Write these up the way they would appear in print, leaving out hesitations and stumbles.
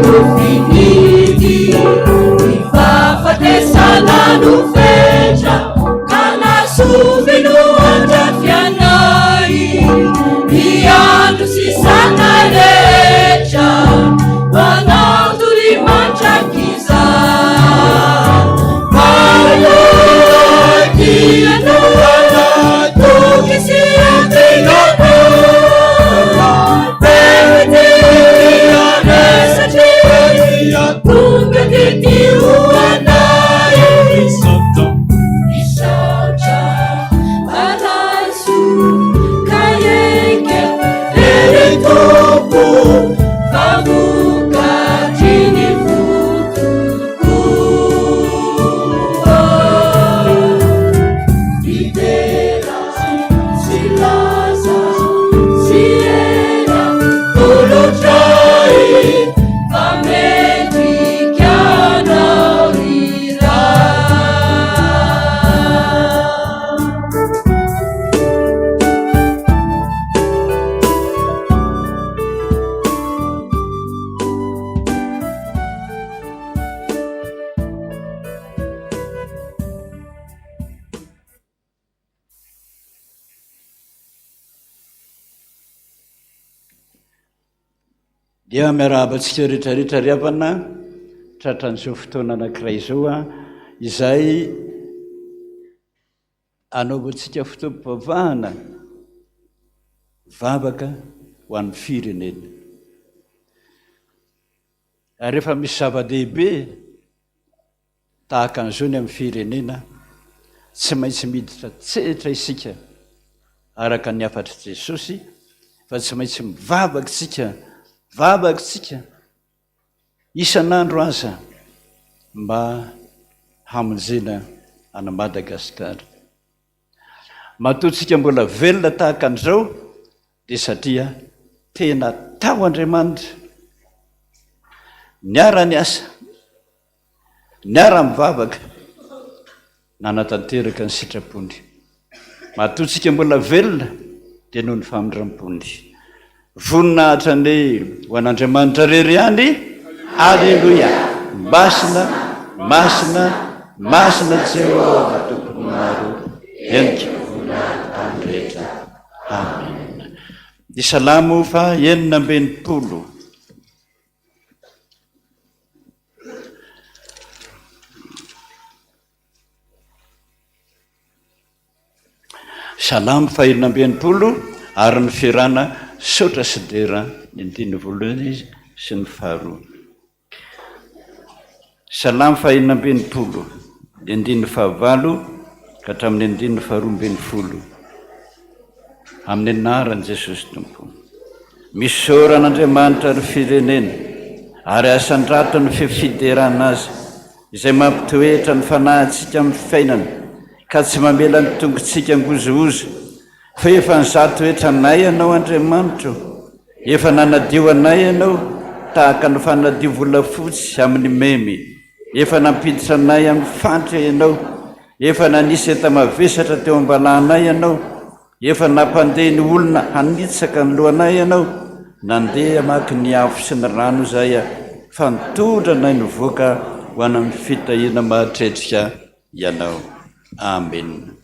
no finidy, ny fahafatesana no fetra, ka nasovy no andrafianay, ny andro sisanay rehetra, ho anao tory mandrakizay. Mahatoky anao, toky sy antenaiko. Tonga tety ho anay. Misaotra Paraiso ka enga ery Tompo fa vokatry ny fo tokoa. Didera sy laza sy hera tolotray fa mendrika anao ry Ray. Dia miarahaba antsika rehetra rehetra ry havana tratran'izao fotoana anankiray izao a, izay anaovantsika fotoam-pivavahana vavaka ho an'ny firenena. Ary rehefa misy zava-dehibe Tahaka an'izao ny amin'ny firenena, tsy maintsy miditra an-tsehatra isika araka ny hafatr'i Jesosy fa tsy maintsy mivavaka isika, mivavaka isika isan'andro aza mba hamonjena an'i Madagasikara. Matoa tsika mbola velona tahaka an'izao dia satria tena tao Andriamanitra, niara-niasa. Niara-mivavaka, nanatanteraka ny sitrapony. Matoa tsika mbola velona dia noho ny famindram-pony. Voninahitra anie ho an'Andriamanitra irery ihany. Aleloia! Masina, masina, masina Jehovah Tompon'ny maro, henika voninahitra tany rehetra. Amena. Ny Salamo faha 66. Salamo faha-66 ary ny fihirana Saotra sy Dera ny andininy voalohany sy ny faharoa. Salamo faha-66, ny andininy fahavalo ka hatramin'ny andininy faharoa ambin'ny folo. Amin'ny anaran'i Jesosy Tompo. Misaora an'Andriamanitra ry firenena, ary asandrato ny feo fiderana Azy, izay mampitoetra ny fanahintsika amin'ny fiainana, ka tsy mamela ny tongotsika hangozohozo. Fa efa nizaha toetra anay Ianao, Andriamanitro, efa nanadio anay Ianao, tahaka ny fanadio volafotsy amin'ny memy. Efa nampiditra anay amin'ny fandrika Ianao, efa nanisy enta-mavesatra teo am-balahanay Ianao. Efa nampandeha ny olona hanitsaka ny lohanay Ianao, nandeha hamaky ny afo sy ny rano izahay, fa nitondra anay nivoaka ho any amin'ny fitahiana mahatretrika Ianao. Amena.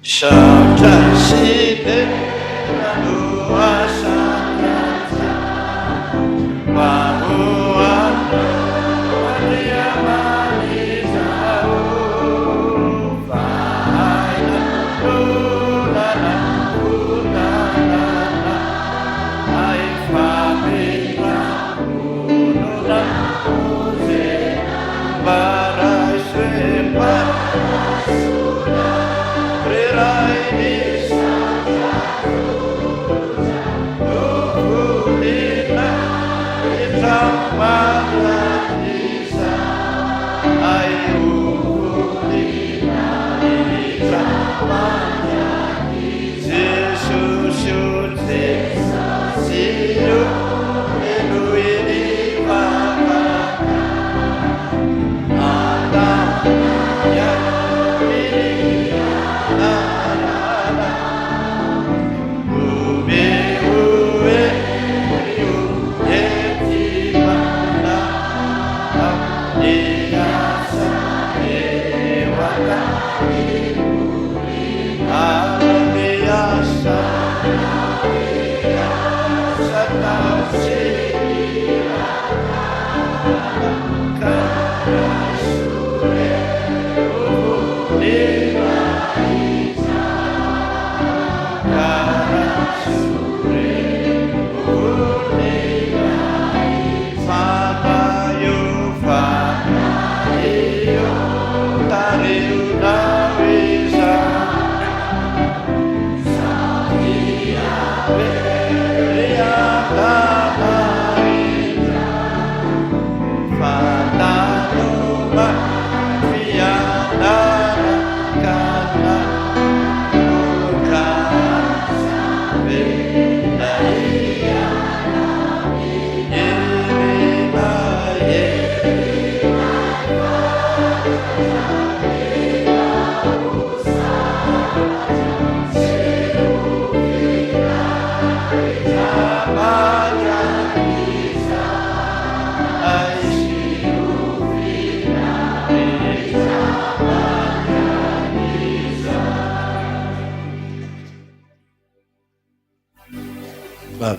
Saotra sy dera no asandratra mba ho anao Andriamanitra ô fa aina no lalako tanana ay famindram-po no namonjena mba raiso e mba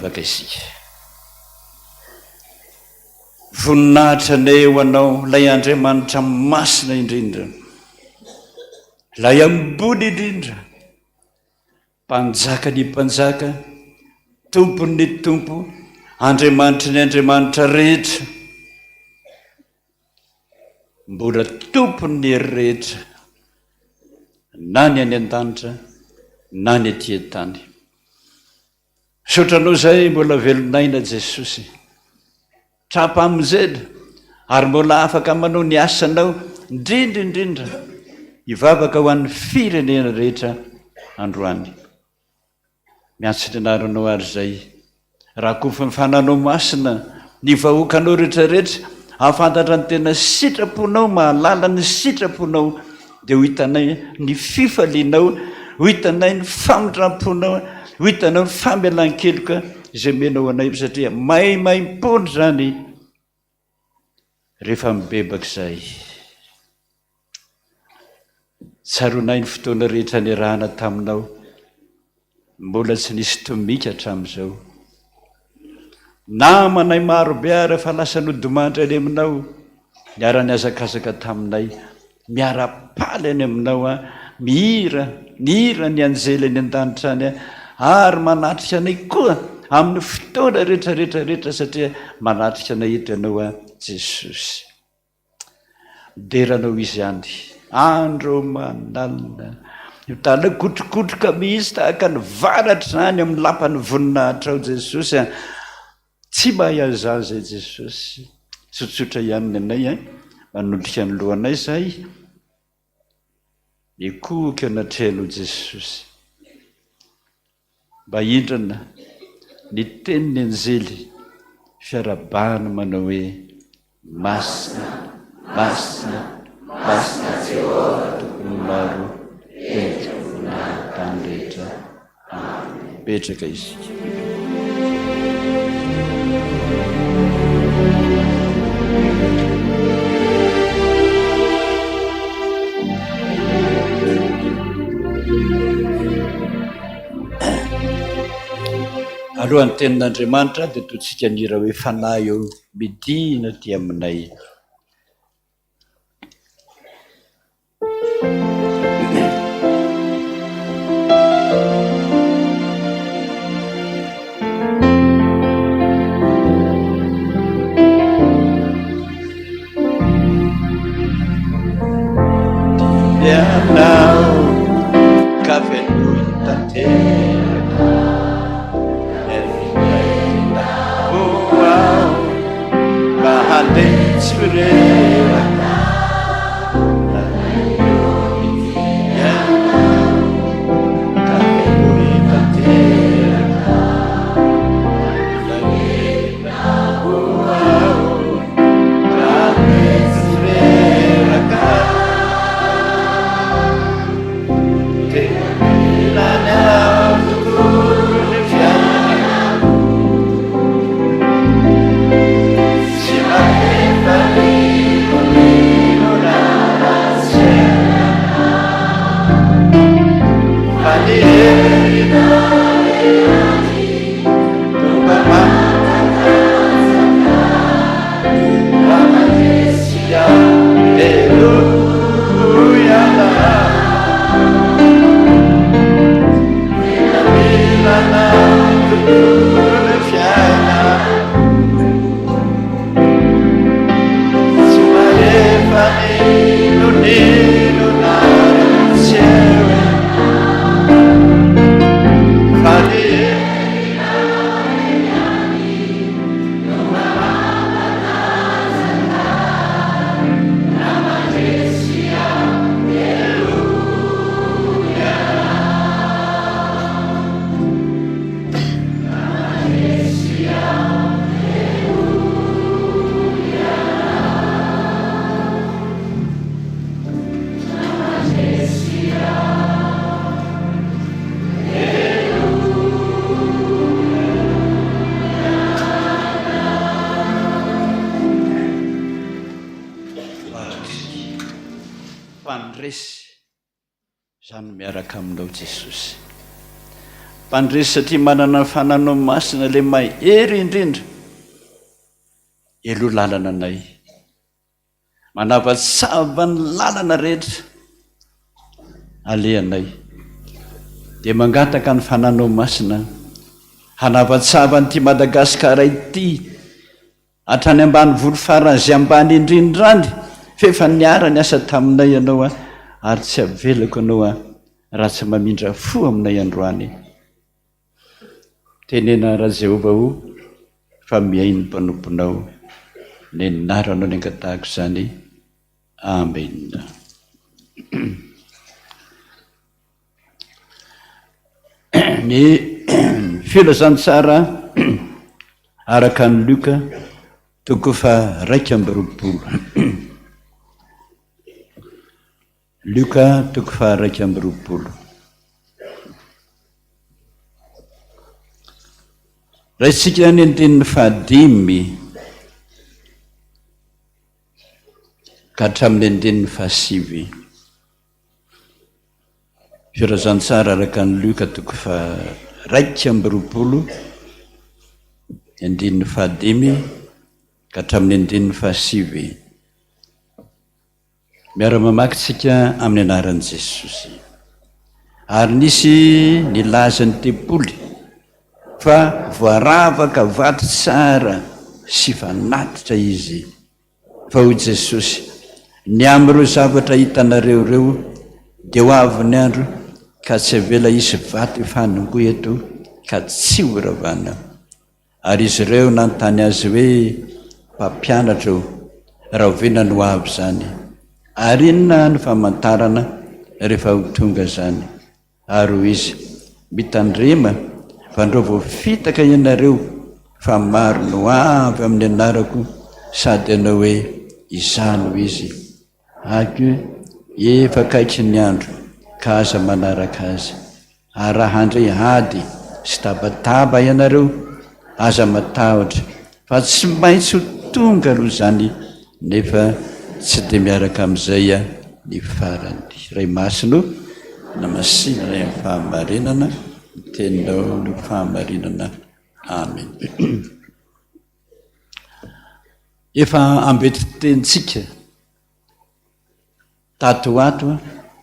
Hivavaka isika. Voninahitra anie ho Anao, ilay Andriamanitra masina indrindra, ilay ambony indrindra, Mpanjaka ny mpanjaka, Tompon'ny tompo, Andriamanitry ny andriamanitra rehetra, mbola Tompon'ny hery rehetra, na ny any an-danitra na ny aty an-tany. Misaotra Anao izay mbola velon'aina Jesosy. Tra-pamonjena ary mbola afaka manao ny asanao indrindra indrindra hivavaka ho an'ny firenena rehetra androany. Miantso ny anaranao ary izay rakofin'ny fananao masina ny vahoakanao rehetra rehetra hahafantatra ny tena sitraponao, mahalala ny sitraponao dia ho hitanay ny fifalianao, ho hitanay ny famindram-ponao, ho hitanao ny famelan-keloka izay omenao anay satria maimaimpoana izany rehefa mibebaka izay. Tsaroanay ny fotoana rehetra niarahana taminao, mbola tsy nisy tomika hatramin'izao. Namanay maro be ary efa lasa nodimandry any aminao, niara-nihazakazaka taminay, miara-paly any aminao aho, mihira, mihira ny anjely any an-danitra any ary manatrika anay koa amin'ny fotoana rehetra rehetra rehetra satria manatrika anay eto ianao aho Jesosy. Midera anao izy any, andro aman'alina. Mitalakotrokotroka mihitsy tahaka ny varatra izany amin'ny lapan'ny voninahitrao Jesosy a. Tsy mahay an'izany izay Jesosy. Tsotsotra ihany ny anay a. Manondrika ny lohanay izahay. Mikohoka anatrehanao Jesosy. Mba hindrana ny tenin'ny anjely fiarahabana manao hoe, Masina, masina, masina Jehovah Tompon'ny maro, endrika voninahitry tany rehetra. Amen. Mipetraka isika. Alohan'ny tenin'Andriamanitra dia totsika ny hira hoe Fanahy eo midina aty aminay. Ianao ka fenoy tanteraka Ho aho mba handeha tsy ho reraka Ianao ka fenoy tanteraka Ho aho mba handeha tsy reraka Mpandresy. Izaho no miaraka aminao Jesosy. Mpandresy satria manana ny Fananao Masina ilay mahery indrindra. Eloha lalana anay. Manavatsava ny lalana rehetra alehanay. Dia mangataka ny Fananao Masina hanavatsava an'ity Madagasikara ity hatrany ambanivolo faran'izay ambany indrindra any, f'efa niara-niasa taminay Ianao ary tsy avelako Ianao raha tsy mamindra fo aminay androany. Tenena Rajehovah o fa mihaino ny mpanomponao ny anaranao ny angatahako izany Amen. Ny filazantsara araka an'i Luka toko faha 21. Lioka toko faha-21. Raisintsika ny andininy fahadimy ka hatramin'ny andininy fahasivy. Filazantsara araka an'i Lioka toko faha-21, andininy fahadimy ka hatramin'ny andininy fahasivy. Miara-mamaky tsika amin'ny anaran'i Jesosy. Ary nisy nilaza ny tempoly fa voaravaka vato tsara sy fanatitra izy. Fa hoy Jesosy, Ny amin'ireo zavatra hitanareo ireo dia ho avy ny andro ka tsy avela hisy vato hifanongoa eto ka tsy horavana. Ary izy ireo nanontany Azy hoe, Mpampianatra ô, rahoviana no ho avy izany? Ary inona no famantarana rehefa ho tonga izany? Ary hoy Izy, Mitandrema, fandrao voafitaka ianareo, fa maro no avy amin'ny anarako sady hanao hoe, Izaho no Izy. Aky, efa akaiky ny andro, ka aza manaraka azy. Ary raha handre ady sy tabataba ianareo, aza matahotra, fa tsy maintsy ho tonga aloha izany, nefa tsy dia miaraka amin'izay ny farany. Ray Masina o, namasinina amin'ny fahamarinana, ny teninao no fahamarinana. Amen. Efa ambetitenintsika tato ho ato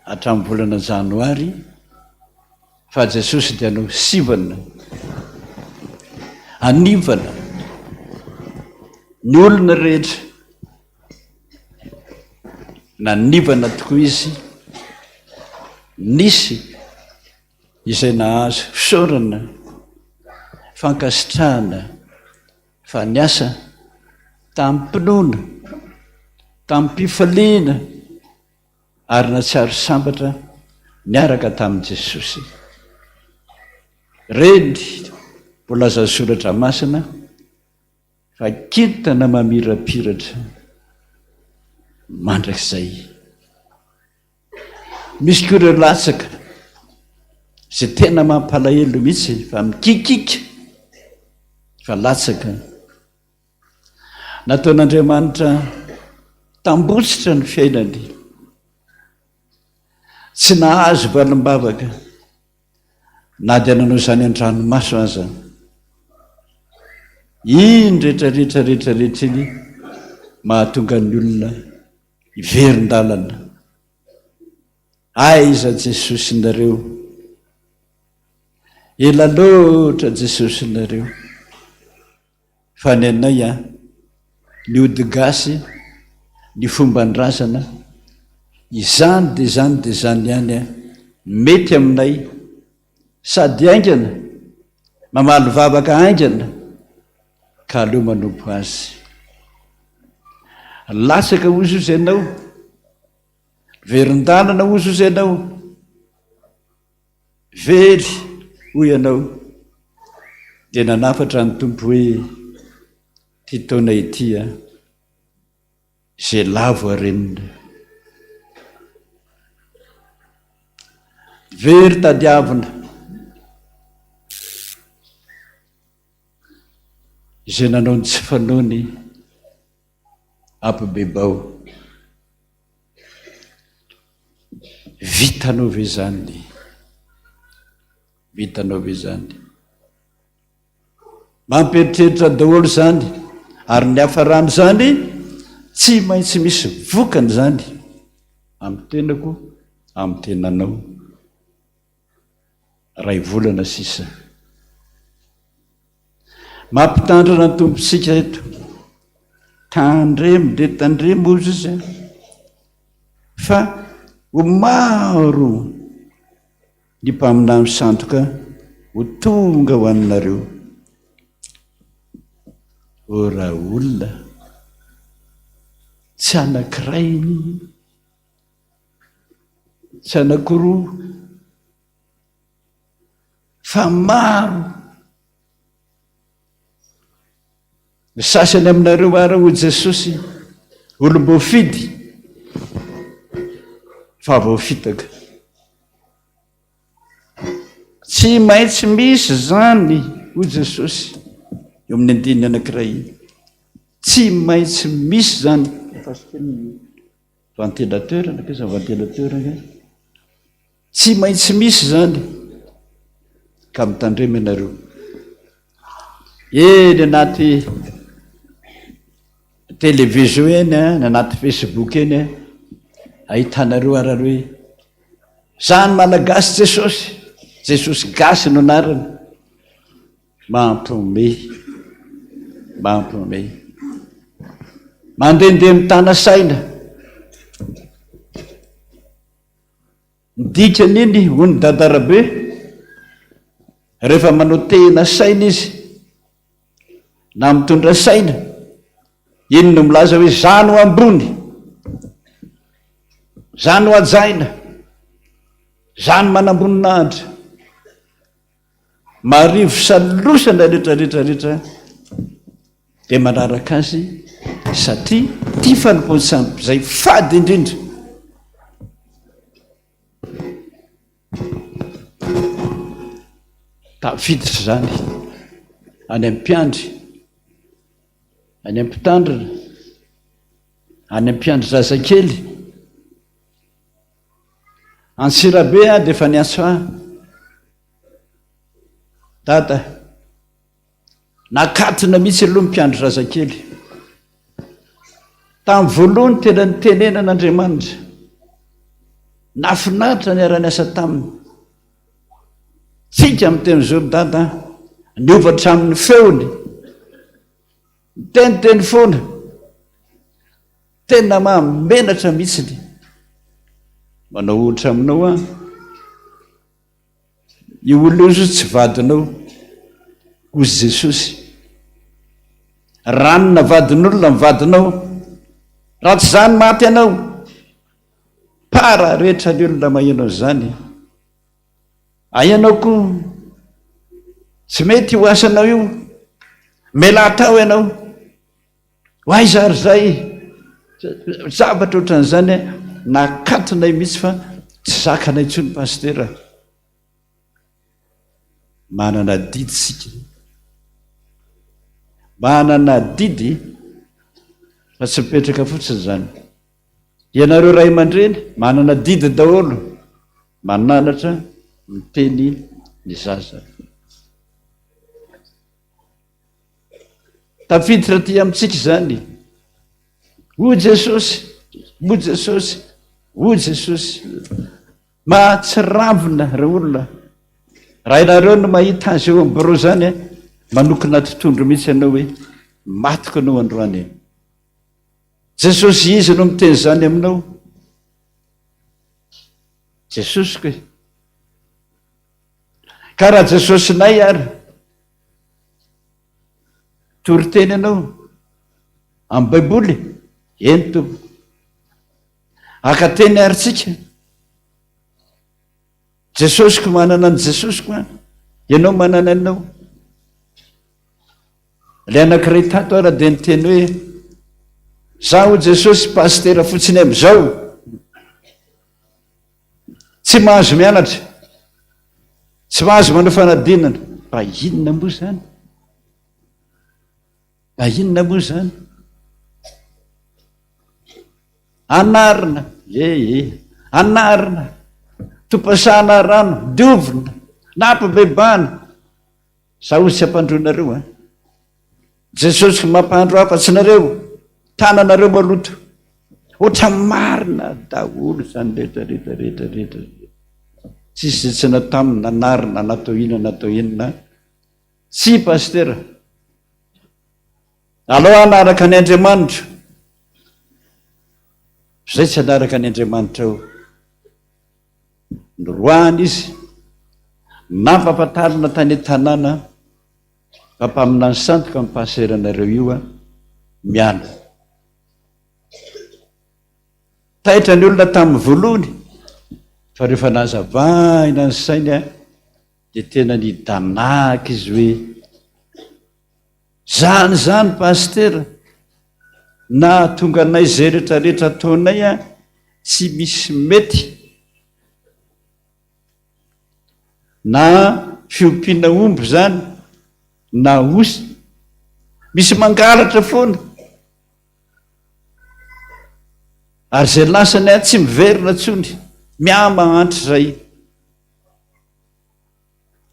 hatramin'ny volana janoary fa Jesosy dia hanao sivana, hanivana ny olona rehetra. Nanivana tokoa izy, nisy izay nahazo fisaorana, fankasitrahana fa niasa tamim-pinoana, tamim-pifaliana ary nahatsiaro sambatra niaraka tamin'i Jesosy. Reny voalazan'ny Soratra Masina fa kintana mamirapiratra mandrakizay. Misy koa ireo latsaka izay tena mampalahelo mihitsy fa mikikika fa latsaka. Nataon'Andriamanitra tambotsitra ny fiainany. Tsy nahazo valim-bavaka na dia nanao izany an-dranomaso aza. Iny rehetra rehetra rehetra rehetra iny mahatonga ny olona Hiverin-dalana. Aiza Jesosinareo? Ela loatra Jesosinareo. Fa ny anay an, ny ody gasy, ny fomban-drazana, izany dia izany dia izany ihany an, mety aminay, sady haingana, mamaly vavaka haingana, ka aleo manompo azy. Latsaka hozy ozy ianao, verin-dalana hozy ozy ianao, very hoy ianao, dia nanafatra ny Tompo hoe ity taona ity an, izay lavo arenina. Very tadiavina. Izay nanao ny tsy fanaony ampibebao. Vitanao ve izany? Vitanao ve izany? Mampieritreritra daholo izany, ary ny hafaran'izany tsy maintsy misy vokany izany amin'ny tenako, amin'ny tenanao. Iray volana sisa. Mampitandrina ny Tompontsika eto. Tandremo dia tandremo hozy izy fa ho maro ny mpaminany sandoka ho tonga ho aminareo. O raolona, tsy anankiray tsy anankiroa, fa maro. Ny sasany aminareo ara hoy Jesosy, olom-boafidy fa voafitaka. Tsy maintsy misy izany hoy Jesosy eo amin'ny andininy anankiray iny. Tsy maintsy misy izany. Ventilateur, nankaiza ventilateur angaha? Tsy maintsy misy izany ka mitandrema ianareo. Eny anaty télévision eny, any anaty Facebook eny, ahitanareo ary hoe zany Malagasy Jesosy, Jesosy gasy no anarany. Mampiomehy, mampiomehy. Mandehandeha mitana saina. Ny dikan'iny, hoy ny Dada Rabe, rehefa manao tehina saina izy, na mitondra saina, iny no milaza hoe za no ambony, za no hajaina, za no manamboninahitra. Marivo salosana rehetra rehetra rehetra dia manaraka azy satria tia fanompoan-tsampy izay fady indrindra. Tafiditra izany any amin'ny mpiandry, any amin'ny mpitandrina, any amin'ny mpiandry zazakely. Antsirabe aho dia efa niantso ahy. Dada, nakatona mihitsy aloha ny mpiandry zazakely. Tamin'ny voalohany tena nitenenan'Andriamanitra. Nahafinaritra niara-niasa taminy. Tsika miteny izao ry Dada, niova hatramin'ny feony. Niteniteny foana. Tena mahamenatra mihitsiny. Manao ohatra aminao aho. Io olona io tsy vadinao, hozy Jesosy. Ranona vadin'olona ny vadinao. Raha tsy izany maty ianao. Para rehetra ny olona maheno an'izany. Ay ianao koa, tsy mety io asanao io. Mela atao ianao. Ho aiza ary izay? Zavatra ohatran'izany nakatonay mihitsy fa tsy zakanay intsony Pasitera. Manana adidy isika. Manana adidy fa tsy mipetraka fotsiny izany. Ianareo ray aman-dreny manana adidy daholo mananatra miteny ny zaza. Tafiditra aty amintsika izany. Hoy Jesosy, hoy Jesosy, hoy Jesosy. Mahatsiravina ireo olona. Raha ianareo no mahita azy eo amin'ny birao izany, manokana totohondry mihitsy ianao hoe matiko ianao androany. Jesosy iza no miteny izany aminao? Jesosy ko e. Ka raha Jesosinay ary Toriteny ianao amin'ny Baiboly? Eny tompoko. Haka teny ary tsika. Jesosiko manana an'i Jesosiko an. Ianao manana anao. Ilay anankiray tato ara dia niteny hoe zaho Jesosy pasitera fotsiny amin'izao. Tsy mahazo mianatra. Tsy mahazo manao fanadinana. Mba inona moa izany? Mba inona moa izany? Anarina, ee, anarina, topasana rano, diovina, Nampibebahana. Za ozy tsy ampandroinareo an. Jesosy mampandro afatsy nareo, tananareo maloto. Ohatra marina daholo izany rehetra rehetra rehetra rehetra. Tsisy izay tsy natao nanarina natao inona natao inona. Tsia pasitera. Alao hanaraka ny Andriamanitra. Zay tsy hanaraka ny Andriamanitra eo. Noroahana izy, nampahafantarina tany an-tanàna fa mpaminany sandoka ny paseranareo io a, miala. Taitra ny olona tamin'ny voalohany fa rehefa nazavaina ny sainy a, dia tena nidanahaka izy hoe zany zany pasitera nahatonga anay izay rehetrarehetra ataonay a tsy misy mety na fiompiana omby zany na osy misy mangalatra foana ary izay lasany a tsy miverina tsony miamahantra izay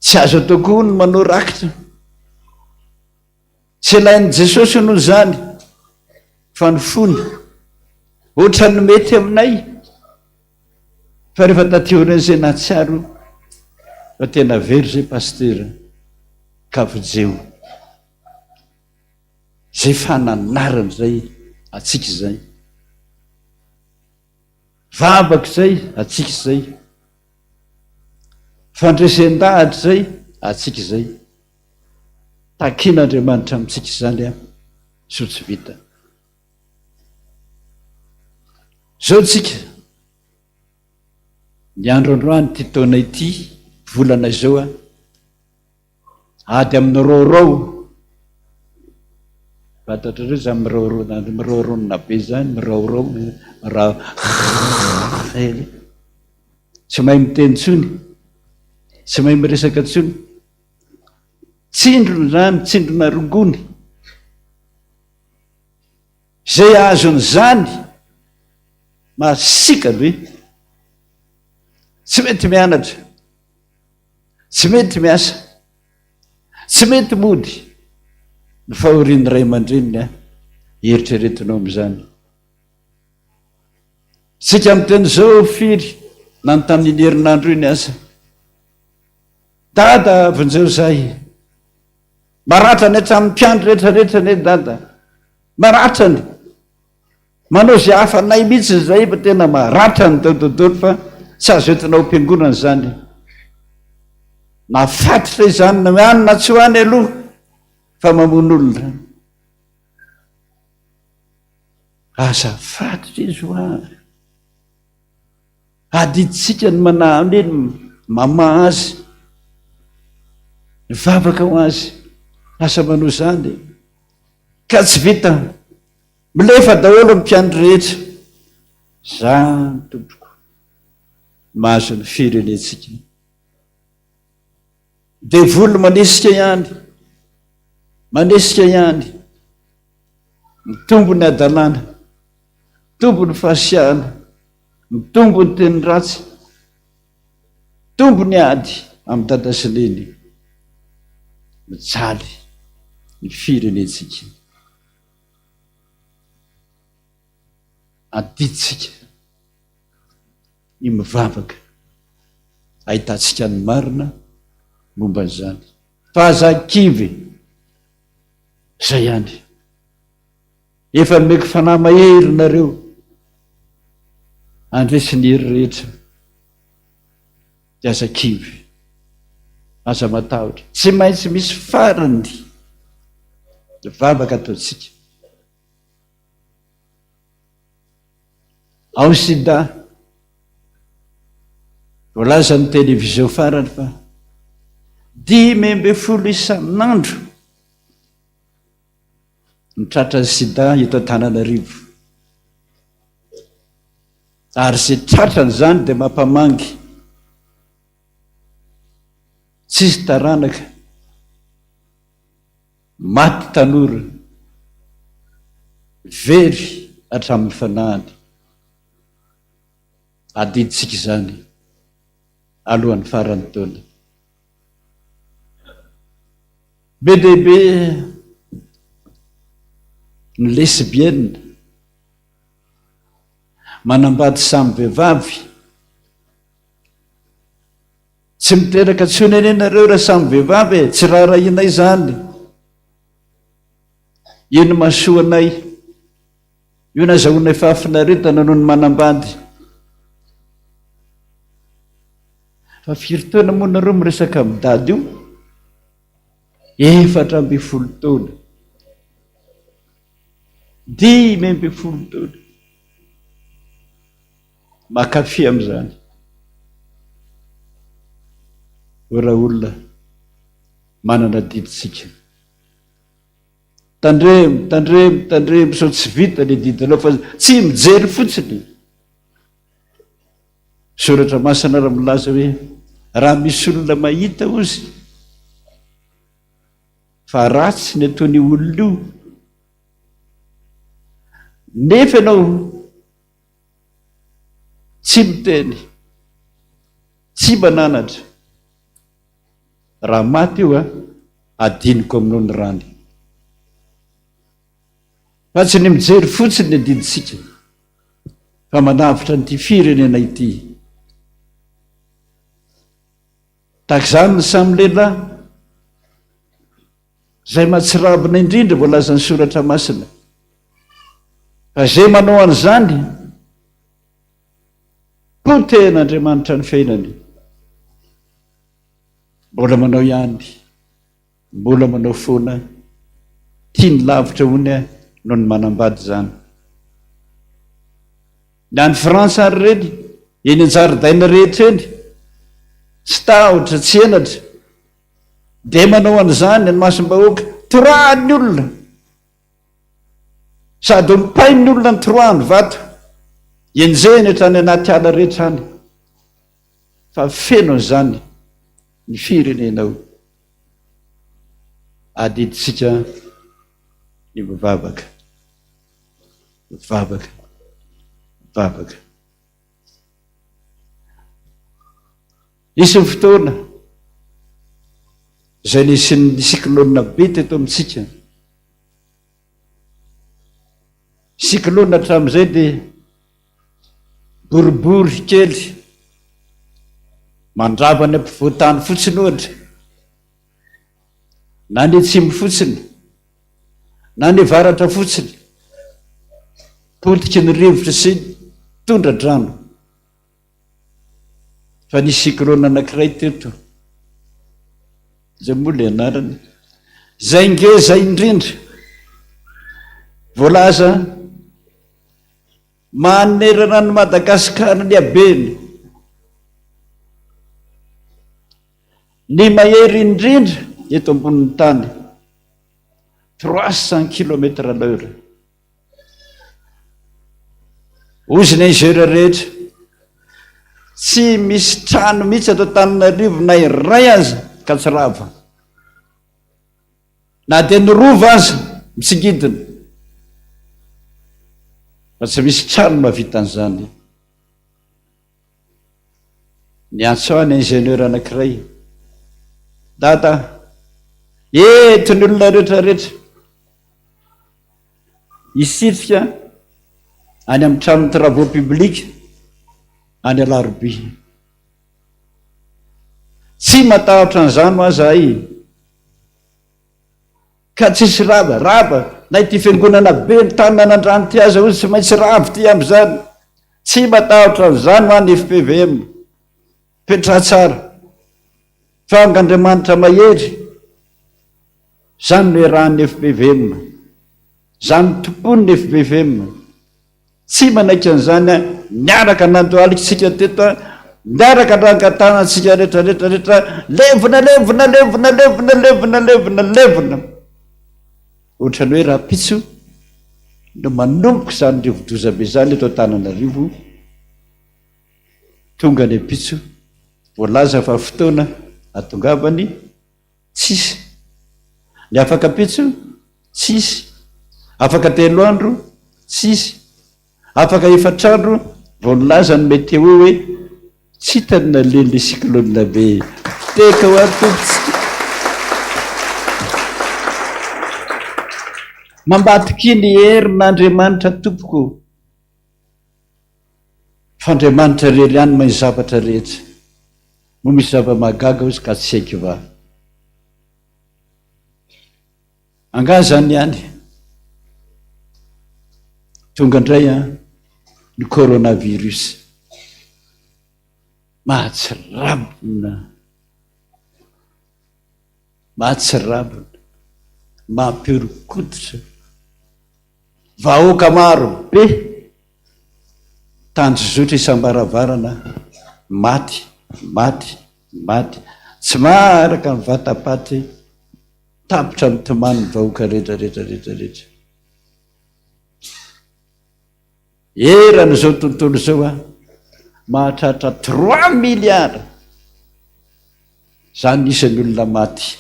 Tsy azo atao koa ny manao rakitra. Tsy ilain'i Jesosy noho izany fa ny fony. Ohatran'ny mety aminay fa rehefa taty aoriana izay nahatsiaro fa tena very izay pasitera ka vonjeo. Izay fananarana izay antsika izay. Vavaka izay antsika izay. Fandresen-dahatra izay antsika izay. Takian'Andriamanitra amintsika izany an, soa tsy vita. Izao tsika, ny andro androany ity taona ity, volana izao an, ady amin'ny raorao, fantatrareo izany miraorona, miraoronina be izany, miraorao, mira Tsy mahay miteny intsony, tsy mahay miresaka intsony. Tsindrona izany, tsindrona rongony. Izay azon'izany, masiaka be. Tsy mety mianatra, tsy mety miasa, tsy mety mody. Ny fahorian'ny ray aman-dreniny, eritreretinao amin'izany. Tsika miteny zao firy na ny tamin'iny herinandro iny aza. Dada vonjeo zay. Maratrany hatramin'ny mpiandry rehetra rehetra anie dada. Maratrany. Manao izay hafanay mihitsy zay fa tena maratrany dododolo fa tsy azo entina ao am-piangonana izany. Na fatitra izany na any na tsy ho any aloha fa mamono olona. Aza fatotra izy hoa. Adidintsika ny manahany ny mamaha azy, mivavaka ho azy, asa manao izany ka tsy vita. Milefa daholo ny mpiandry rehetra. Zany tompoko mahazo ny firenentsika. Devoly manesika ihany, manesika ihany. Mitombo ny hadalana, mitombo ny fahasiahana, mitombo ny teny ratsy, mitombo ny ady amin'ny dada sy neny. Mijaly ny firenentsika. Adidintsika ny mivavaka ahitantsika ny marina momba an'izany. Fa aza kivy. Zay ihany. Efa nomeko fanahy mahery nareo handresy ny hery rehetra. Dia aza kivy. Aza matahotra. Tsy maintsy misy farany ny vavaka ataontsika. Ao sida. Voalazan'ny télévision farany fa 15 isan'andro ny tratran'ny sida eto Antananarivo. Ary izay tratrany izany dia mampamangy. Tsisy taranaka. Maty tanora. Very hatramin'ny fanahiny. Adidintsika izany alohan'ny faran'ny taona. Be dia be ny lesbienne manambady samy vehivavy. Tsy miteraka intsony anie nareo raha samy vehivavy e, tsy raharahianay izany. Io no mahasoa anay, io no azahoanay fahafinaretana noho ny manambady. Fa firy taona moa nareo miresaka amin'i dada io? 14 taona. 15 taona. Mankafy amin'izany. O raolona, manana adidy tsika. Tandremo, tandremo, tandremo sao tsy vita ny adidinao fa tsy mijery fotsiny. Soratra masina ary milaza hoe raha misy olona mahita ozy fa ratsy ny ataon'io olona io nefa ianao Tsy miteny, tsy mananatra. Raha maty io an, adinoko aminao ny rany. Fa tsy ny mijery fotsiny ny adidintsika, fa manavotra an'ity firenena ity. Tahaka izany ny samy lehilahy. Izay mahatsiravina indrindra voalazan'ny Soratra Masina. Fa izay manao an'izany, potehin'Andriamanitra ny fiainany. Mbola manao ihany, mbola manao foana, tiany lavitra hono noho ny manambady izany. Ny any Frantsa ary ireny, eny an-jaridaina rehetra eny, tsy tahotra, tsy henatra. Dia manao an'izany ny masom-bahoaka, torahan'ny olona. Sady ompain'ny olona ny toroahany vato, enjehiny hatrany anaty ala rehetra any. Fa feno an'izany ny firenenao. Adidintsika ny mivavaka, mivavaka, mivavaka. Nisy ny fotoana izay nisian'ny cyclone be teto amintsika. Cyclone hatramin'izay dia boribory kely mandrava ny ampovoan-tany fotsiny ohatra, na ny atsimo fotsiny, na ny avaratra fotsiny, potiky ny rivotra sy tondra-drano. Fa nisy cyclone anankiray teto, izay moa ilay anarany, izay ngeza indrindra, voalaza manerana an'i Madagasikara ny habeny, ny mahery indrindra eto ambonin'ny tany, 300 kilomètres à l'heure. Hozy ny ingénieur rehetra, tsy misy trano mihitsy ato Antananarivo na iray aza ka tsy rava. Na dia ny rova aza mitsingidina. Fa tsy misy trano mahavita an'izany. Niantso ahy ny ingénieur anankiray. Dada, eto ny olona rehetra rehetra. Hisitrika any amin'ny tranon'ny travaux publics any Alarobia. Tsy matahotra an'izany hoa zahay ka tsisy rava, rava na ity fiangonana be ny tanana andrano ity aza hozy tsy maintsy rava ity amin'izany. Tsy matahotra an'izany hoa ny FPVM. Petraha tsara. Fa Andriamanitra mahery. Zany no iarahan'ny fpvm. Zany tompoin'ny fpvm. Tsy manaiky an'izany an, niaraka nandohalika isika teto an, niaraka nangatahana antsika rehetra rehetra rehetra, levona levona levona levona levona levona levona. Ohatran'ny hoe rahampitso no manomboka izany rivodoza be izany eto Antananarivo. Tonga ny ampitso, voalaza fa fotoana atongavany Tsisy. Ny afaka ampitso? Tsisy. Afaka telo andro? Tsisy. Afaka efatr'andro vao nilaza ny météo hoe tsy hitany naleha le cyclone be. Teka ho ary tompoko. Mambatokia ny herin'Andriamanitra tompoko fa Andriamanitra irery ihany mahay ny zavatra rehetra. Moa misy zava-mahagaga hozy ka tsy haiko va? Angaha izany ihany? Tonga indray an ny coronavirus. Mahatsiravina. Mahatsiravina. Mampihoron-koditra. Vahoaka maro be tanjozotra isam-baravarana maty, maty, maty. Tsy maharaka ny vata-paty tapitra mitomany ny vahoaka rehetra rehetra rehetra rehetra. Eran'izao tontolo izao a, mahatratra trois milliards izany ny isan'ny olona maty.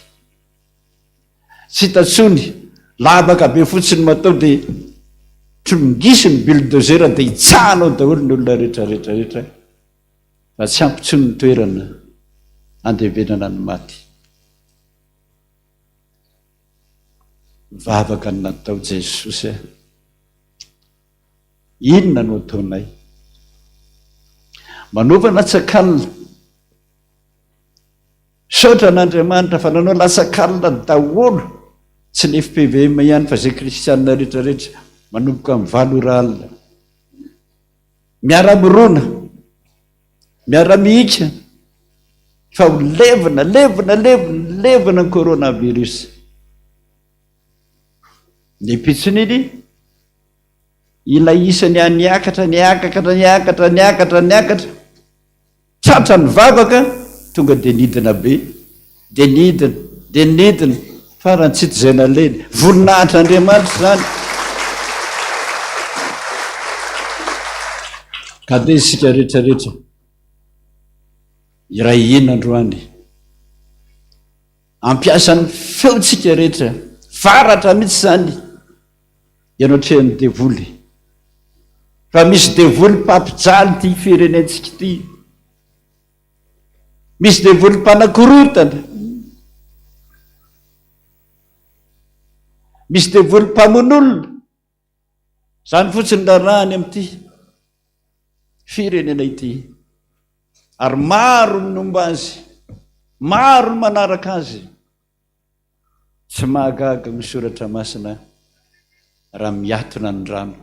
Tsy hita intsony, lavaka be fotsiny no atao dia trongisy ny bulldozer dia hitsahana ao daholo ny olona rehetra rehetra rehetra fa tsy ampy intsony ny toerana andevenana ny maty. Vavaka no natao Jesosy a. Inona no ataonay? Manaova latsakalina. Misaotra an'Andriamanitra fa nanao latsakalina daholo, tsy ny fpvm ihany fa izay kristianina rehetra rehetra, manomboka amin'ny valo ora alina. Miara-mirona, miara-mihika fa ho levona, levona, levona, levona ny coronavirus. Ny ampitson'iny, ilay isany niakatra, niakatra, niakatra, niakatra, niakatra, tratra ny vavaka, tonga dia nidina be, dia nidina, dia nidina, farany tsy hita izay nalehiny. Voninahitr'Andriamanitra izany. Ka dia isika rehetra rehetra iray hina androany. Hampiasa ny feontsika rehetra, varatra mihitsy izany ianao atrehan'ny devoly. Fa misy devoly mpampijaly ity firenentsika ity. Misy devoly mpanakorontana. Misy devoly mpamono olona. Izany fotsiny rarahany amin'ity firenena ity. Ary maro ny nomba azy, maro ny manaraka azy. Tsy mahagaga ny soratra masina raha miatona ny rano,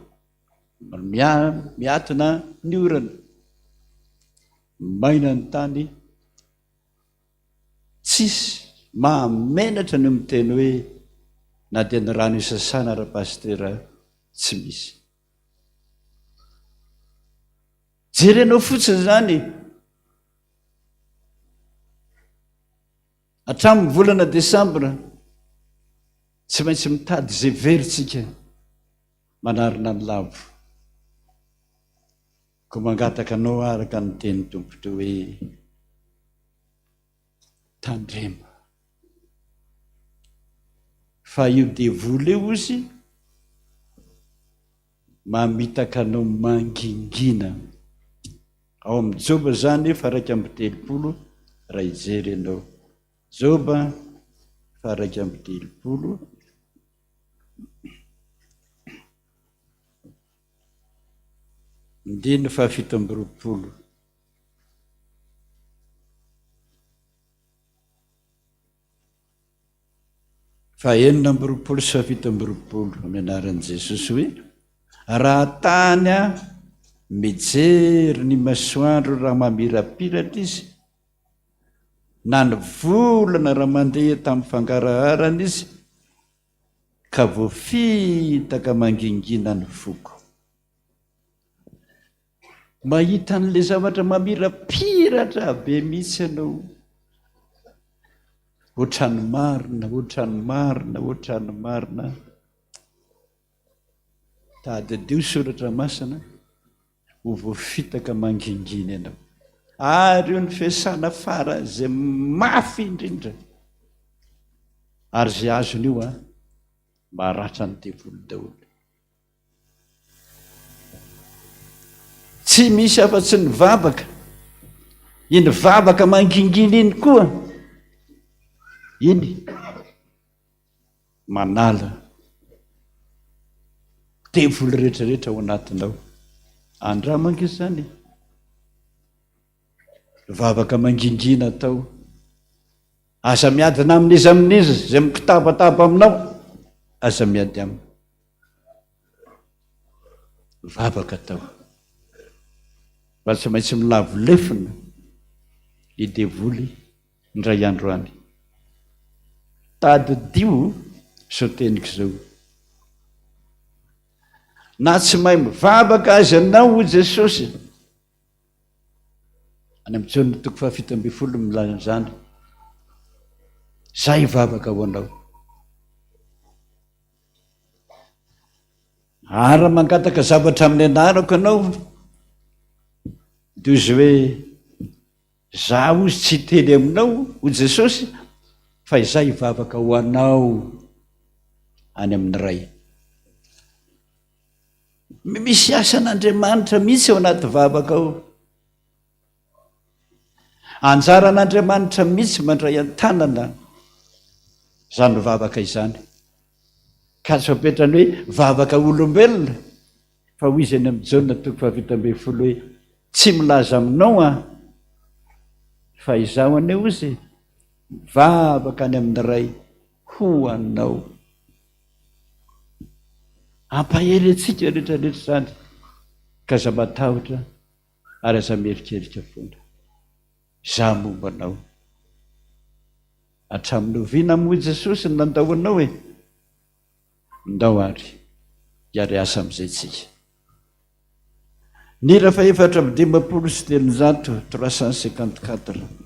miatona ny orana, maina ny tany, tsisy mahamenatra ny miteny hoe na dia ny rano isasana ara pasitera tsy misy. Jerenao fotsiny izany hatramin'ny volana desambra tsy maintsy mitady izay very tsika manarina ny lavo. Koa mangataka anao araka ny teny Tompo teo hoe tandrema. Fa io devoly io ozy Mamitaka anao mangingina. Ao amin'ny Joba izany faha 31 raha hijery ianao. Joba faha 31. Andininy faha 27. Faha-26 sy faha-27 amin'ny anaran'i Jesosy hoe, Raha tany aho mijery ny masoandro raha mamirapiratra izy, na ny volana raha mandeha tamin'ny fangaraharana izy, ka voafitaka mangingina ny foko. Mahita an'ilay zavatra mamirapiratra be mihitsy ianao. Ohatran'ny marina, ohatran'ny marina, ohatran'ny marina. Tadidio soratra masina, ho voafitaka mangingina ianao. Ary io ny fiasana faran'izay mafy indrindra. Ary izay azony io an, maratra ny devoly daholo. Tsy misy afa-tsy ny vavaka. Iny vavaka mangingina iny koa, iny manala. Devoly rehetrarehetra ao anatinao. Andramo ange izany e. Vavaka mangingina atao. Aza miady na amin'iza amin'iza izay mikitabataba aminao, aza miady aminy. Vavaka atao. Fa tsy maintsy milavo lefona i devoly indray andro any. Tadidio izao teniko izao. Na tsy mahay mivavaka aza ianao hoy Jesosy, Any amin'ny Jaona toko fahafito ambin'ny folo no milaza an'izany. Izaho hivavaka ho anao. Ary raha mangataka zavatra amin'ny anarako ianao, dia izy hoe, Izaho hozy tsy hiteny aminao, hoy Jesosy, fa izaho hivavaka ho anao any amin'ny Ray. Misy asan'Andriamanitra mihitsy ao anaty vavaka ao. Anjaran'Andriamanitra mihitsy mandray an-tanana izany vavaka izany. Ka tsy apetrany hoe vavaka olombelona, fa hoy izy any amin'ny Jaona toko faha-17 hoe tsy milaza aminao aho, fa izaho anie hozy mivavaka any amin'ny Ray ho anao. Hampahery antsika rehetra rehetra izany ka aza matahotra ary aza mierikerika foana. Izaho momba anao. Hatramin'ny oviana moa Jesosy no nandao anao e? Ndao ary hiary-asa amin'izay tsika. Ny hira fahefatra amby 350, 354.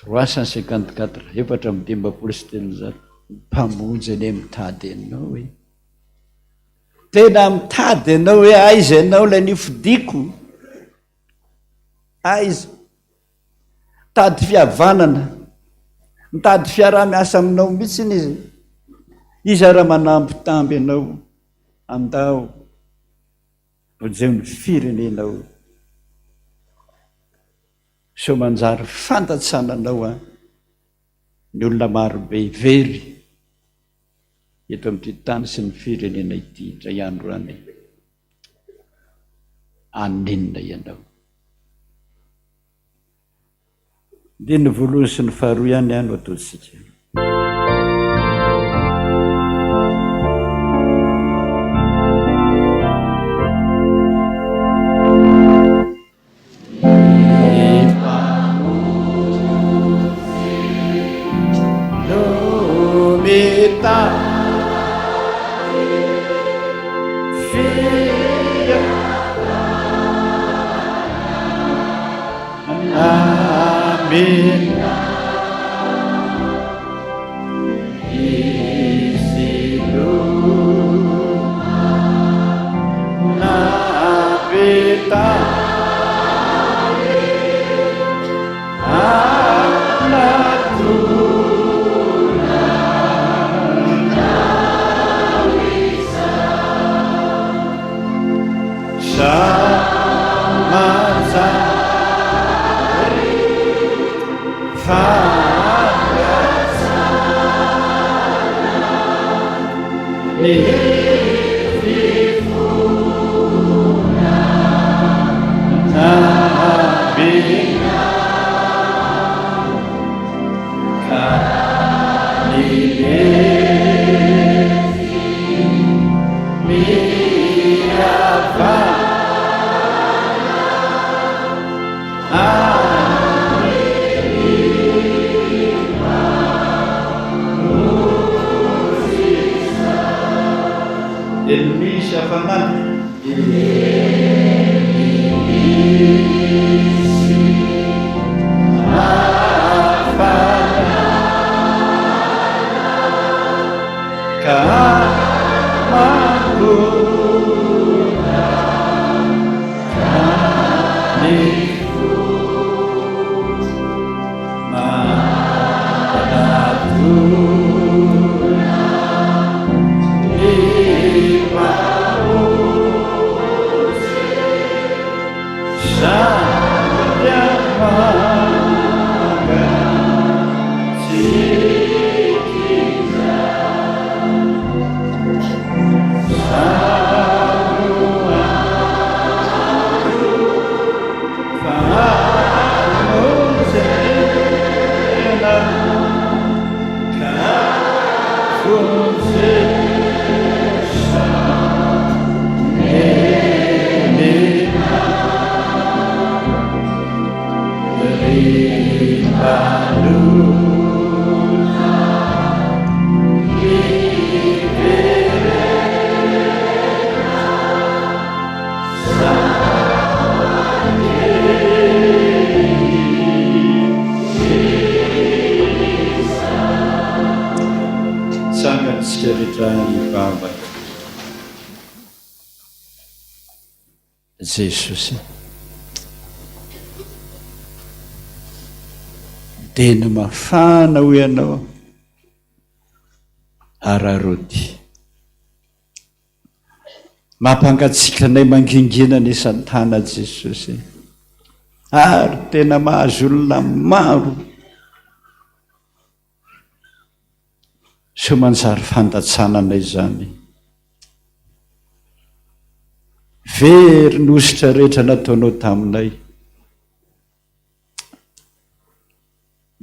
354, 354, Mpamonjy anie mitady anao e. Tena mitady anao hoe aiza ianao ilay nifidiko? Aiza? Mitady fihavanana, mitady fiaraha-miasa aminao mihitsy izy. Iza raha manambitamby anao? Andao, vonjeo ny firenenao. Sao manjary fandatsananao an, ny olona marobe very eto amin'ity tany sy ny firenena ity indray andro any. Haninona ianao? Dia ny voalohany sy ny faharoa ihany no ataontsika. Tsangantsika rehetra hivavaka. Jesosy. Tena mafana hoy ianao. Araraoty. Mampangatsiaka anay mangingina ny Satana Jesosy. Ary tena mahazo olona maro. Sao manjary fandatsana anay izany. Very ny hosotra rehetra nataonao taminay.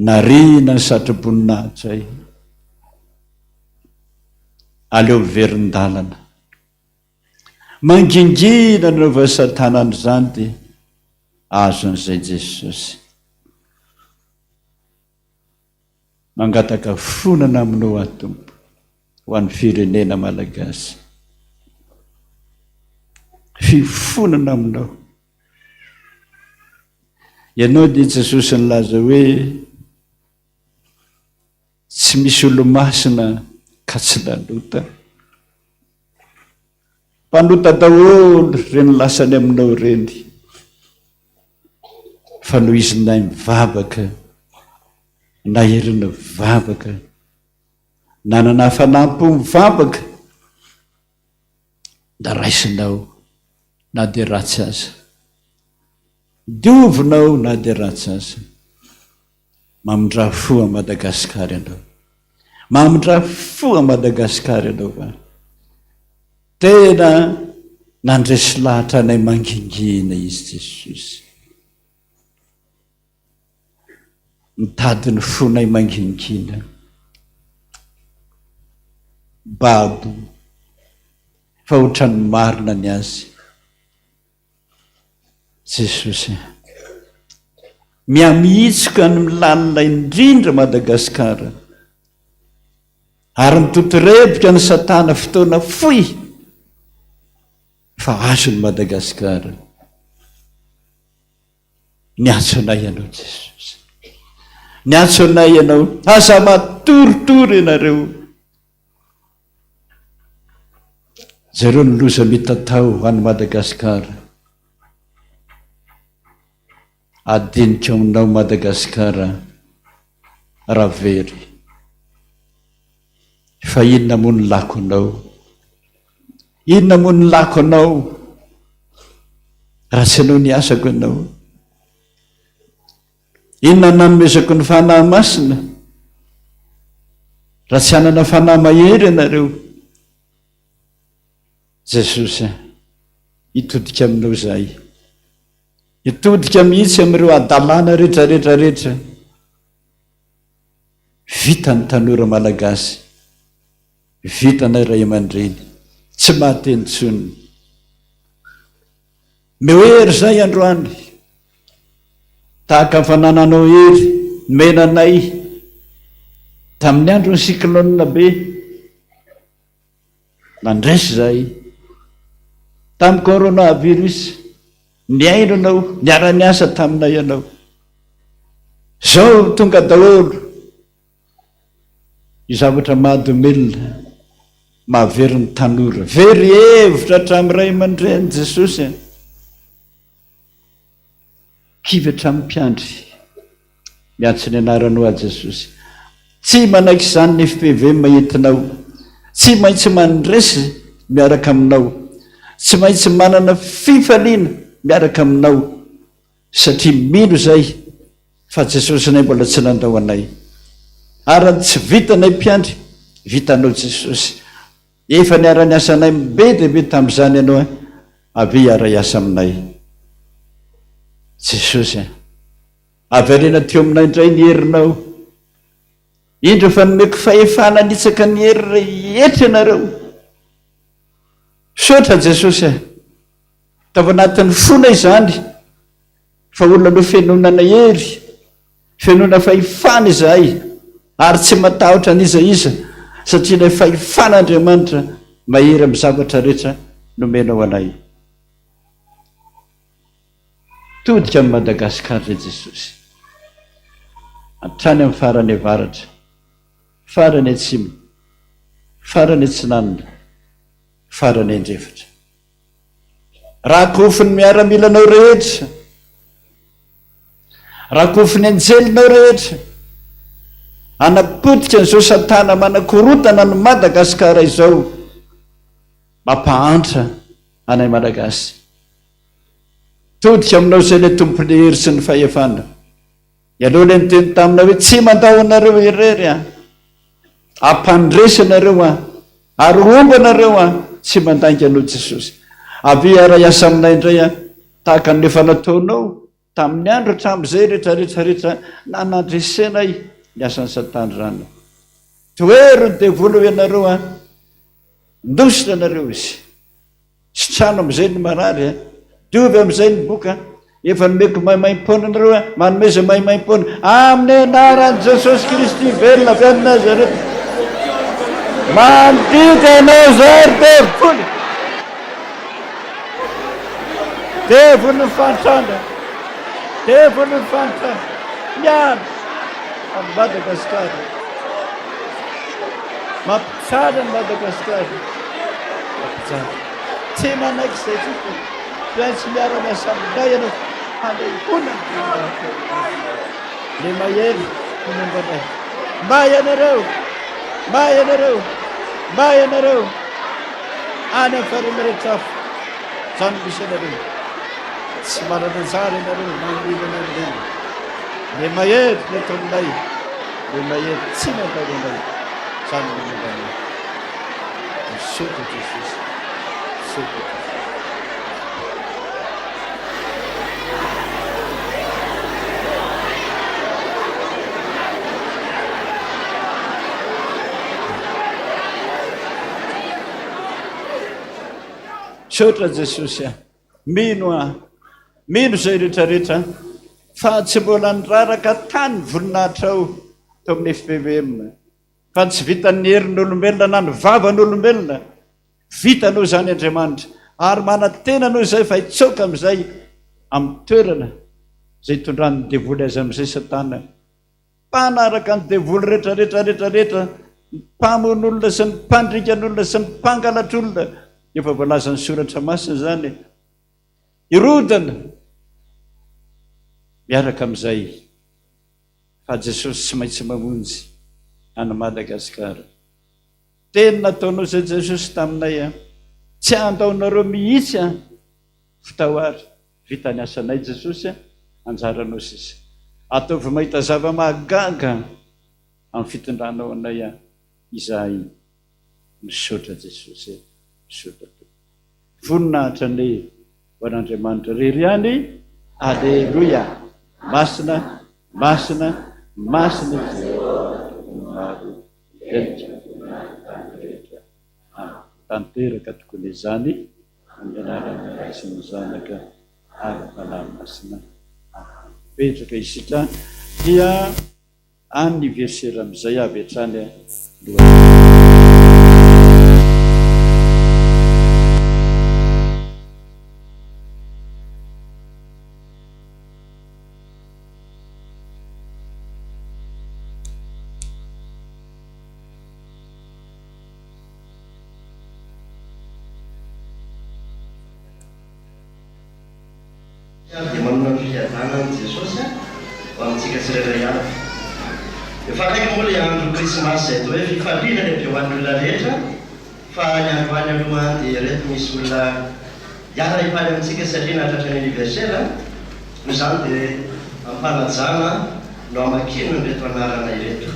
Nariana ny satroboninahitray. Aleo miverin-dalana. Mangingina nanaovan'i Satana an'izany dia azon'izay Jesosy. Mangataka fonana aminao aho Tompo ho an'ny firenena Malagasy. Fifonana aminao. Ianao dia Jesosy nilaza hoe tsy misy olo-masina ka tsy nanota. Mpanota daholo ireny lasany aminao ireny. Fa noho izinay mivavaka, nahery nivavaka, nanana hafanam-po mivavaka, da raisinao na dia ratsy aza. Diovinao na dia ratsy aza. Mamindrà fo a Madagascar ianao. Mamindrà fo a Madagascar ianao va. Tena nandresy lahatra anay mangingina izy Jesosy. Mitady ny fonay mangingina. Babo fa ohatran'ny marina ny azy. Jesosy a. Mihamihitsoka ny milalina indrindra Madagascar. Ary mitotorebika ny satana fotoana fohy fa azon'i Madagascar. Niantso anay ianao Jesosy. Niantso anay ianao. Aza matoritory ianareo. Jereo ny loza mitatao any Madagascar. Adiniko aminao Madagascar raha very. Fa inona moa ny lako anao? Inona moa ny lako anao raha tsy anao ny asako ianao? Inona no nanomezako ny Fanahy Masina raha tsy hanana fanahy mahery ianareo? Jesosy a, hitodika aminao izahay. Hitodika mihitsy amin'ireo hadalana rehetra rehetra rehetra. Vita ny tanora malagasy. Vita anay ray aman-dreny. Tsy mahateny intsony. Meo hery izay androany. Tahaka ny fanananao hery nomena anay tamin'ny andron'ny cyclone be. Nandresy izahay tamin'ny coronavirus. Nihaino anao, niara-niasa taminay ianao. Izao tonga daholo. Ny zavatra mahadomelina, mahavery ny tanora. Very hevitra hatramin'ny ray aman-dreny Jesosy a. Kivy hatramin'ny mpiandry. Miantso ny anaranao aho Jesosy. Tsy manaiky izany ny FPVM entinao. Tsy maintsy mandresy miaraka aminao. Tsy maintsy manana fifaliana miaraka aminao. Satria mino izay fa Jesosinay mbola tsy nandao anay. Ary ny tsy vitanay mpiandry, vitanao Jesosy. Efa niara-niasanay be dia be tamin'izany ianao eh, avia hiara-hiasa aminay. Jesosy eh. Averena teo aminay indray ny herinao. Indro fa nomeko fahefana hanitsaka ny hery rehetra ianareo. Misaotra Jesosy eh. Tao anatin'ny fonay izany fa olona nofenonana hery. Fenoina fahefana izahay ary tsy matahotra an'iza iza satria ilay fahefan'Andriamanitra mahery amin'ny zavatra rehetra nomenao anay. Todika amin'i Madagasikara ilay Jesosy. Hatrany amin'ny farany avaratra, farany atsimo, farany atsinanana, farany andrefatra. Rakofin'ny miaramilanao rehetra, rakofin'ny anjelinao rehetra, hanapotika an'izao satana manakorontana an'i Madagasikara izao, mampahantra anay Malagasy. Todika aminao izay ilay Tompon'ny hery sy ny fahefana. Ianao ilay niteny taminay hoe tsy mandao anareo irery aho. Hampandresy anareo aho ary homba anareo aho. Tsy mandainga anao Jesosy. Avia hiara-hiasa aminay indray aho tahaka ny efa nataonao tamin'ny andro hatramin'izay rehetra rehetra rehetra na nandresenay ny asan'i Satana izany. Tohero ny devoly ho ianareo aho. Ndositra anareo izy. Sitrano amin'izay ny marary a! Diovy amin'izay ny boka a! Efa nomeko maimaimpoana anareo a! Manomeza maimaimpoana amin'ny anaran'i Jesosy Kristy velona avy any Nazareta. Mandidy anao izay ry devoly! Devolin'ny fahantrana! Devolin'ny fahantrana! Miala amin'i Madagasikara! Mampijaly an'i Madagasikara. Mampijaly. Tsy manaiky izay tsika. Tsy maintsy miara-miasa aminay ianao hanehoana ny voninahitrao. Le mahery no momba anay. Mba ianareo! Mba ianareo! Mba ianareo! Any amin'ny farany rehetra hafa. Izany no misy anareo. Tsy manana anjara ianareo na amin'inona na amin'inona. Le mahery no eto aminay. Le mahery tsy mandao anay. Izany no momba anay. Misaotra Jesosy. Misaotra Jesosy. Misaotra Jesosy a. Mino aho. Mino izay rehetra rehetra fa tsy mbola niraraka tany voninahitrao tao amin'ny FPVM. Fa tsy vitan'ny herin'olombelona na ny vavan'olombelona. Vitanao izany Andriamanitra. Ary manantena anao izahay fa hitsoaka amin'izay amin'ny toerana izay itondran'ny devoly azy amin'izay Satana. Mpanaraka ny devoly rehetra rehetra rehetra rehetra, ny mpamono olona sy ny mpandringan'olona sy ny mpangalatr'olona. Efa voalazan'ny soratra masina izany. Hirodana miaraka amin'izay. Fa Jesosy tsy maintsy mamonjy an'i Madagasikara. Teny nataonao izay Jesosy taminay a! Tsy handao anareo mihitsy aho. Vitao ary, vita ny asanay Jesosy a! Anjaranao sisa. Ataovy mahita zava-mahagaga amin'ny fitondranao anay a! Izahay misaotra Jesosy e! Misaotra Tompo. Voninahitra anie ho an'Andriamanitra irery ihany. Aleloia! Masina, masina, masina i Jehovah Tompon'ny maro, heloka ny tany rehetra. Amen. Tanteraka tokoa izany amin'ny anaran'ny Ray sy ny Zanaka ary ny Fanahy Masina. Amen. Mipetraka isika dia anniversaire amin'izay avy hatrany aloha. Ary dia manona ny fiadanan'i Jesosy ho amintsika tsirairay avy. Efa akaiky moa ilay andro Krismasy izay atao hoe fifaliana lehibe ho an'ny olona rehetra, fa ny androany aloha dia ireto misy olona hiara-hifaly amintsika satria nahatratra ny anniversaire, noho izany dia am-panajana no hamakiana an'ireto anarana ireto.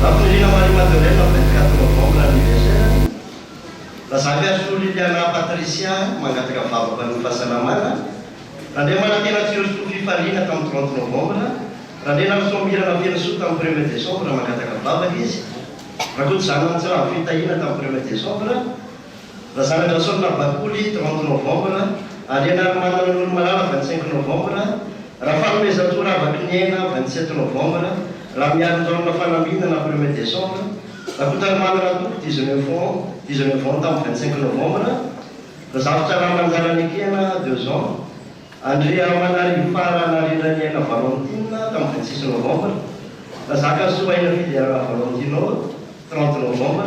Rafinirina Marie Madeleine, 24 novembre anniversaire-ny. Razakasoa Liliana Patricia mangataka vavaka ny fahasalamana, Randriamanantena Tsirosoa Fifaliana tamin'ny 30 novambra, Randrianarisoa Mirana Fenosoa tamin'ny premier décembre mangataka vavaka izy, Rakotozanany Tsiravo Fitahiana tamin'ny premier décembre, Razanadrasaolina Bakoly 30 novambra, Andrianarimanana Noromalala 25 novambra, Rafanomezantsoa Ravakiniaina, 27 novembre, Ramiarinjaona Fanambinana, premier décembre, Rakotarimanana Toky, 19 ans, 19 ans tamin'ny 25 novembre, Razafitraramanjara Nekena, deux ans, Andriamanarivo Fara Narindraniaina Valentine, tamin'ny 26 novembre, Razakasoa Aina Fiderana Valentino, 30 novembre,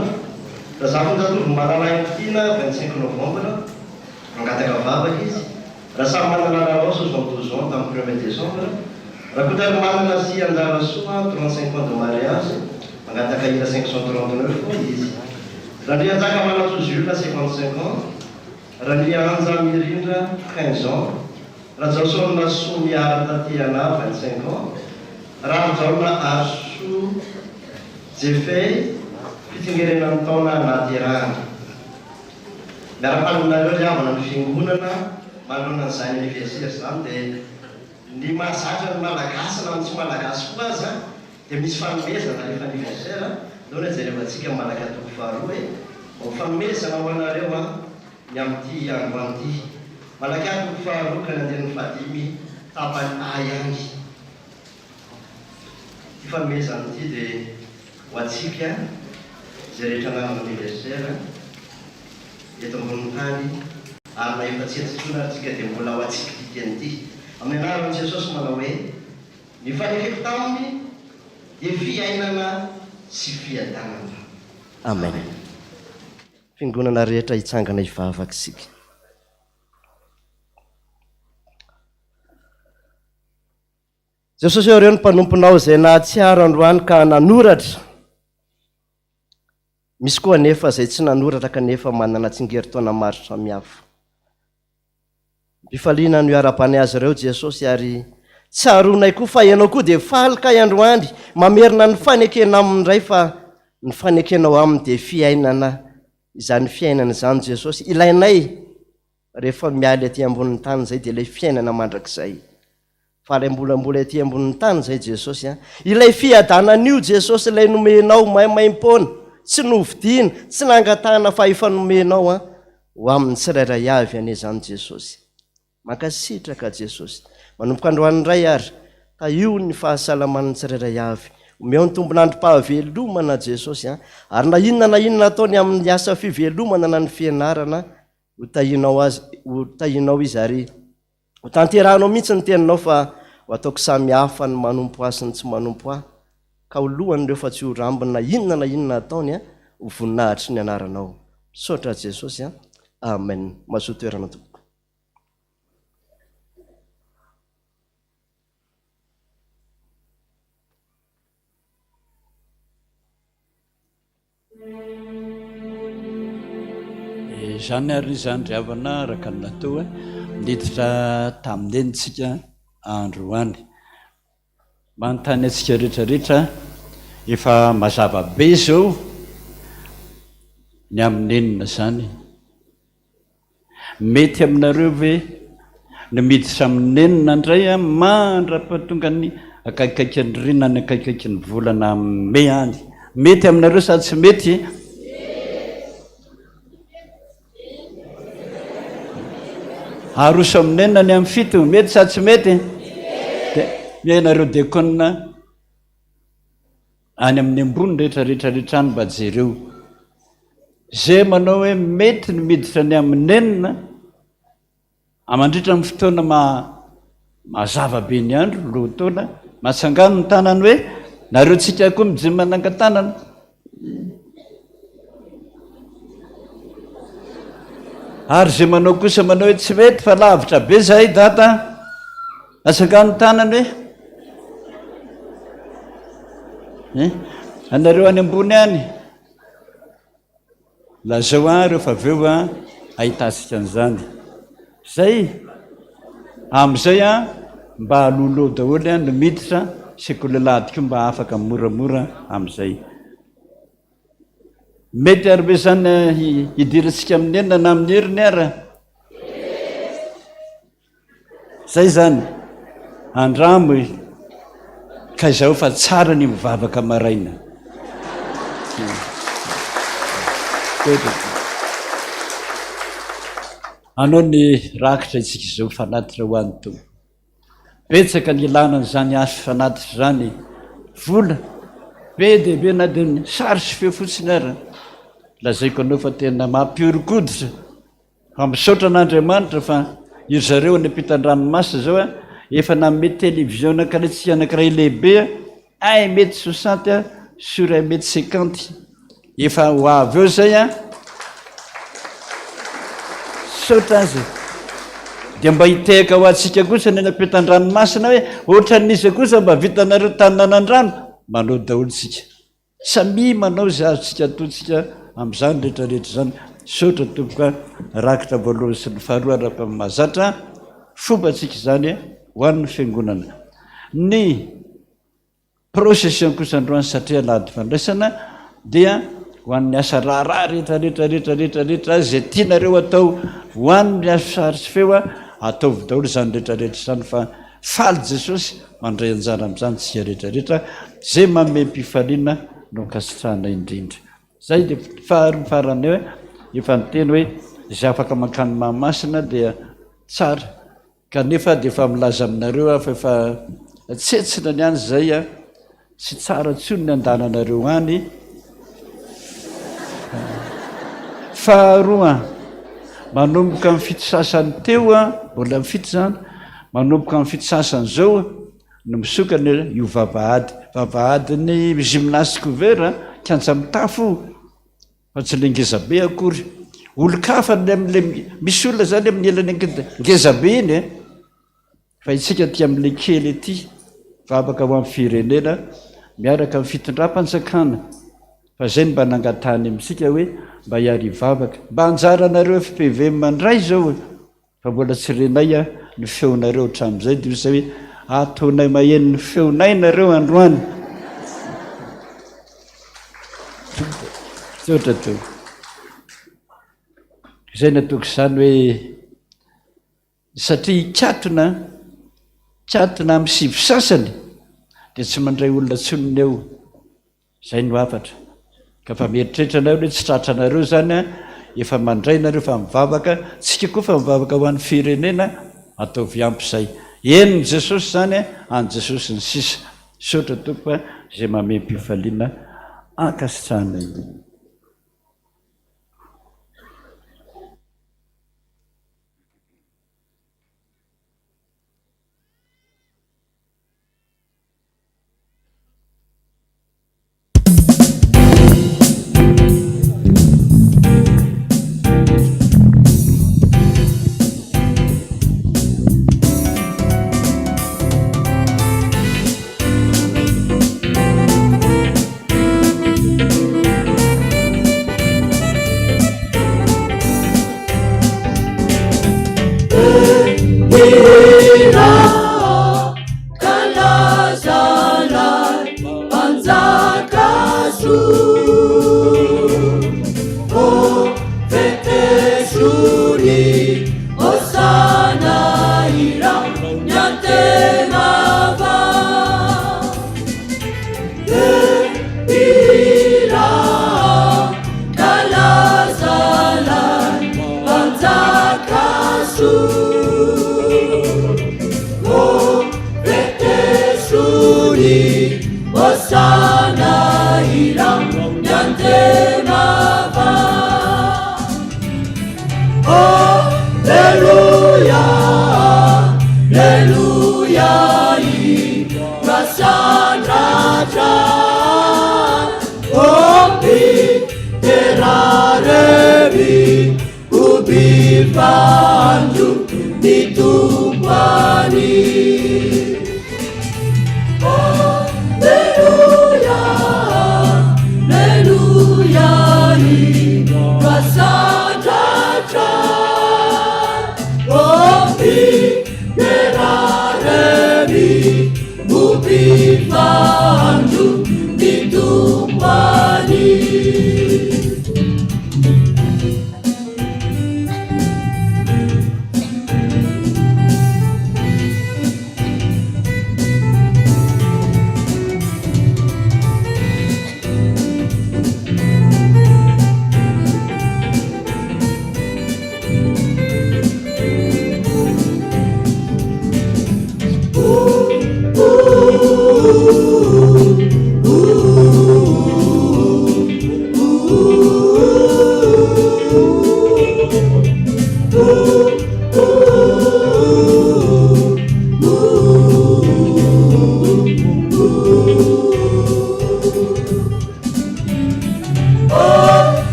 Razafinjatovo Malala Haingotiana, 25 novembre, Mangataka vavaka izy. Rasamimanana Lalao, 72 ans, tamin'ny premier décembre, Rakotarimanana sy Anjarasoa, 35 ans de mariage, mangataka hira 539 izy. Randrianjaka Manantsoa Jules, 55 ans, Ranianja Mirindra, 15 ans, Rajaosaona Soa Tatiana, 25 ans, Raharijaona Arisoa Jeffey, fitsingerenan'ny taona nahaterahany. Miara-faly aminareo ry havana ny fiangonana manoloana an'izany anniversaire izany dia ny mahazatra ny malagasy na ny tsy malagasy koa aza dia misy fanomezana rehefa anniversaire, ndao anie jerevantsika ny Malaka toko faharoa e, mba ho fanomezana ho anareo an ny amin'ity androany ity. Malaka toko faharoa ka ny andininy fahadimy tapany A ihany. Ity fanomezana ity dia ho antsika izay rehetra nanana anniversaire eto ambonin'ny tany ary na efa tsy eto intsony ary tsika dia mbola ho antsika ity teny ity. Amin'ny anaran'i Jesosy manao hoe, Ny fanekeko taminy dia fiainana sy fiadanana. Amen. Fiangonana rehetra hitsangana hivavaka isika. Jesosy ô, ireo ny mpanomponao izay nahatsiaro androany ka nanoratra. Misy koa anefa izay tsy nanoratra kanefa manana tsingerin-taona maro samihafa. Am-pifaliana no iarahabany azy ireo Jesosy ary tsaroanay koa fa Ianao koa dia faly kay androany mamerina ny fanekena aminy indray fa ny fanekenao aminy dia fiainana izany fiainana izany Jesosy ilainay rehefa miala ety ambonin'ny tany izay dia ilay fiainana mandrakizay. Fa ilay mbola mbola ety ambonin'ny tany izay Jesosy an! Ilay fiadanana io Jesosy ilay nomenao maimaimpoana, tsy novidiana, tsy nangatahana fa efa nomenao an! Ho amin'ny tsirairay avy anie izany Jesosy. Mankasitraka Jesosy. Manomboka androany indray ary, tahio ny fahasalaman'ny tsirairay avy. Omeo ny tombon'androm-pahavelomana Jesosy an! Ary na inona na inona ataony amin'ny asa fivelomana na ny fianarana, ho tahianao azy, ho tahianao izy ary Ho tanterahanao mihitsy ny teninao fa ho ataoko samy hafa ny manompo ahy sy ny tsy manompo ahy, ka ho lohan'ireo fa tsy ho rambony na inona na inona ataony ho voninahitry ny anaranao. Misaotra Jesosy a! Amen. Mazoa toerana tompoko. Izany ary izany ry havana araka ny natao niditra tamin'ny enintsika androany. Manontany antsika rehetra rehetra efa mazava be izao ny amin'ny enina izany. Mety aminareo ve ny miditra amin'ny nenina indray an mandra-pahatonga ny akaikikaiky ny riana any akaikikaiky ny volana mey any? Mety aminareo sa tsy mety? Aroso amin'ny nenina ny amin'ny fito, mety sa tsy mety? Dia ianareo diakona any amin'ny ambony rehetra rehetra rehetra any mba jereo. Izay manao hoe mety ny miditra ny amin'ny nenina mandritra ny fotoana maha mazava be ny andro, lohataona, matsangano ny tanany hoe nareo tsika koa mijery manangan-tanana. Ary izay manao kosa manao hoe tsy mety fa lavitra be zahay dada, atsangano ny tanany hoe eh, anareo any ambony any. Lazao ahy ireo fa avy eo an ahitantsika an'izany. Zay, amin'izay an mba alohaloha daholo an no miditra sekoly alahady koa mba afaka moramora amin'izay. Mety ary ve izany hidirantsika amin'ny enina na amin'ny heriny ara? Zay zany, andramo e! Ka izao fa tsara ny mivavaka maraina. Anao ny rakitra isika izao fanatitra ho an'ny Tompo. Betsaka ny ilana an'izany asa fanatitra izany. Vola be dia be na dia ny sary sy feo fotsiny ara. Lazaiko anao fa tena mampihoron-koditra. Fa misaotra an'Andriamanitra fa iry zareo any ampitan-dranomasina izao a, efa nanome télévision anankiray anankiray lehibe a, un mètre soixante sur un mètre cinquante. Efa ho avy eo izay a. Misaotra azy. Dia mba hitehaka ho antsika kosa ny any ampitan-dranomasina hoe ohatran'iza kosa mba vitanareo tany nanan-drano. Manao daholo tsika. Samia manao izay azontsika ataontsika amin'izany rehetra rehetra izany. Misaotra tompoko a. Rakitra voalohany sy ny faharoa araka ny mahazatra fombantsika izany ho an'ny fiangonana. Ny procession kosa androany satria alahady fandraisana dia ho an'ny asa raharaha rehetra rehetra rehetra rehetra rehetra izay tianareo atao ho an'ny asa sary sy feo ataovy daholo izany rehetra rehetra izany fa Faly Jesosy mandray anjara amin'izany tsika rehetra rehetra zay mamem-pifaliana no ankasitrahana indrindra. Zay dia faharoa farany hoe efa niteny hoe izay afaka mankany Mahamasina dia tsara kanefa dia efa milaza aminareo aho fa efa tsetsina ny any zay a. Tsy tsara intsony ny andananareo any. Faharoa, manomboka amin'ny fito sasany teo, mbola amin'ny fito izany, manomboka amin'ny fito sasany izao no misokana io vavahady, vavahadin'ny gymnase couvert, kianja mitafo io, fa tsy ilay ngeza be akory. Olon-kafa ny amin'ilay, misy olona izany amin'ny ilany ngeza be iny e. Fa isika aty amin'ilay kely aty, vavaka ho an'ny firenena miaraka amin'ny fitondram-panjakana. Fa izay no mba nangatahany amintsika hoe mba hiary hivavaka. Mba anjaranareo fpvm indray izao e! Fa mbola tsy renay ny feonareo hatramin'izay dia hoy izay hoe ataonay maheno ny feonay nareo androany. Misaotra tompoko. Izay no ataoko izany hoe Satria hikatona, hikatona amin'ny sivy sasany dia tsy mandray olona intsony ny eo. Izay no hafatra. Ka fa mieritreritra nareo hoe tsy tratranareo izany an, efa mandray nareo fa mivavaka, tsika koa fa mivavaka ho an'ny firenena, ataovy ampy izay. Henon'i Jesosy izany an, an'i Jesosy ny sisa. Misaotra Tompo a, izay mamem-pifaliana ankasitrahana indrindra.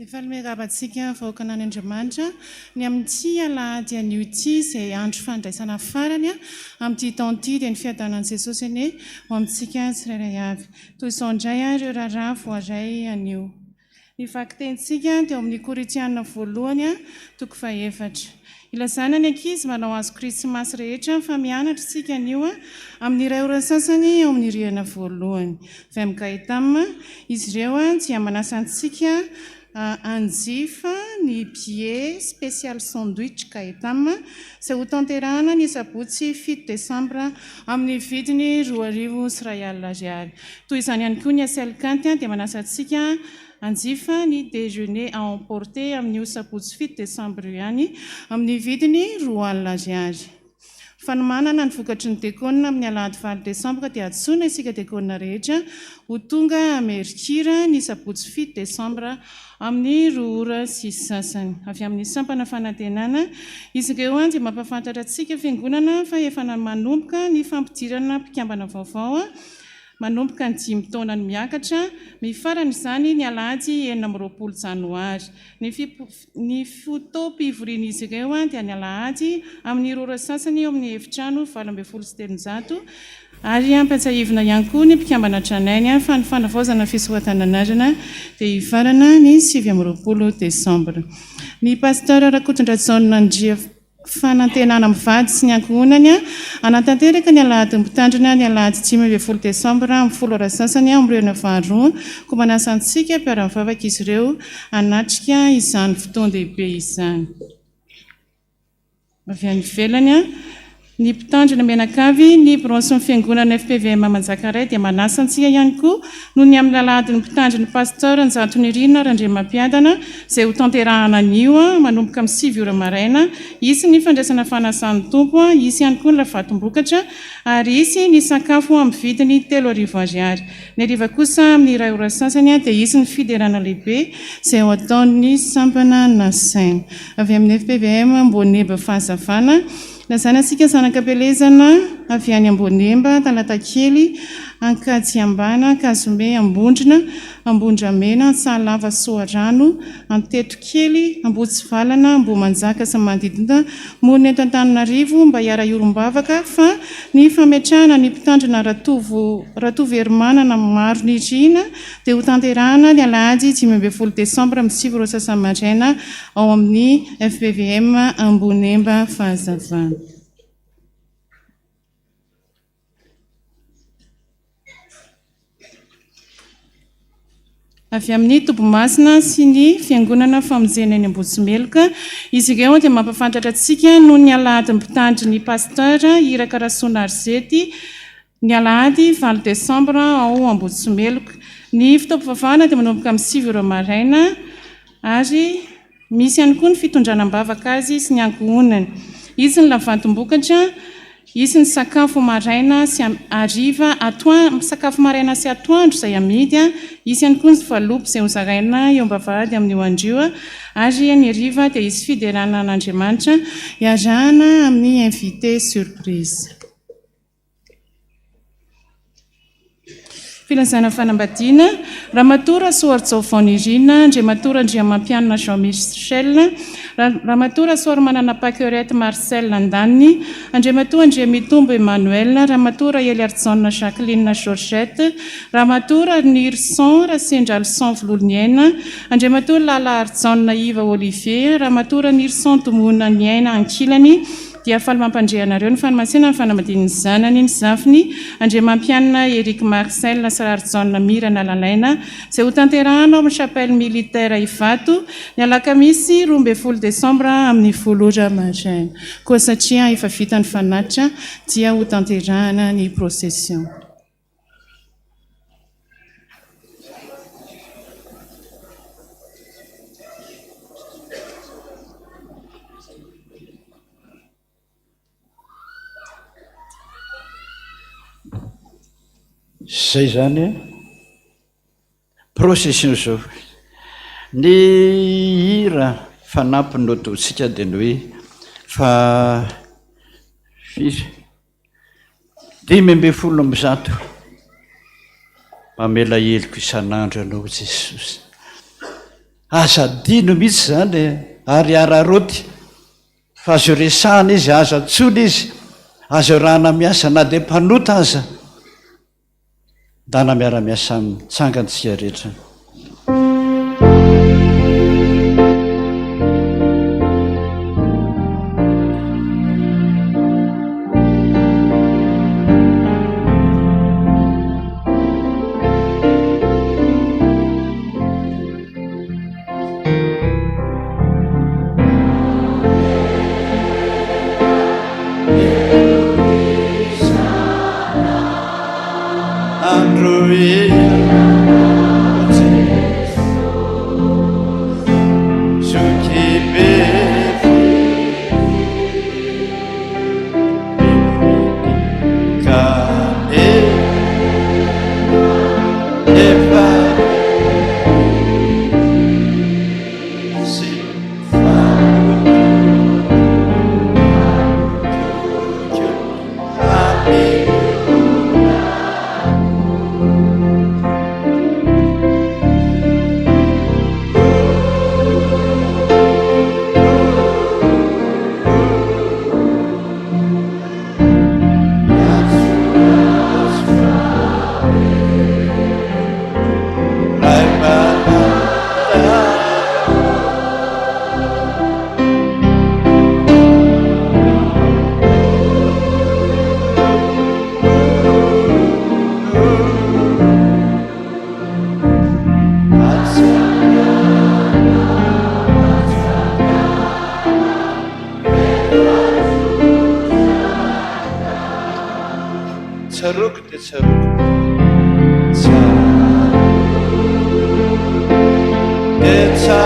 Dia faly miarahaba antsika vahoakan'Andriamanitra ny amin'ity alahady anio ity izay andro fandraisana farany amin'ity taona ity dia ny fiadanan'i Jesosy anie ho amintsika tsirairay avy. Toy izao indray ireo raharaha voaray anio. Ny vakitenintsika dia ao amin'ny Korintiana voalohany toko fahefatra. Ilazana ny ankizy manao hazo krismasy rehetra fa mianatra isika anio amin'ny iray ora sasany ao amin'ny rihana voalohany. Avy amin'i Gaetam, izy ireo dia manasa antsika hanjifa ny billet spécial sandwich Gaetam izay hotanterahana ny sabotsy fito desambra amin'ny vidiny 2100 ariary. Toy izany ihany koa ny SL Quinte dia manasa antsika hanjifa ny déjeuner à emporter amin'io sabotsy fito desambra io ihany amin'ny vidiny 2000 ariary. Fanomanana ny vokatry ny dekona amin'ny alahady valo desambra dia antsoina isika dekona rehetra ho tonga Amerikira ny sabotsy fito desambra amin'ny roa ora sy sasany. Avy amin'ny sampana Fanantenana, izy ireo dia mampahafantatra antsika fiangonana fa efa manomboka ny fampidirana mpikambana vaovao manomboka ny dimy taona no miakatra, mifarana izany ny alahady 26 janoary. Ny ny fotoam-pivorian'izy ireo dia ny alahady amin'ny roa ora sasany eo amin'ny efitrano 318 ary ampiatsahivina ihany koa ny mpikambana tranainy fa ny fanavaozana fisoratana anarana dia hifarana ny 29 desambra. Ny Pasteur Rakotondrajaona Andria Fanantenana mivady sy ny ankohonany hanatanteraka ny alahadin'ny mpitandrina ny alahady 15 desambra amin'ny folo ora sasany amin'ny rena faharoa koa manasa antsika mpiara-mivavaka izy ireo hanatrika izany fotoan-dehibe izany. Avy any ivelany, ny mpitandrina mianakavy, ny biraonsin'ny fiangonana fpvm Manjakaray dia manasa antsika ihany koa noho ny amin'ny alahadin'ny mpitandrina Pasteur Njatonirina Randriamampiadana izay hotanterahana anio manomboka amin'ny sivy ora maraina. Hisy ny fandraisana fanasan'ny Tompo, hisy ihany koa ny lavatom-bokatra ary hisy ny sakafo amin'ny vidiny 3000 ariary. Ny hariva kosa amin'ny iray ora sasany dia hisy ny fiderana lehibe izay ho ataon'ny sampana nasaina. Avy amin'ny fpvm Amboaneba Fahazavana, Lazaina antsika zanak'Ampielezana avy any Amboanemba, Talatakely, Ankajiambana, Ankazombe, Ambondrona, Ambondramena, Antsahalava, Soarano, Antetokely, Ambohitsivalana, Ambohimanjaka sy ny manodidina, monina eto Antananarivo mba hiara-hiorim-bavaka fa ny fametrahana ny mpitandrina Ratovo Ratovoherimanana Maronirina dia hotanterahana ny alahady 15 desambra amin'ny sivy ora sasany maraina ao amin'ny fpvm Ambonemba Fahazavana. Avy amin'ny Tobimasina sy ny Fiangonana Famonjena eny Ambohitsimeloka, izy ireo dia mampahafantatra antsika noho ny alahady mpitandry ny Pasteur Iraka Rasoanarizety ny alahady valo desambra ao Ambohitsimeloka. Ny fotoam-pivavahana dia manomboka amin'ny sivy ora maraina ary Misy ihany koa ny fitondrana am-bavaka azy sy ny ankohonany. Hisy ny lavantim-bokatra, hisy ny sakafo maraina sy hariva, atoandro, sakafo maraina sy atoandro izay amidy, hisy ihany koa ny valopy izay hozaraina eo am-bavahady amin'io andro io, ary ny hariva dia hisy fiderana an'Andriamanitra iarahana amin'ny invité surprise. Filazana fanambadiana, Ramatoa Rasoarijaovao Nirina, Andriamatoa Randriamampianina Jean Michel, Ramatoa Rasoarimanana Paquerette Marcel Andaniny, Andriamatoa Andriamitombo Emmanuel, Ramatoa Raheliarijaona Jacqueline Georgette, Ramatoa Ranirison Rasendralison Vololoniaina, Andriamatoa Lala Harijaona Yves Olivier, Ramatoa Ranirison Domoina Niaina ankilany, dia faly mampandre anareo ny fanomasina ny fanambadian'ny zanany, ny zafiny, Andriamampianina Eric Marcel sy Raharijaona Mirana Lalaina, izay hotanterahana ao amin'ny Chapelle Militaire Ivato, ny alakamisy 12 desambra amin'ny folo ora maraina. Koa satria efa vita ny fanatitra dia hotanterahana ny procession. Zay zany e. Procession zao. Ny hira fanampiny no ataontsika dia ny hoe fa firy? 115. Mamela heloka isan'andro ianao Jesosy. Aza adino mihitsy izany e, ary araraoty. Fa azo resahana izy, azo antsoina izy, azo iarahana miasa na dia mpanota aza. Ndana miara-miasa aminy. Tsangany tsika rehetra. Tsaroako dia tsaroako Tsaroako dia tsaroako Eto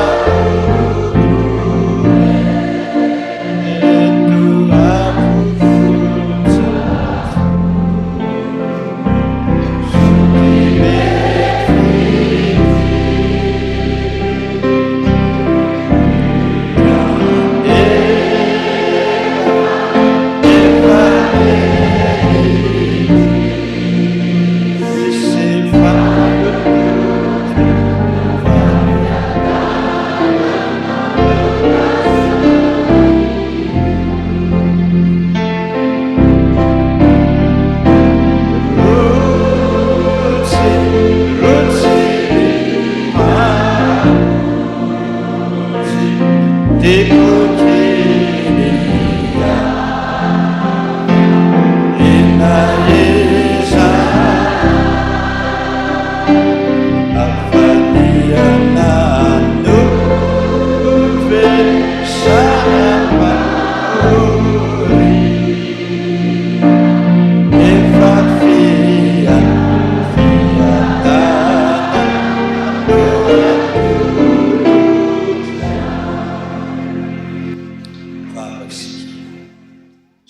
afofotsy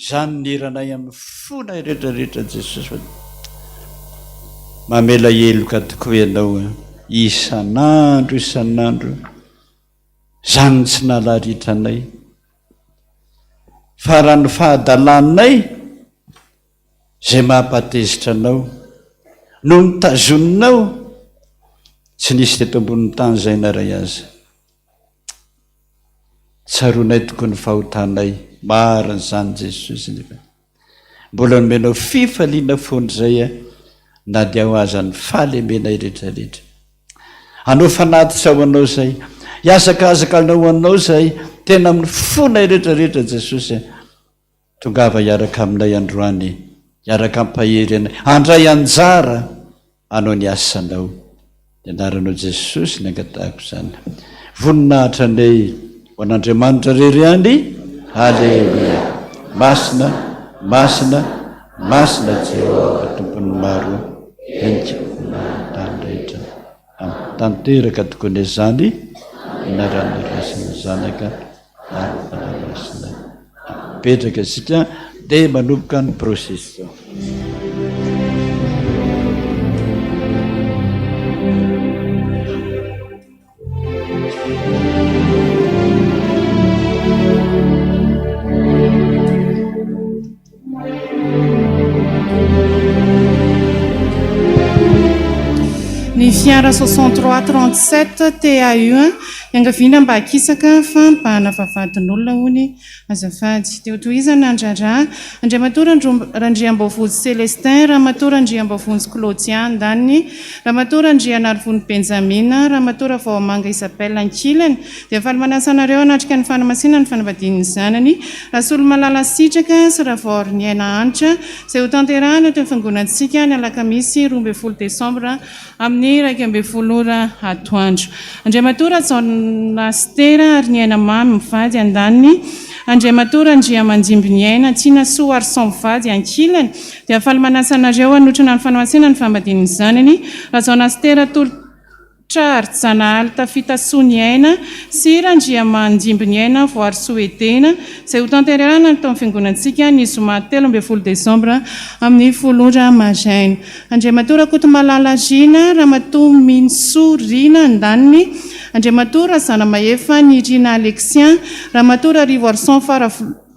Zany ny hiranay amin'ny fonay rehetra rehetra Jesosy fa mamela heloka tokoa ianao isan'andro isan'andro. Zany no tsy nahalaritra anay. Fa raha ny fahadalanay izay mahampatezitra anao. No notazoninao, tsy nisy teto ambonin'ny tany izay na iray aza. Tsaroanay tokoa ny fahotanay, marina izany Jesosy nefa mbola nomenao fifaliana foana izay na dia ao aza ny fahalemenay rehetra rehetra. Hanao fanatitra ho anao izay, hihazakazaka anao ho anao izay, tena amin'ny fonay rehetra rehetra Jesosy. Tongava hiaraka aminay androany, hiaraka hampahery anay, handray anjara hanao ny asanao. Ny anaranao Jesosy ny angatahako izany. Voninahitra anay ho an'Andriamanitra irery ihany. Haleloia. Masina, masina, masina Jehovah Tompon'ny maro, henika ny tany rehetra. Amen. Tanteraka tokoa anie izany, ny anaran'ny Ray sy ny Zanaka ary ny Fanahy Masina. Mipetraka isika dia manomboka ny procession. Ny fiara 63 37 TAU iangaviana mba hakisaka fa mibahana vavahadin'olona hono azafady. Dia hotohizana ny raharaha. Andriamatoa Randriambaovonjy Celestin, Ramatoa Randriambaovonjy Claudia andaniny, Ramatoa Randrianarivony Benjamina, Ramatoa Ravaomanga Isabelle ankilany, Dia faly manasa anareo hanatrika ny fanamasinana ny fanambadian'ny zanany, Rasolomalala Sitraka sy Ravaoriniaina Hanitra, izay hotanterahina eto amin'ny fiangonantsika ny alakamisy 12 desambra amin'ny 11 ora atoandro. Andriamatoa Rajaona Stera Hariniaina Mamy mivady andaniny, Andriamatoa Randriamandimbiniaina Tianasoa Arson mivady ankilany, dia faly manasa anareo hanotrona ny fanamasinana ny fanambadian'ny zanany, Rajaona Stera Tolo. Traharijanahary Tafita Soa Ny Aina sy Randriamandimby Ny Aina Voarisoa Edena izay hotanterahina eto amin'ny Fiangonantsika ny zoma 13 desambra amin'ny folo ora maraina. Andriamatoa Rakotomalala Rina, Ramatoa Minisoa Rina andaniny, Andriamatoa Razanamahefa Nirina Alexien, Ramatoa Rarivoarison Fara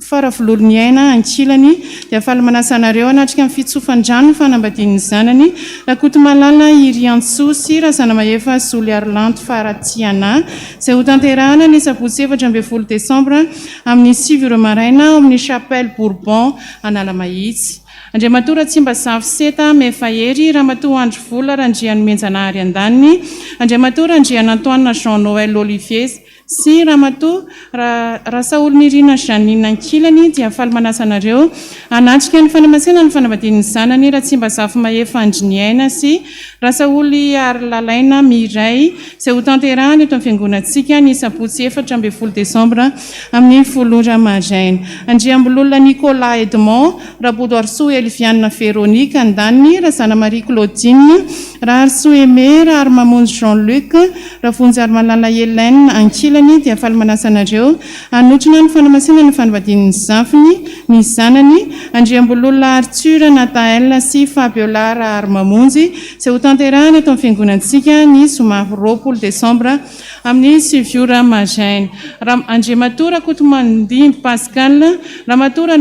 Faravololoniaina ankilany dia faly manasa anareo hanatrika ny fitsofan-drano ny fanambadian'ny zanany, Rakotomalala Iriantsoa sy Razanamahefa Zoliarilanto Faratiana, izay hotanterahana ny sabotsy 14 desambra amin'ny sivy ora maraina ao amin'ny Chapelle Bourbon Analamahitsy. Andriamatoa Ratsimbazafy Seta Mefa Hery, Ramatoa Andry Vola Randrianomenjanahary andaniny, Andriamatoa Randrianantoanina Jean Noël Olivier, Sy Ramatoa Rasaolonirina Jeannine ankilany dia faly manasa anareo hanatrika ny fanamasinana ny fanambadian'ny zanany Ratsimbazafimahefa Andriniaina sy Rasaoliarilalaina Mireille izay hotanterahana eto amin'ny fiangonantsika ny sabotsy 14 desambra amin'ny folo ora maraina. Andriambololona Nicolas Edmond, Rabodoarisoa Eliviane Veronique andaniny, Razanamaria Claudine, Raharisoa Aimé, Raharimamonjy Jean Luc, Ravonjarimalala Hélène ankilany dia faly manasa anareo hanotrona ny fanamasinana ny fanambadian'ny zafiny, ny zanany, Andriambololona Arthur Nathaël sy Fabiola Raharimamonjy izay hotanterahina eto amin'ny fiangonantsika ny zoma 20 desambra amin'ny sivy ora maraina. Andriamatoa Rakotomandimby Pascal, Ramatoa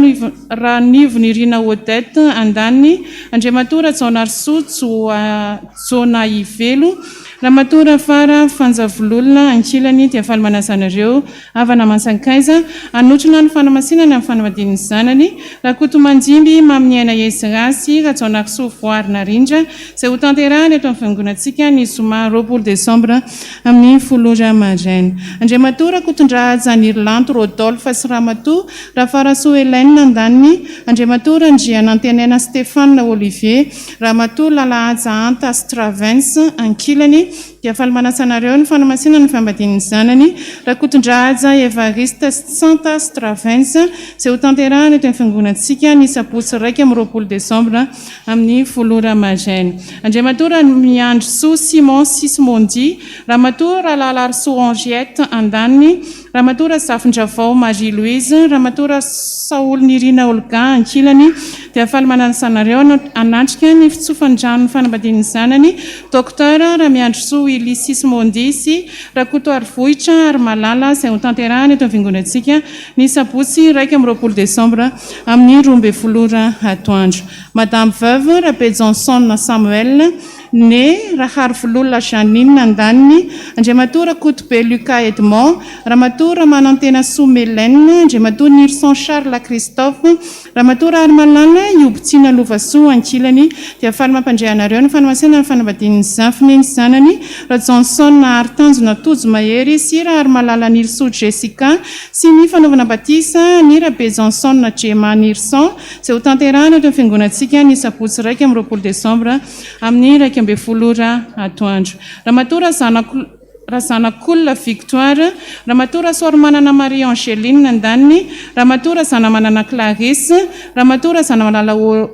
Ranivonirina Odette andaniny, Andriamatoa Rajaonarisoa Jonaivelo, Ramatoa Rafara Fanjavololona ankilany dia faly manasa anareo havana aman-tsankaiza hanotrona ny fanamasinana ny fanambadian'ny zanany, Rakotomandimby Maminiaina Ezra sy Rajaonarisoa Voary Narindra izay hotanterahana eto amin'ny fiangonantsika ny zoma 20 desambra amin'ny folo ora maraina. Andriamatoa Rakotondrahaja Nirlanto Rodolphe sy Ramatoa Rafarasoa Hélène andaniny, Andriamatoa Randrianantenaina Stéphane Olivier, Ramatoa Lalahaja Anta Stravens, ankilany, dia faly manasa anareo ny fanamasinana ny fanambadian'ny zanany, Rakotondrahaja Evariste Santa Stravens, izay hotanterahana eto amin'ny fiangonantsika ny sabotsy 21 desambra amin'ny folo ora maraina. Andriamatoa Ramiandrisoa Simon Sismondi, Ramatoa Ralalarisoa Henriette, andaniny, Ramatoa Razafindravao Marie Louise, Ramatoa Rasaolinirina Olga ankilany dia faly manasa anareo hanatrika ny fitsofan-dranon'ny fanambadian'ny zanany, Docteur Ramiandrisoa. Willy Sismondi sy Rakotoarivohitra Harimalala izay hotanterahana eto amin'ny Fiangonantsika ny sabotsy 21 desambra amin'ny 12 ora atoandro. Madame Veuve Rabejohnson Samuel, née Raharivololona Jeannine andaniny, Andriamatoa Rakotobe Lucas Edmond, Ramatoa Ramanantenasoa Melaine, Andriamatoa Nirson Charles Christophe, Ramatoa Raharimalala Ihobitsiana Lovasoa ankilany dia faly mampandre anareo ny fanamasinana ny fanambadian'ny zafiny ny zanany, Rajohnson Haritanjona Tojo Mahery sy Raharimalala Nirisoa Jessica sy ny fanaovana batisa an'i Rabejohnson Jema Nirson izay hotanterahina eto amin'ny fiangonantsika ny sabotsy 21 desambra amin'ny 11 ora atoandro. Ramatoa Razanako Razanakolona Victoire, Ramatoa Rasoarimanana Marie Angeline andaniny, Ramatoa Razanamanana Clarisse, Ramatoa Razanamalala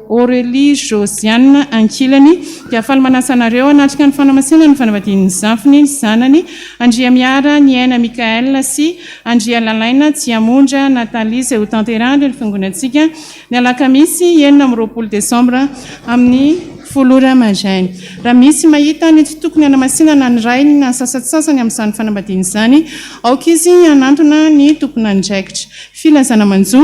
Aurelie Josiane ankilany, dia faly manasa anareo hanatrika ny fanamasinana ny fanambadian'ny zafiny, ny zanany, Andriamihara Niaina Michaël sy Andrialalaina Tsiamondra Nathalie izay hotanterahina eo fiangonantsika Ny alakamisy 26 desambra amin'ny folo ora maraina. Raha misy mahita ny tsy tokony hanamasinana ny rainy na ny sasantsasany amin'izany fanambadiana izany, aoka izy hanantona ny tompon'andraikitra. Filazana manjo,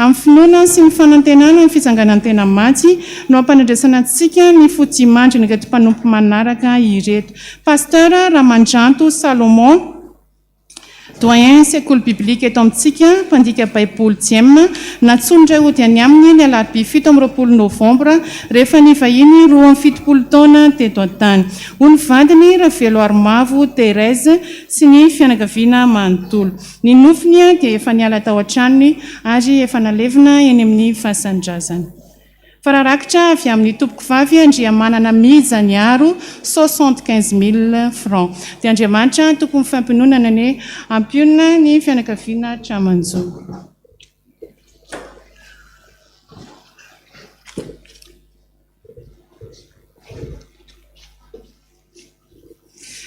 Amin'ny finoana sy ny fanantenana ny fitsanganan'ny tena maty no ampanandraisana antsika ny fodiamandrin'ireto mpanompo manaraka ireto. Pasteur Ramandranto Salomon. Doyen sekoly biblika eto amintsika, mpandika Baiboly Diem, nantsoin'ny ray hody any aminy ny alarobia 27 novambra rehefa nivahiny 72 taona teto an-tany. Ho ny vadiny, Raveloarimavo Thérèse sy ny fianakaviana manontolo. Ny nofony dia efa niala tao an-tranony ary efa nalevina eny amin'ny fasan-drazany. Fa raha rakitra avy amin'ny tompokovavy Andriamanana Mija Niaro 75 mille francs. Dia Andriamanitra tompon'ny fampiononana anie hampionona ny fianakaviana Tramanjo.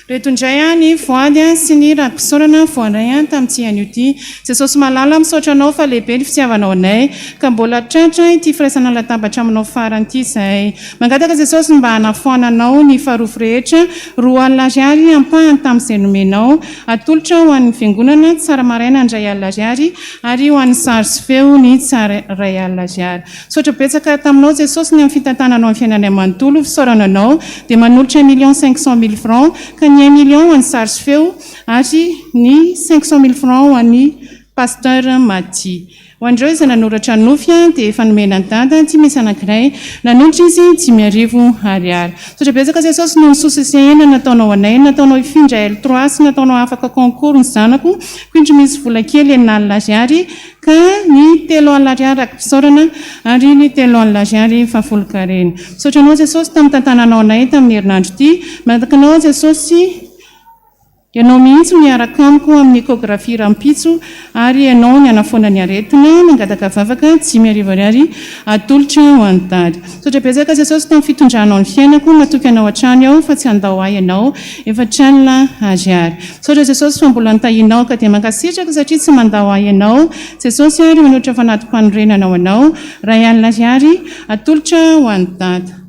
Reto indray ny voady sy ny raki-pisaorana voaray tamin'ity anio ity. Jesosy malala, misaotra Anao fa lehibe ny fitiavanao anay, ka mbola tratra ity firaisana latabatra aminao farany ity izahay. Mangataka Jesosy ny mba hanafoananao ny farofy rehetra, 20 ariary ampahany tamin'izay nomenao, atolotra ho an'ny Fiangonana tsara maraina ny 1000 ariary ary ho an'ny sary sy feo ny tsara 1000 ariary. Misaotra betsaka taminao Jesosy ny amin'ny fitantananao ny fiainanay manontolo, fisaorana anao, dia manolotra un million 500 mille francs, ka ny un million ho an'i sary sy feo ary ny 500 mille francs ho an'i Pasteur Maty. Ho an'ireo izay nanoratra nofy dia efa nomena an'i Dada, ity misy anankiray, nanolotra izy 5000 ariary. Misaotra betsaka Jesosy noho ny soa sy sehena nataonao anay, nataonao hifindra L3 sy nataonao afaka concours ny zanako, koa indro misy vola kely 60 ariary Ka ny 30 ariary raki-pisaorana ary ny 30 ariary fahafolonkarena. Misaotra Anao Jesosy tamin'ny tantananao anay tamin'ny herinandro ity. Mangataka Anao aho Jesosy, Ianao mihitsy no hiaraka amiko amin'ny échographie rahampitso ary Ianao ny hanafoana ny aretina. Mangataka vavaka 5000 ariary atolotra ho an'i Dada. Misaotra betsaka Jesosy tamin'ny fitondranao ny fiainako. Matoky Anao hatrany aho fa tsy handao ahy Ianao. 40 ariary. Misaotra Jesosy fa mbola nitahianao ka dia mankasitraka satria tsy mandao ahy ianao Jesosy ary manolotra fanati-panorenana ho anao 1000 ariary atolotra ho an'i Dada.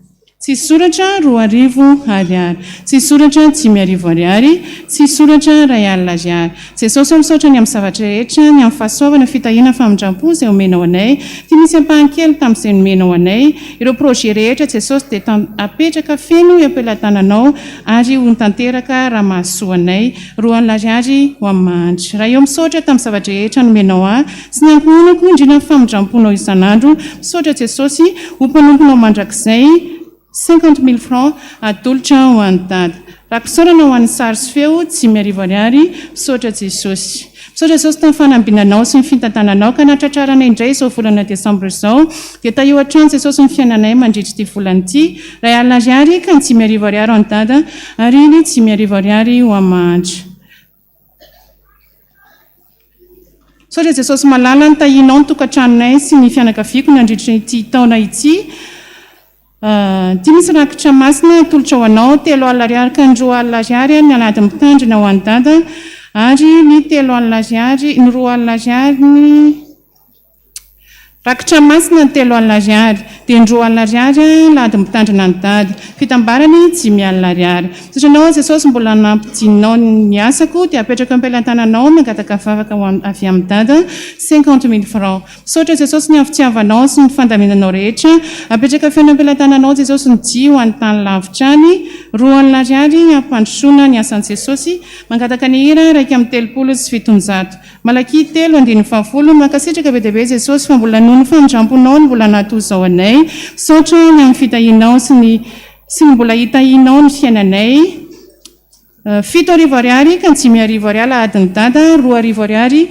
Tsisy soratra 2000 ariary. Tsisy soratra 5000 ariary. Tsisy soratra 1000 ariary. Jesosy ô misaotra ny amin'ny zavatra rehetra, ny amin'ny fahasoavana, fitahiana, famindrampo izay omenao anay. Ity misy ampahany kely tamin'izay nomenao anay. Ireo projet rehetra Jesosy dia apetraka feno eo am-pelatananao ary ho tanteraka raha mahasoa anay. 20 ariary ho amin'ny mahantra. Ray ô misaotra tamin'ny zava-drehetra nomenao ahy sy ny ankohonako indrindra ny famindramponao isan'andro. Misaotra Jesosy ho mpanomponao mandrakizay. 50 mille francs atolotra ho an'i Dada. Raki-pisaorana ho an'ny sary sy feo, 5000 ariary, misaotra Jesosy. Misaotra Jesosy tamin'ny fanambinanao sy ny fitantananao ka nahatratrarana indray izao volana desambra izao. Dia tahio hatrany Jesosy ny fiainanay mandritra ity volana ity. 1000 ariary ka ny 5000 ariary ho an'i Dada ary ny 5000 ariary ho an'i Mahantra. Misaotra Jesosy malala nitahianao ny tokantranonay sy ny fianakaviako nandritra ity taona ity. Ity misy rakitra masina atolotra ho anao, 30 ariary ka ny 20 ariary ny alahady mitandrina ho an'i Dada ary ny 30 ariary, ny 20 ariary ny. Rakitra masina ny 30 ariary, dia ny 20 ariary alahady mitandrina an'i Dada. Fitambarany 50 ariary. Misaotra anao aho Jesosy mbola nampidininao ny asako dia apetrako eo am-pelantananao mangataka vavaka ho avy amin'i Dada 50 mille francs. Misaotra Jesosy ny amin'ny fitiavanao sy ny fandaminanao rehetra. Apetraka feno am-pelantananao Jesosy ny dia ho any tany lavitra any. 20 ariary hampandrosoana ny asan'i Jesosy. Mangataka ny hira 731. Malakia telo andininy fahafolo, Mankasitraka be dia be Jesosy fa mbola noho ny famindramponao no mbola nahatoa izao anay. Misaotra ny amin'ny fitahianao sy ny sy ny mbola hitahianao ny fiainanay. 7000 ariary ka ny 5000 ariary alahadin'i Dada, 2000 ariary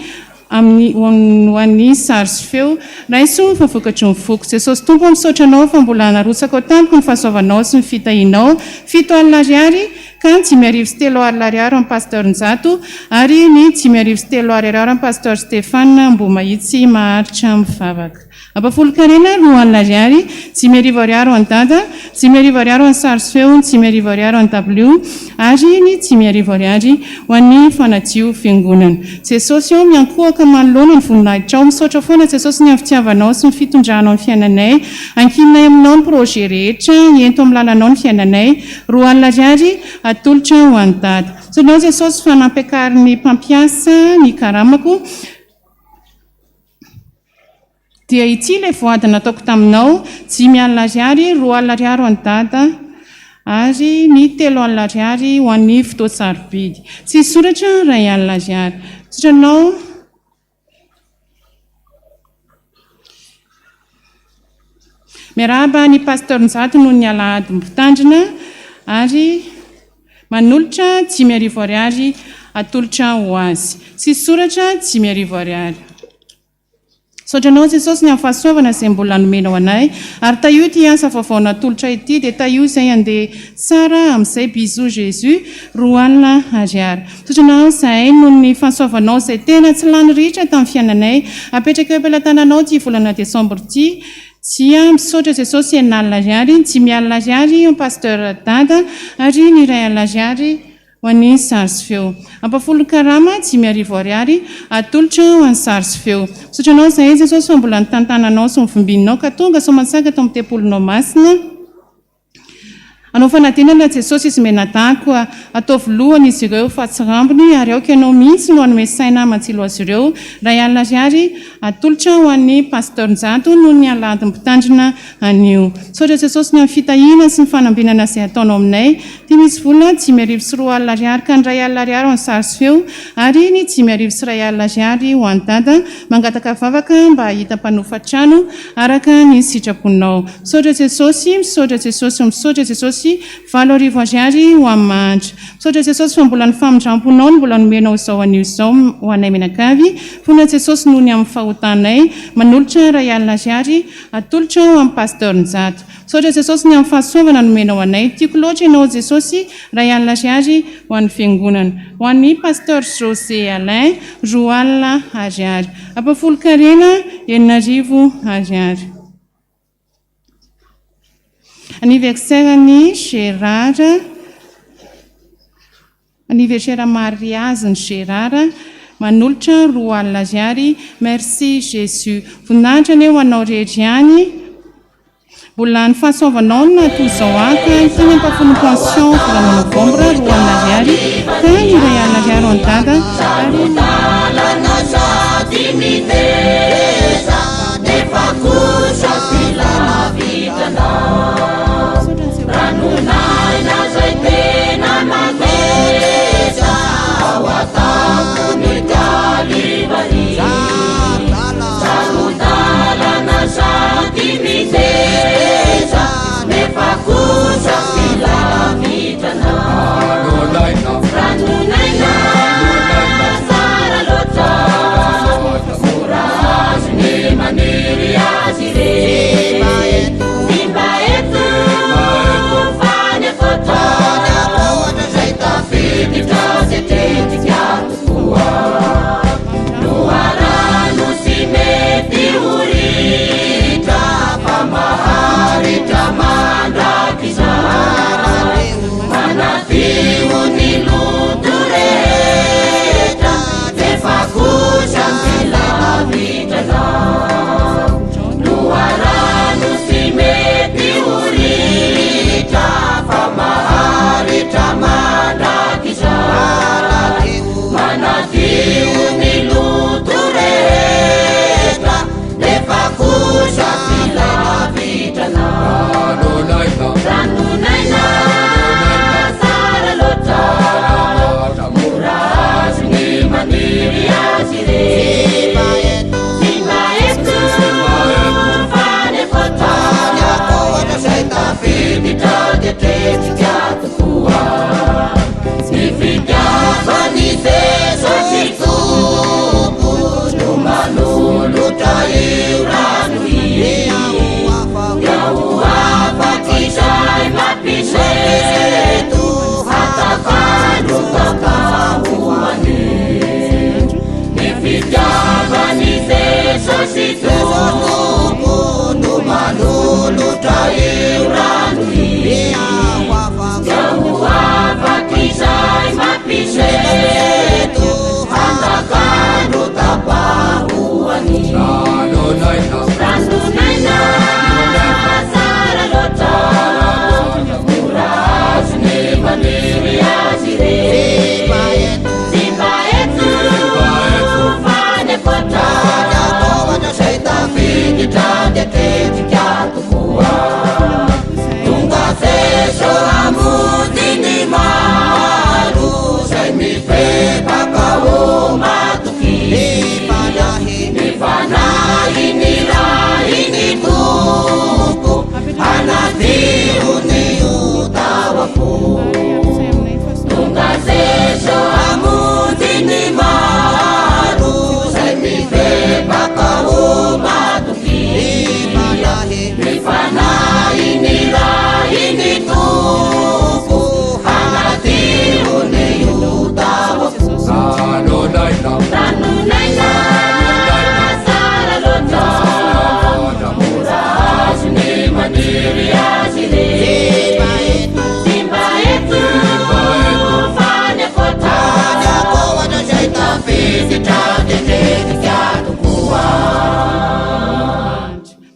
amin'ny ho an'ny sary sy feo. Raiso fa vokatry ny foko. Jesosy Tompo ô misaotra Anao fa mbola narotsakao tamiko ny fahasoavanao sy ny fitahianao. 70 ariary ka ny 3300 ariary an'i Pasteur Njato ary ny 3300 ariary an'i Pasteur Stéphane Ambohimahitsy maharitra mivavaka. Ampahafolon-karena 20 ariary, 5000 ariary ho an'i Dada, 5000 ariary ho an'i Sary sy Feo, 5000 ariary ho an'i W ary ny 5000 ariary ho an'ny Fanadio Fiangonana. Jesosy ô, miankohoka manoloana ny voninahitrao, misaotra foana Jesosy ny amin'ny fitiavanao sy ny fitondranao ny fiainanay, ankininay aminao ny projet rehetra, ento amin'ny lalanao ny fiainanay, 20 ariary atolotra ho an'i Dada. Misaotra anao Jesosy fa nampiakarin'ny mpampiasa ny karamako. Dia ity ilay voady nataoko taminao, 50 ariary, 20 ariary ho an'i Dada, ary ny 30 ariary ho an'ny fotoan-tsarobidy. Tsy soratra 1000 ariary. Misaotra anao. Miarahaba an'i Pasteur Njato noho ny alahady mpitandrina ary manolotra 5000 ariary atolotra ho azy. Tsisy soratra 5000 ariary. Misaotra anao Jesosy ny amin'ny fahasoavana izay mbola nomenao anay ary tahio ity asa vaovao natolotra ity dia tahio izay handeha tsara amin'izay bisous Jesus 20 ariary. Misaotra anao izahay noho ny fahasoavanao izay tena tsy lany ritra tamin'ny fiainanay. Apetraka eo am-pelatananao ity volana desambra ity. Tsia, misaotra Jesosy 60 ariary, 50 ariary ho Pasteur Dada ary ny 1000 ariary ho an'i Sary sy Feo. Ampahafolon-karama, 5000 ariary, atolotra ho an'i Sary sy Feo. Misaotra anao izahay Jesosy fa mbola nitantananao sy novimbininao ka tonga soamantsaka tao amin'ny tempolinao masina. Hanao fanadinana Jesosy izy mianadahy koa ataovy lohany izy ireo fa tsy rambony ary aoka ianao mihitsy no hanome saina matsilo azy ireo. 1000 ariary atolotra ho an'ny Pasteur Njato noho ny alahady mpitandrina anio. Misaotra Jesosy ny amin'ny fitahiana sy ny fanambinana izay ataonao aminay. Ity misy vola 2005 ariary ka ny 1000 ariary ho an'ny sary sy feo ary ny 5105 ariary ho an'i Dada. Mangataka vavaka mba hahita mpanofa trano araka ny sitraponao. Misaotra Jesosy, misaotra Jesosy, misaotra Jesosy, 8000 ariary ho an'i Mahantra. Misaotra Jesosy fa mbola ny famindramponao no mbola nomenao izao anio izao ho anay mianakavy. Fona Jesosy noho ny amin'ny fahotanay. Manolotra 1000 ariary atolotra ho an'i Pasteur Njato. Misaotra Jesosy ny amin'ny fahasoavana nomenao anay. Tiako loatra ianao Jesosy, 1000 ariary ho an'ny fiangonana. Ho an'i Pasteur José Alain, 20 ariary. Ampahafolon-karena, 6000 ariary. Anniversaire-n'i Gérard, anniversaire mariazin'i Gérard, manolotra 20 ariary, merci Jésus. Voninahitra anie ho anao rehetra ihany. Mbola ny fahasoavanao no nahatoa izao ahy ka ity ny ampahafolon'ny pension volana novambra 20 ariary ka ny 1000 ariary ho an'i Dada ary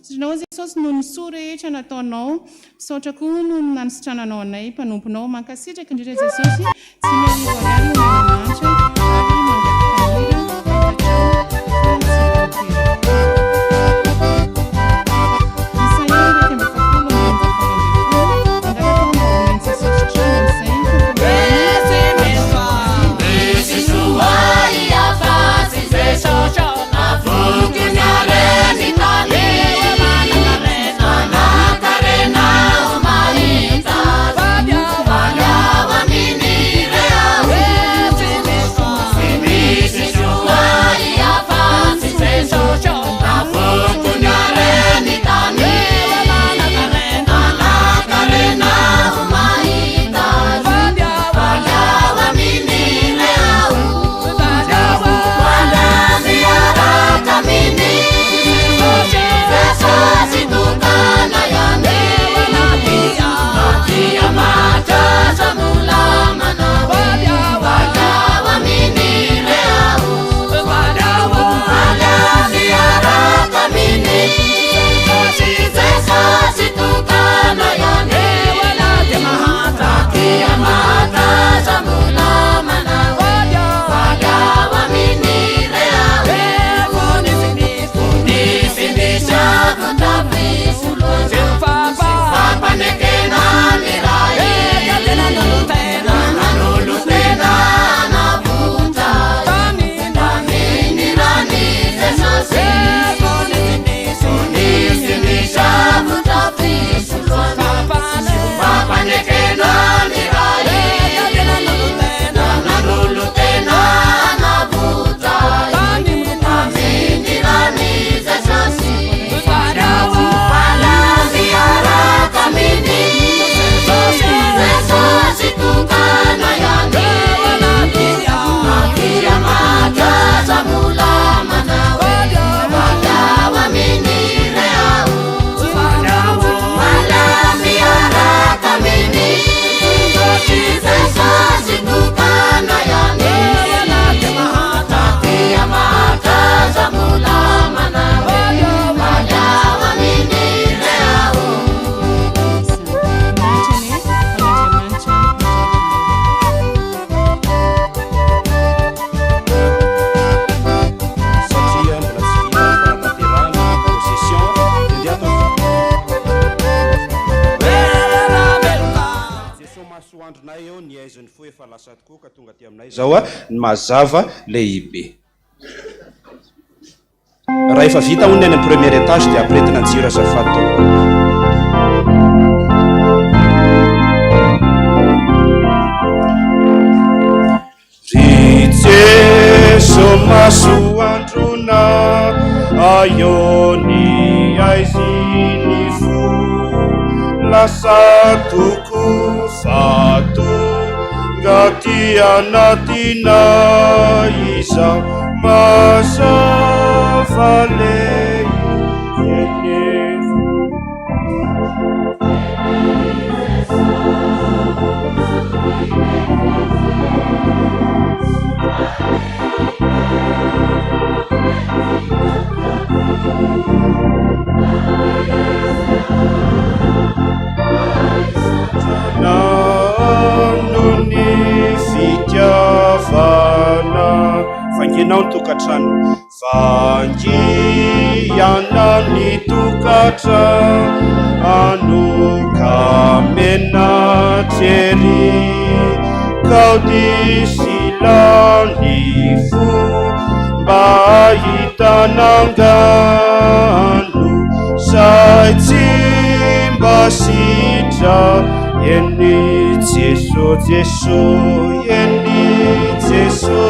Sitrana ao Jesosy noho ny soa rehetra nataonao. Misaotra koa noho ny nanisitrananao anay mpanomponao. Mankasitraka indrindra Jesosy. 5000 ariary omena mahantra ary mangataka hira fantatrao fa tsy tanteraka. Isaia 41 andininy fahavalo ambin'ny folo, Mangataka aho mba homen'i Jesosy trano amin'izay Satria mbola tsy vita ny fanatanterahana ny procession dia ndeha atao Jesoa masoandronay eo ny aizin'ny fo efa lasa tokoa ka tonga aty aminay izao ny mazava lehibe. Raha efa vita hono ny any amin'ny premier étage dia ampiretina ny jiro azafady tompoko. Ry Jeso masoandrona aio ny aizin'ny fo lasa tokoa fa tonga aty anatinay izaho mazava lehibe. Nano ny fitiavana. Vangianao ny tokantrano. Vangiana ny tokantrano ka menatra ery. Kaody sy lany fo mba hahitana angano. Zay tsy mba sy. Avisa eny Jeso Jeso eny Jeso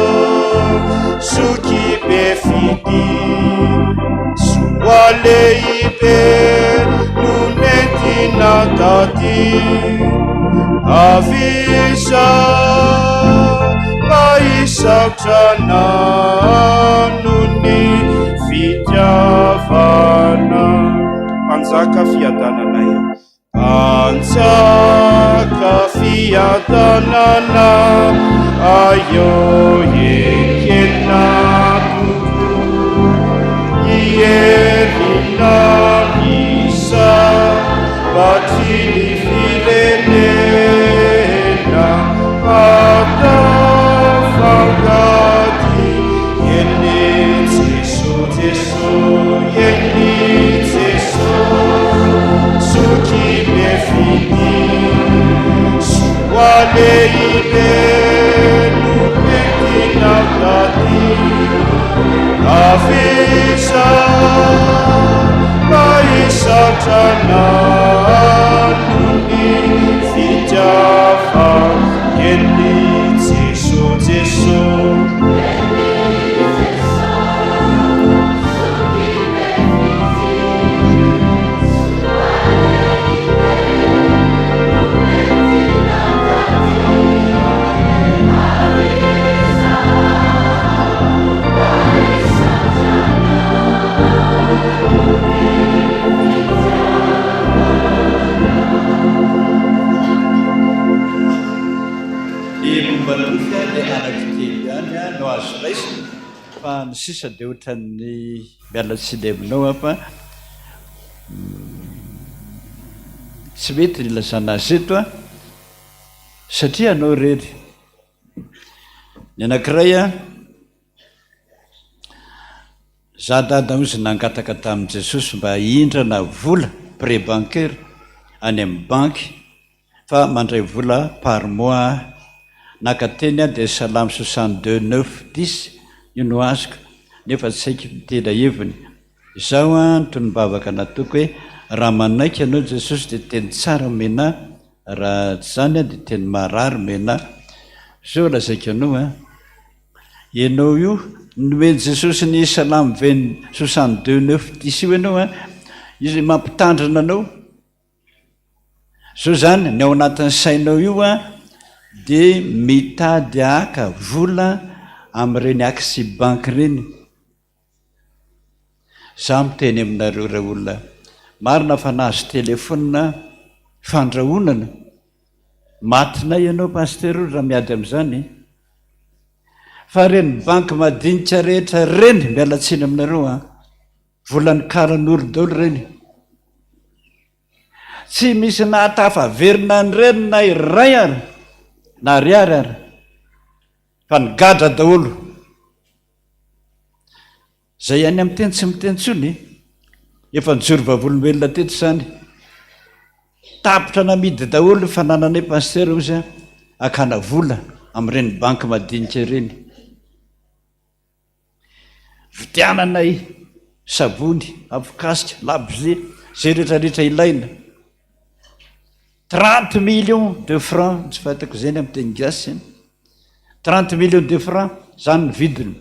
Zoky be fitia Soa lehibe no nentina taty Avisa mba hisaotra anao noho ny fitiavana. Mpanjaka fiadananay aho. Mpanjaka fiadanana aio ekena tokoa Ierina misa batry ny firenena Atao fangady Eny Jeso Jeso Eny Jeso Zoky be fitia Soa lehibe no entina taty Avisa mba hisaotra anao noho ny fitiavana Eny Jeso Jeso. Ny momba ny nofy dia anankitelo ihany no azo raisina fa ny sisa dia ohatran'ny miala tsiny aminao aho fa tsy mety ny ilazana azy eto an, satria ianao irery. Ny anankiray an, za dada hozy nangataka tamin'i Jesosy mba hindrana vola, prêt bancaire, any amin'ny banky fa mandray vola par mois aho. Naka teny aho dia salamo 62 9 10 io no azoko nefa tsy haiko ny tena heviny. Izao an ny tonom-bavaka nataoko hoe raha manaiky ianao Jesosy dia teny tsara omena ahy, raha tsy izany an dia teny marary omena ahy. Izao lazaiko anao an, ianao io nomen'i Jesosy ny salamo 20 62 9 10 io ianao an, izy mampitandrina anao. Zao zany, ny ao anatin'ny sainao io an, dia mitady haka vola amin'ireny Axi Bank ireny. Za miteny aminareo ray olona, marina fa nahazo téléphone fandrahonana, matinay ianao Pasteur io raha miady amin'izany e. Fa ireny banky madinika rehetra ireny, miala tsiny aminareo an, volan'ny karan'olo daholo ireny. Tsy misy nahatafaverina an'ireny na iray ary, na ariary ary, fa nigadra daholo. Zay ihany amin'ny teny tsy miteny intsony e. Efa nijoro vavolombelona teto izany. Tapitra namidy daholo ny fanananay pasteur ozy a, hakana vola amin'ireny banky madinika ireny. Vidiananay savony, afokasika, labozia, izay rehetra rehetra ilaina. 30 millions de francs, tsy fantako izay ny amin'ny teny gasy. 30 millions de francs, zany ny vidiny.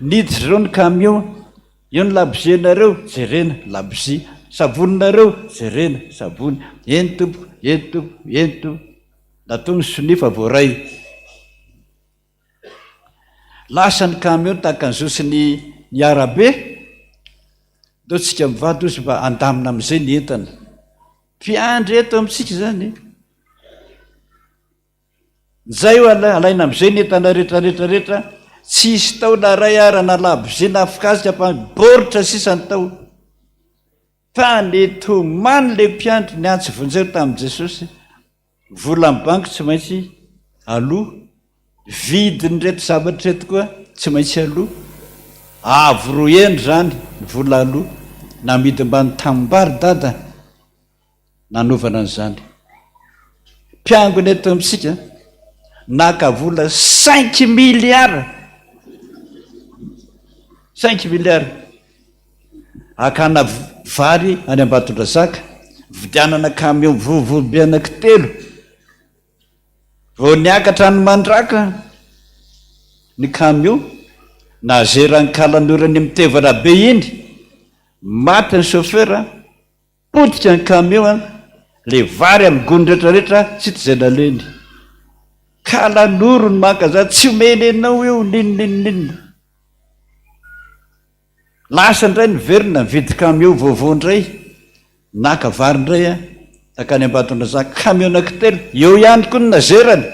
Niditra izao ny camion, eo ny labozianareo, jerena, labozia. Savoninareo, jerena, savony. Eny tompoko, eny tompoko, eny tompoko. Natao ny sonia fa voaray. Lasa ny camion tahaka an'izao sy ny ny arabe, ndao tsika mivady ozy mba handamina amin'izay ny entana. Mpiandry eto amintsika izany. Zay io alaina amizay ny entana rehetra rehetra rehetra, tsy hisy tao na ray ara na labozia na afokasika fa baoritra sisa ny tao. Fa nitomany le mpiandry niantso vonjeo tamin'i Jesosy, vola amin'ny banky tsy maintsy aloa, vidin'ireto zavatra ireto koa tsy maintsy aloa, avo roa heny izany ny vola aloa, namidy ambany tanimbary dada. nanaovana an'izany. Mpiangona eto amintsika naka vola cinq milliards, cinq milliards hakana vary any Ambatondrazaka. Nividianana camion vaovao be anankitelo. Vao niakatra any Mandraka ny camion, nazeran'ny kalan'orana mitevana be iny, maty ny chauffeur, potika ny camion an, le vary amin'ny gony retraretra tsy hita izay nalehiny. Kalanoro ny maka zany, tsy omeny anao io n'inon'inon'inona. Lasa indray niverina nividy camion vaovao indray, naka vary indray an, nankany Ambatondrazaka, camion anankitelo, eo ihany koa ny nazerany.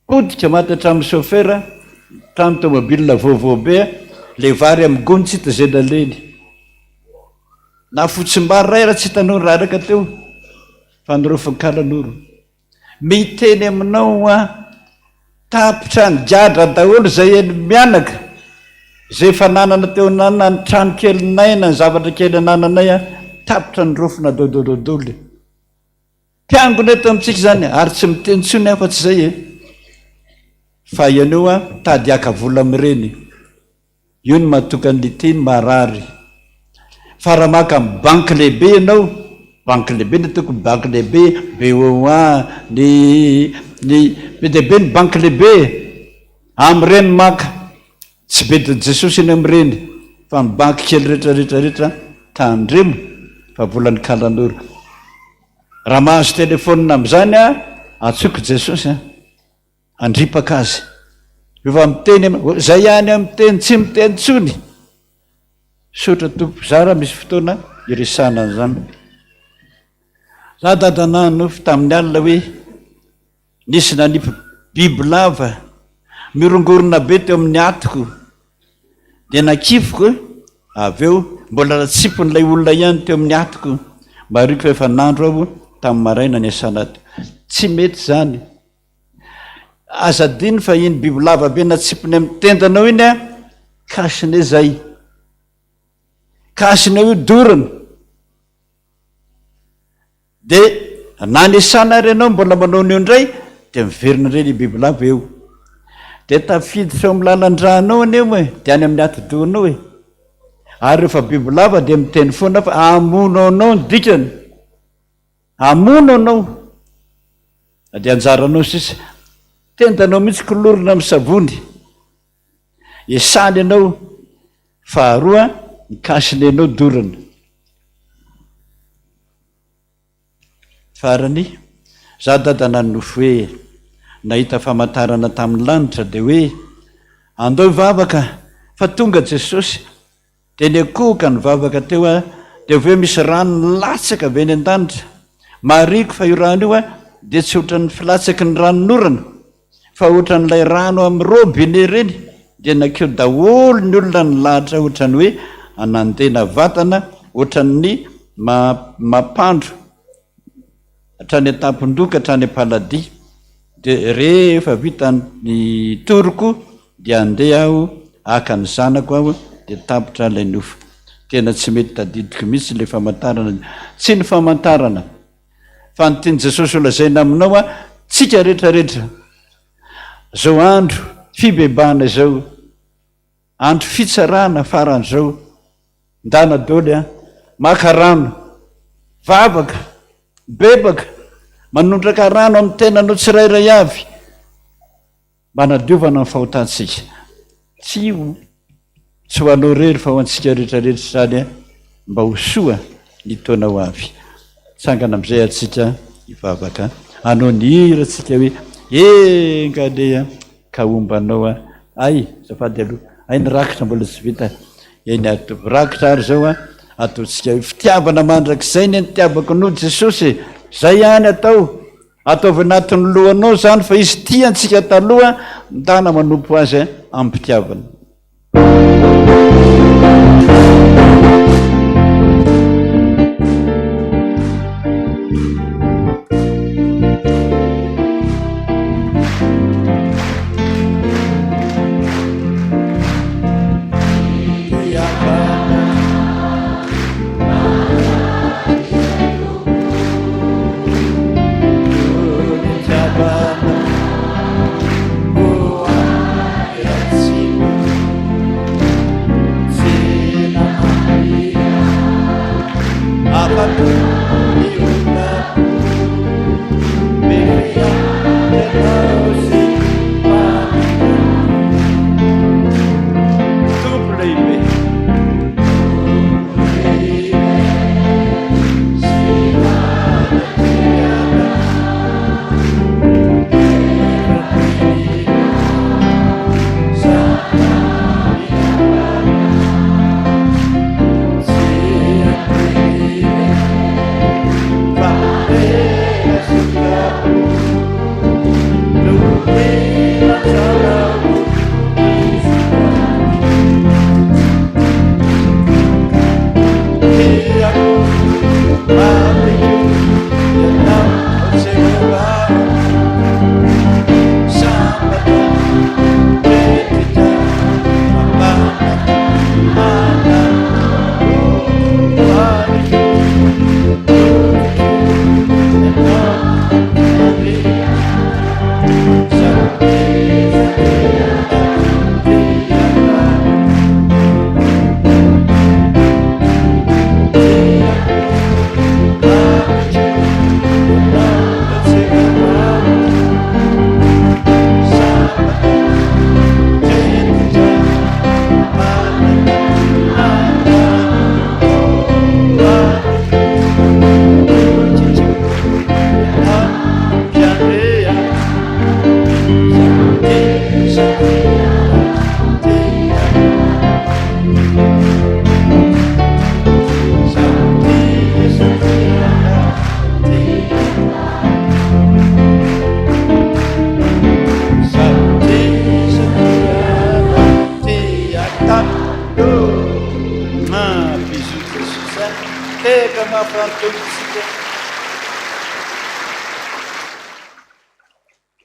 Potika maty hatramin'ny chauffeur, hatramin'ny tomobile vaovao be, le vary amin'ny gony tsy hita izay nalehiny. Na fotsim-bary iray ary tsy hitanao niraraka teo, fa niraofin'ny kalanoro. Miteny aminao aho, tapitra nigadra daholo izay eny mianaka, izay efa nanana teo na ny trano kelinay na ny zavatra kely anananay an, tapitra nirofina dodododoly. Mpiangona eto amintsika izany ary tsy miteny intsony aho fa tsy izay e. Fa ianao an, tady haka vola amin'ireny. Io no mahatoka an'i Litiny marary. Fa raha maka amin'ny banky lehibe ianao, banky lehibe ny ataoko banky lehibe, BOA, ny ny be dia be ny banky lehibe e! Amin'ireny maka. Tsy bedin'i Jesosy eny amin'ireny fa ny banky kely rehetra rehetra rehetra tandremo fa volan'ny kalanoro. Raha mahazo telephone amin'izany aho, antsoiko Jesosy an! Handripaka azy. Rehefa miteny am, zay ihany aho miteny, tsy miteny intsony. Misaotra Tompo, za raha misy fotoana hiresahana an'izany. Za dada nanonofy tamin'ny alina hoe nisy nanipy bibilava mirongorona be teo amin'ny atiko. Dia nakifiko avy eo, mbola natsipin'ilay olona ihany teo amin'ny atiko. Marihiko fa efa nandro aho tamin'ny maraina niasana teo. Tsy mety izany. Aza adino fa iny bibilava be natsipiny amin'ny tendanao iny an, cache-nez zay. Cache-nez io dorana. Dia na nesana ary ianao mbola manao an'io indray dia miverina indray ilay bibilava eo. Dia tafiditra eo amin'ny lalan-dranao anie io e, dia any amin'ny atidohanao e. Ary rehefa bibilava dia miteny foana fa hamono anao ny dikany. Hamono anao. Dia anjaranao sisa. Tendanao mihitsy kolorina amin'ny savony. Esahany ianao. Faharoa, ny kasiny ianao dorana. Farany, za dada nanonofy hoe nahita famantarana tamin'ny lanitra dia hoe andao hivavaka fa tonga Jesosy. Dia niankohoka nivavaka teo aho, dia avy eo misy rano nilatsaka avy any an-danitra. Marihiko fa io rano io dia tsy ohatran'ny filatsaky ny ranonorana, fa ohatran'ilay rano amin'ny robinet ireny, dia nankeo daholo ny olona nilahatra ohatran'ny hoe nandena vatana, ohatran'ny mampandro. Hatrany an-tampon-doha ka hatrany am-paladia. Dia rehefa vita ny toroko dia handeha aho haka ny zanako aho dia tapitra ilay nofy. Tena tsy mety tadidiko mihitsy ilay famantarana. Tsy ny famantarana fa ny tian'i Jesosy ho lazaina aminao an, tsika rehetra rehetra izao andro fibebahana izao, andro fitsarana farany izao, Ndana doly a! Maka rano, vavaka, bebaka, manondraka rano amin'ny tenanao tsirairay avy mba hanadiovana ny fahotantsika. Tsy ho tsy ho anao irery fa ho antsika rehetra rehetra izany a, mba ho soa ny taona ho avy. Tsangana amin'izay antsika hivavaka. Hanao ny hira tsika hoe enga anie a! Ka homba anao aho. Ay, azafady aloha. Ay, ny rakitra mbola tsy vita. Eny ary tompoko. Rakitra ary izao an, ataontsika hoe fitiavana mandrakizay ny nitiavako anao Jesosy e. Zay ihany atao. Ataovy anatin'ny lohanao izany fa Izy tia antsika taloha, ndana manompo Azy amim-pitiavana.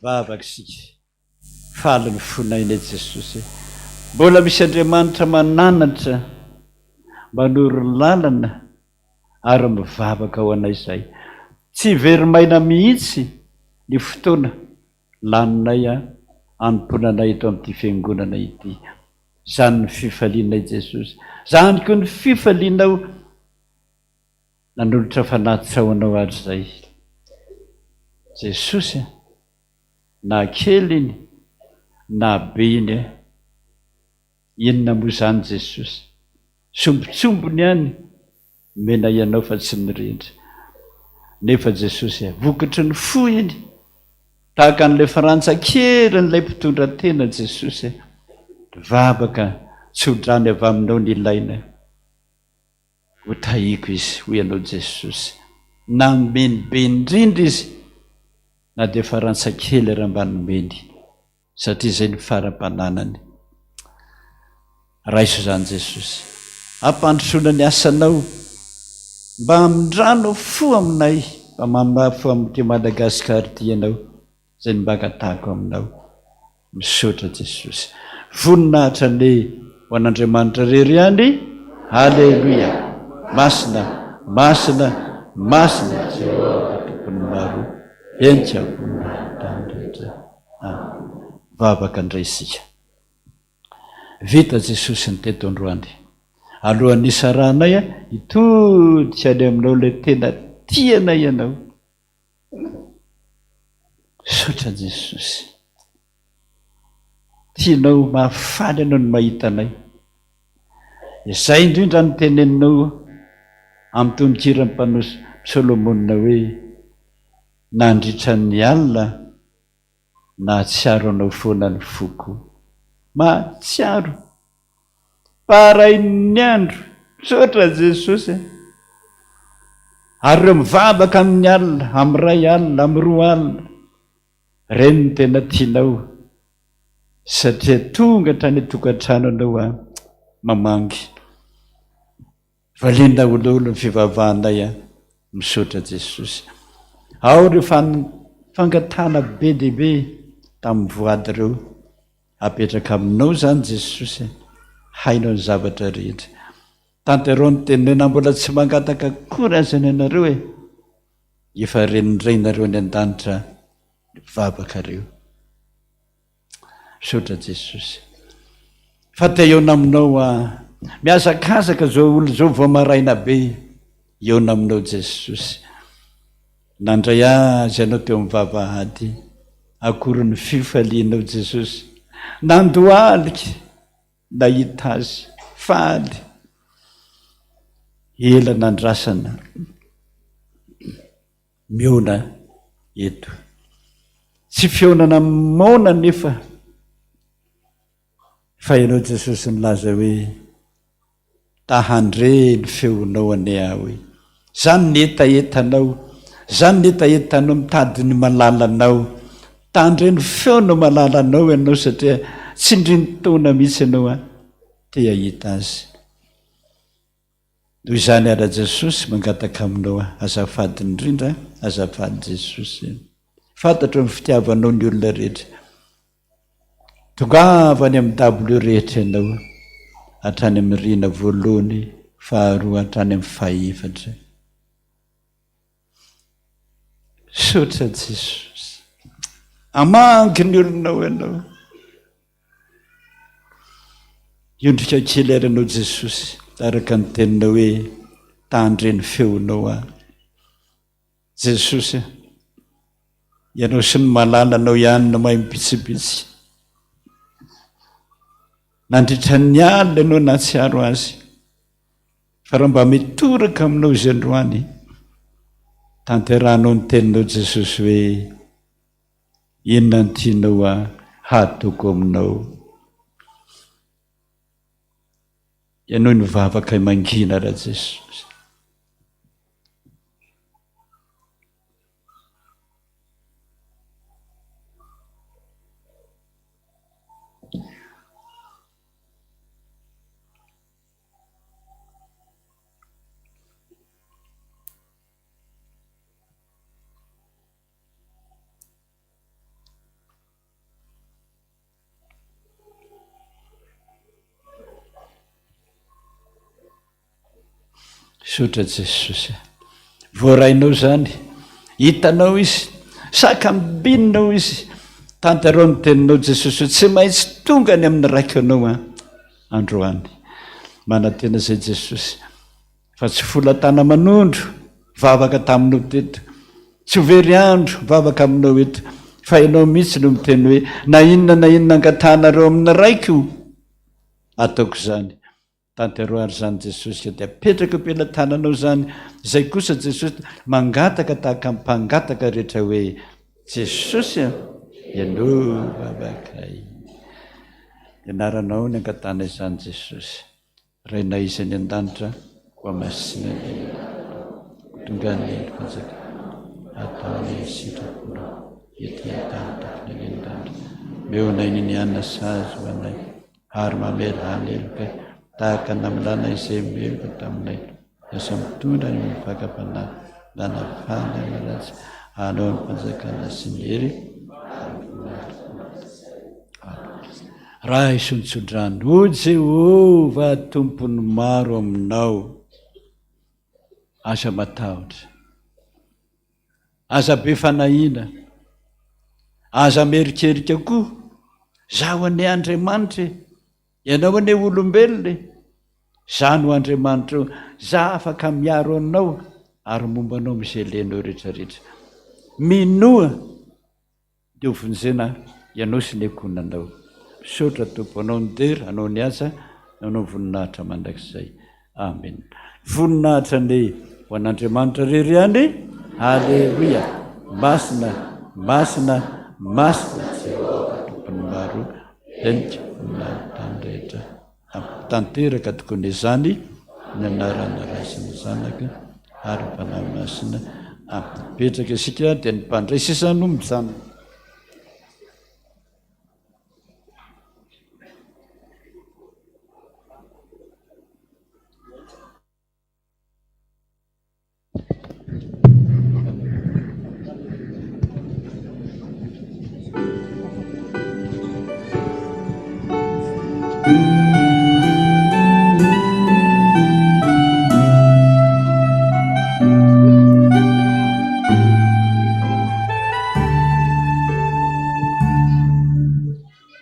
Vavaka isika. Faly ny fonay anie Jesosy e. Mbola misy Andriamanitra mananatra, manoro lalana ary mivavaka ho anay izahay. Tsy very maina mihitsy ny fotoana laninay hanompoana anay eto amin'ity fiangonana ity. Izany ny fifalianay Jesosy. Izany koa ny fifalianao nanolotra fanatitra ho anao hatrizay. Jesosy a! Na kely iny na be iny e! Inona moa izany Jesosy? Sombintsombiny ihany nomena ianao fa tsy ny rehetra. Nefa Jesosy e, vokatry ny fo iny. Tahaka an'ilay frantsa kelin'ilay mpitondra tena Jesosy e. Vavaka tsodrano avy aminao ny ilaina. Ho tahiko izy, hoy Ianao Jesosy. Nameny be indrindra izy na dia farantsa kely ary mba nomeny, satria izay no faram-pananany. Raiso izany Jesosy. Ampandrosoana ny asanao. Mba amindrano fo aminay, mba mamindrà fo amin'ity Madagascar ity Ianao. Izay no mba angatahako aminao. Misaotra Jesosy. Voninahitra anie ho an'Andriamanitra irery ihany. Aleloia. Masina, masina, masina Jehovah Tompon'ny maro. Henika voninahitra tany rehetra. Amen. Vavaka indray isika. Vita Jesosy ny teto androany. Alohan'ny hisarahanay, hitodika any aminao ilay tena tianay ianao. Misaotra Jesosy. Tianao mahafaly anao ny mahita anay. Izay indrindra no teneninao amin'ny tononkiran'ny mpanao Solomona hoe nandritra ny alina nahatsiaro anao foana ny foko. Mahatsiaro. Parain'ny andro. Misaotra Jesosy a. Ary ireo mivavaka amin'ny alina, amin'ny iray alina, amin'ny roa alina, ireny no tena tianao satria tonga hatrany an-tokantrano anao an, mamangy. Valiana ololo ny fivavahanay an. Misaotra Jesosy. Ao ireo fangatahana be dia be tamin'ny voady ireo. Apetraka aminao izany Jesosy e. Hainao ny zavatra rehetra. Tanterao ny teninao na mbola tsy mangataka akory aza ny anareo e. Efa ren'ny Rainareo any an-danitra ny vavakareo. Misaotra Jesosy. Fa te hihaona aminao aho. Mihazakazaka izao olona izao vao maraina be. Hihaona aminao Jesosy. Nandray azy ianao teo amin'ny vavahady. Akory ny fifalianao Jesosy. Nandohalika nahita azy. Faly. Ela nandrasana. Mihaona eto. Tsy fihaonana moana anefa fa ianao Jesosy nilaza hoe ta handre ny feonao anie aho e. Zany ny hetahetanao, zany ny hetahetanao mitady ny malalanao. Ta handre ny feonao malalanao ianao satria tsindrin-taona mihitsy ianao an, te hahita azy. Noho izany ara Jesosy mangataka aminao aho, azafady indrindra, azafady Jesosy. Fantatro ny fitiavanao ny olona rehetra. Tongava any amin'ny dabilio rehetra ianao, hatrany amin'ny rihana voalohany, faharoa, hatrany amin'ny fahefatra. Misaotra Jesosy. Hamangy ny olonao ianao. Hiondrika kely ary ianao Jesosy, araka ny teninao hoe tandre ny feonao aho. Jesosy a, ianao sy ny malalanao ihany no mahay mibitsibitsy. Nandritra ny alina ianao nahatsiaro azy. Fa raha mba mitoraka aminao izy androany, tanterahanao ny teninao Jesosy hoe inona no tianao hataoko aminao. Ianao no vavaka mangina Rajesosy. Misaotra Jesosy a. Voarainao izany. Hitanao izy. Sakambininao izy. Tanterao ny teninao Jesosy hoe tsy maintsy tonga any amin'ny raiko ianao an, androany. Manantena izay Jesosy. Fa tsy fola-tana-manondro vavaka taminao teto. Tsy ho very andro vavaka aminao eto. Fa ianao mihitsy no miteny hoe na inona na inona angatahanareo amin'ny raiko, ataoko izany. Tantero ary izany Jesosy ka dia apetrako am-pelatananao izany. Izay kosa Jesosy mangataka tahaka ny mpangataka rehetra hoe Jesosy a, ianao vavakay. Ny anaranao ny angatahana izany Jesosy. Rainay izay any an-danitra, ho hamasina ny anaranao. Ho tonga anie ny fanjakanao. Atao anie ny sitraponao, ety an-tany tahaka ny any an-danitra. Omeo anay ny nianina sazy ho anay. Ary mamela ny helokay, tahaka ny namelana izay meloka taminay. Lasa mitondra ny fakam-panahy, nanafahana ny ratsy, hanao ny fanjakana sy ny hery ary ny voninahitra. Raiso ny tsodrano, O Jehovah, Tompon'ny maro aminao. Aza matahotra. Aza be fanahiana. Aza mierikerika koa. Zaho anie Andriamanitra e. Ianao anie olombelona e. Za no Andriamanitrao. Za afaka miaro anao ary momba anao amin'izay ilainao rehetra rehetra. Minoa. Dia ho vonjena ianao sy ny ankohonanao. Misaotra Tompo, Anao ny dera, Anao ny haja, Anao ny voninahitra mandrakizay. Amen. Voninahitra anie ho an'Andriamanitra irery ihany. Aleloia. Masina, masina, masina Jehovah Tompon'ny maro, henika ny tany rehetra. Tanteraka tokoa ny izany, ny anaran'ny Ray sy ny Zanaka ary ny Fanahy Masina. Amen. Mipetraka isika dia ny mpandray sisa no mijanona.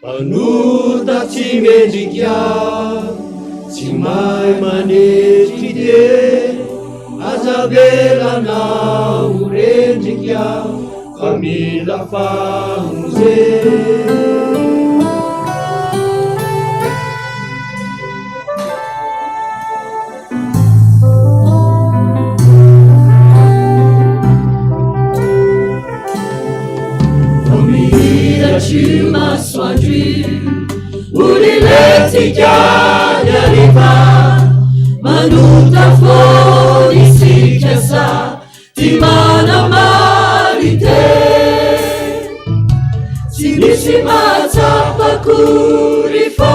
Mpanota tsy mendrika, tsy mahay manetry tena. Aza avelanao ho rendrika fa mila famonjena. Vao mihiratra io masoandro io, Holilentsika ny hariva, Manota foana isika sa tia manamari-tena. Tsy misy mahatsapa akory fa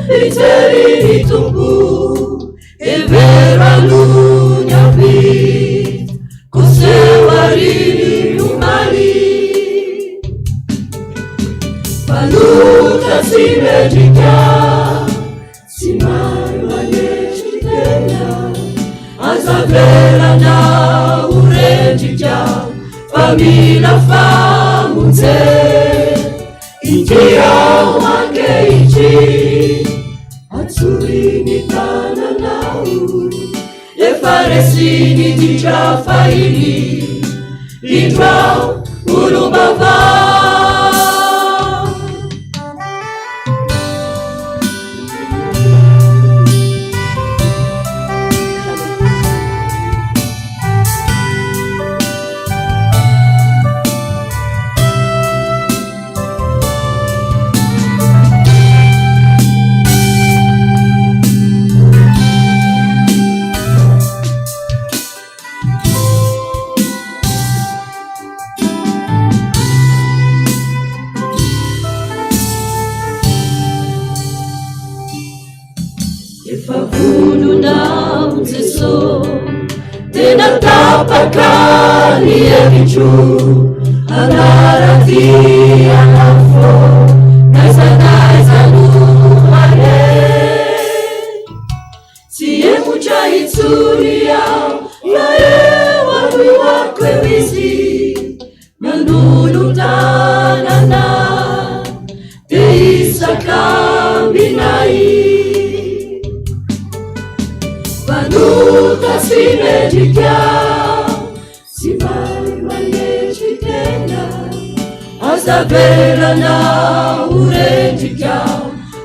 mijery ny Tompo. Hevero aloha ny ampitso, koseho àry ny omaly. Mpanota tsy mendrika, tsy mahay manetry tena. Aza avelana ho rendrika, fa mila famonjena. Ity aho ankehitriny. Antsoy ny tananao, efa resy ny ditra fahiny, indro aho olom-baovao. Efa vonona aho Jeso, tena tapaka ny hevitro, hanara-dia anao foana, n'aiza n'aiza no aleha. Tsy hemotra intsony aho, fa eo alohako eo Izy. Manolo-tanana dia isaka aminay. Mpanota sy mendrika, tsy mahay manetry tena. Aza avelana ho rendrika,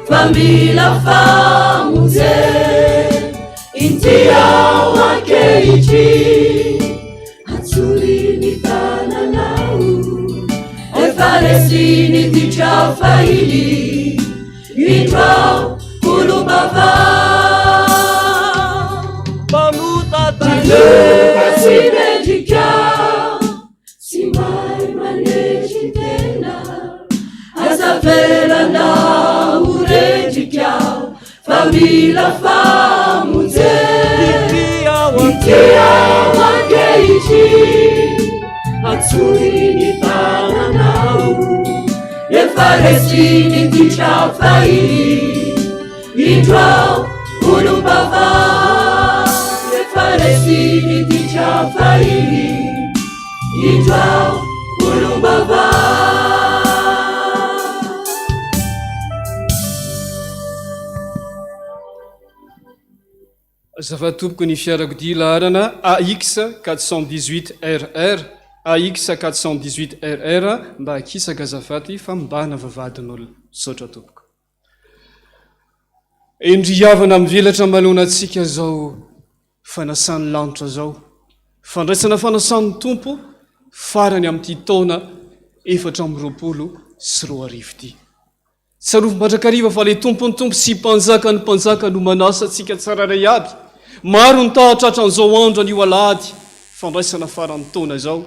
fa mila famonjena. Inty aho ankehitriny. Antsoy ny tananao, efa resy ny ditra fahiny, indro aho olom-baovao. Mpanota Mpanota tsy mendrika, tsy mahay manetry tena, aza avelana ho rendrika. Fa mila famonjena. Ity aho ankehitriny, antsoy ny tananao. Efa resy ny ditra fahiny, indro aho olom-baovao. Efa resy ny ditra fahiny, indro aho olom-baovao. Azafady tompoko ny fiarakodia laharana AX 418 RR, AX 418 RR mba akisaka azafady fa mibahana vavahadin'olona. Misaotra tompoko. Endry havana mivelatra manoloana antsika izao fanasan'ny lanitra izao. Fandraisana fanasan'ny Tompo farany amin'ity taona 2024 ity. Tsarovy mandrakariva fa ilay Tompon'ny Tompo sy Mpanjakan'ny Mpanjaka no manasa antsika tsirairay aby. Maro ny tahatratra an'izao andro anio alahady fandraisana faran'ny taona izao.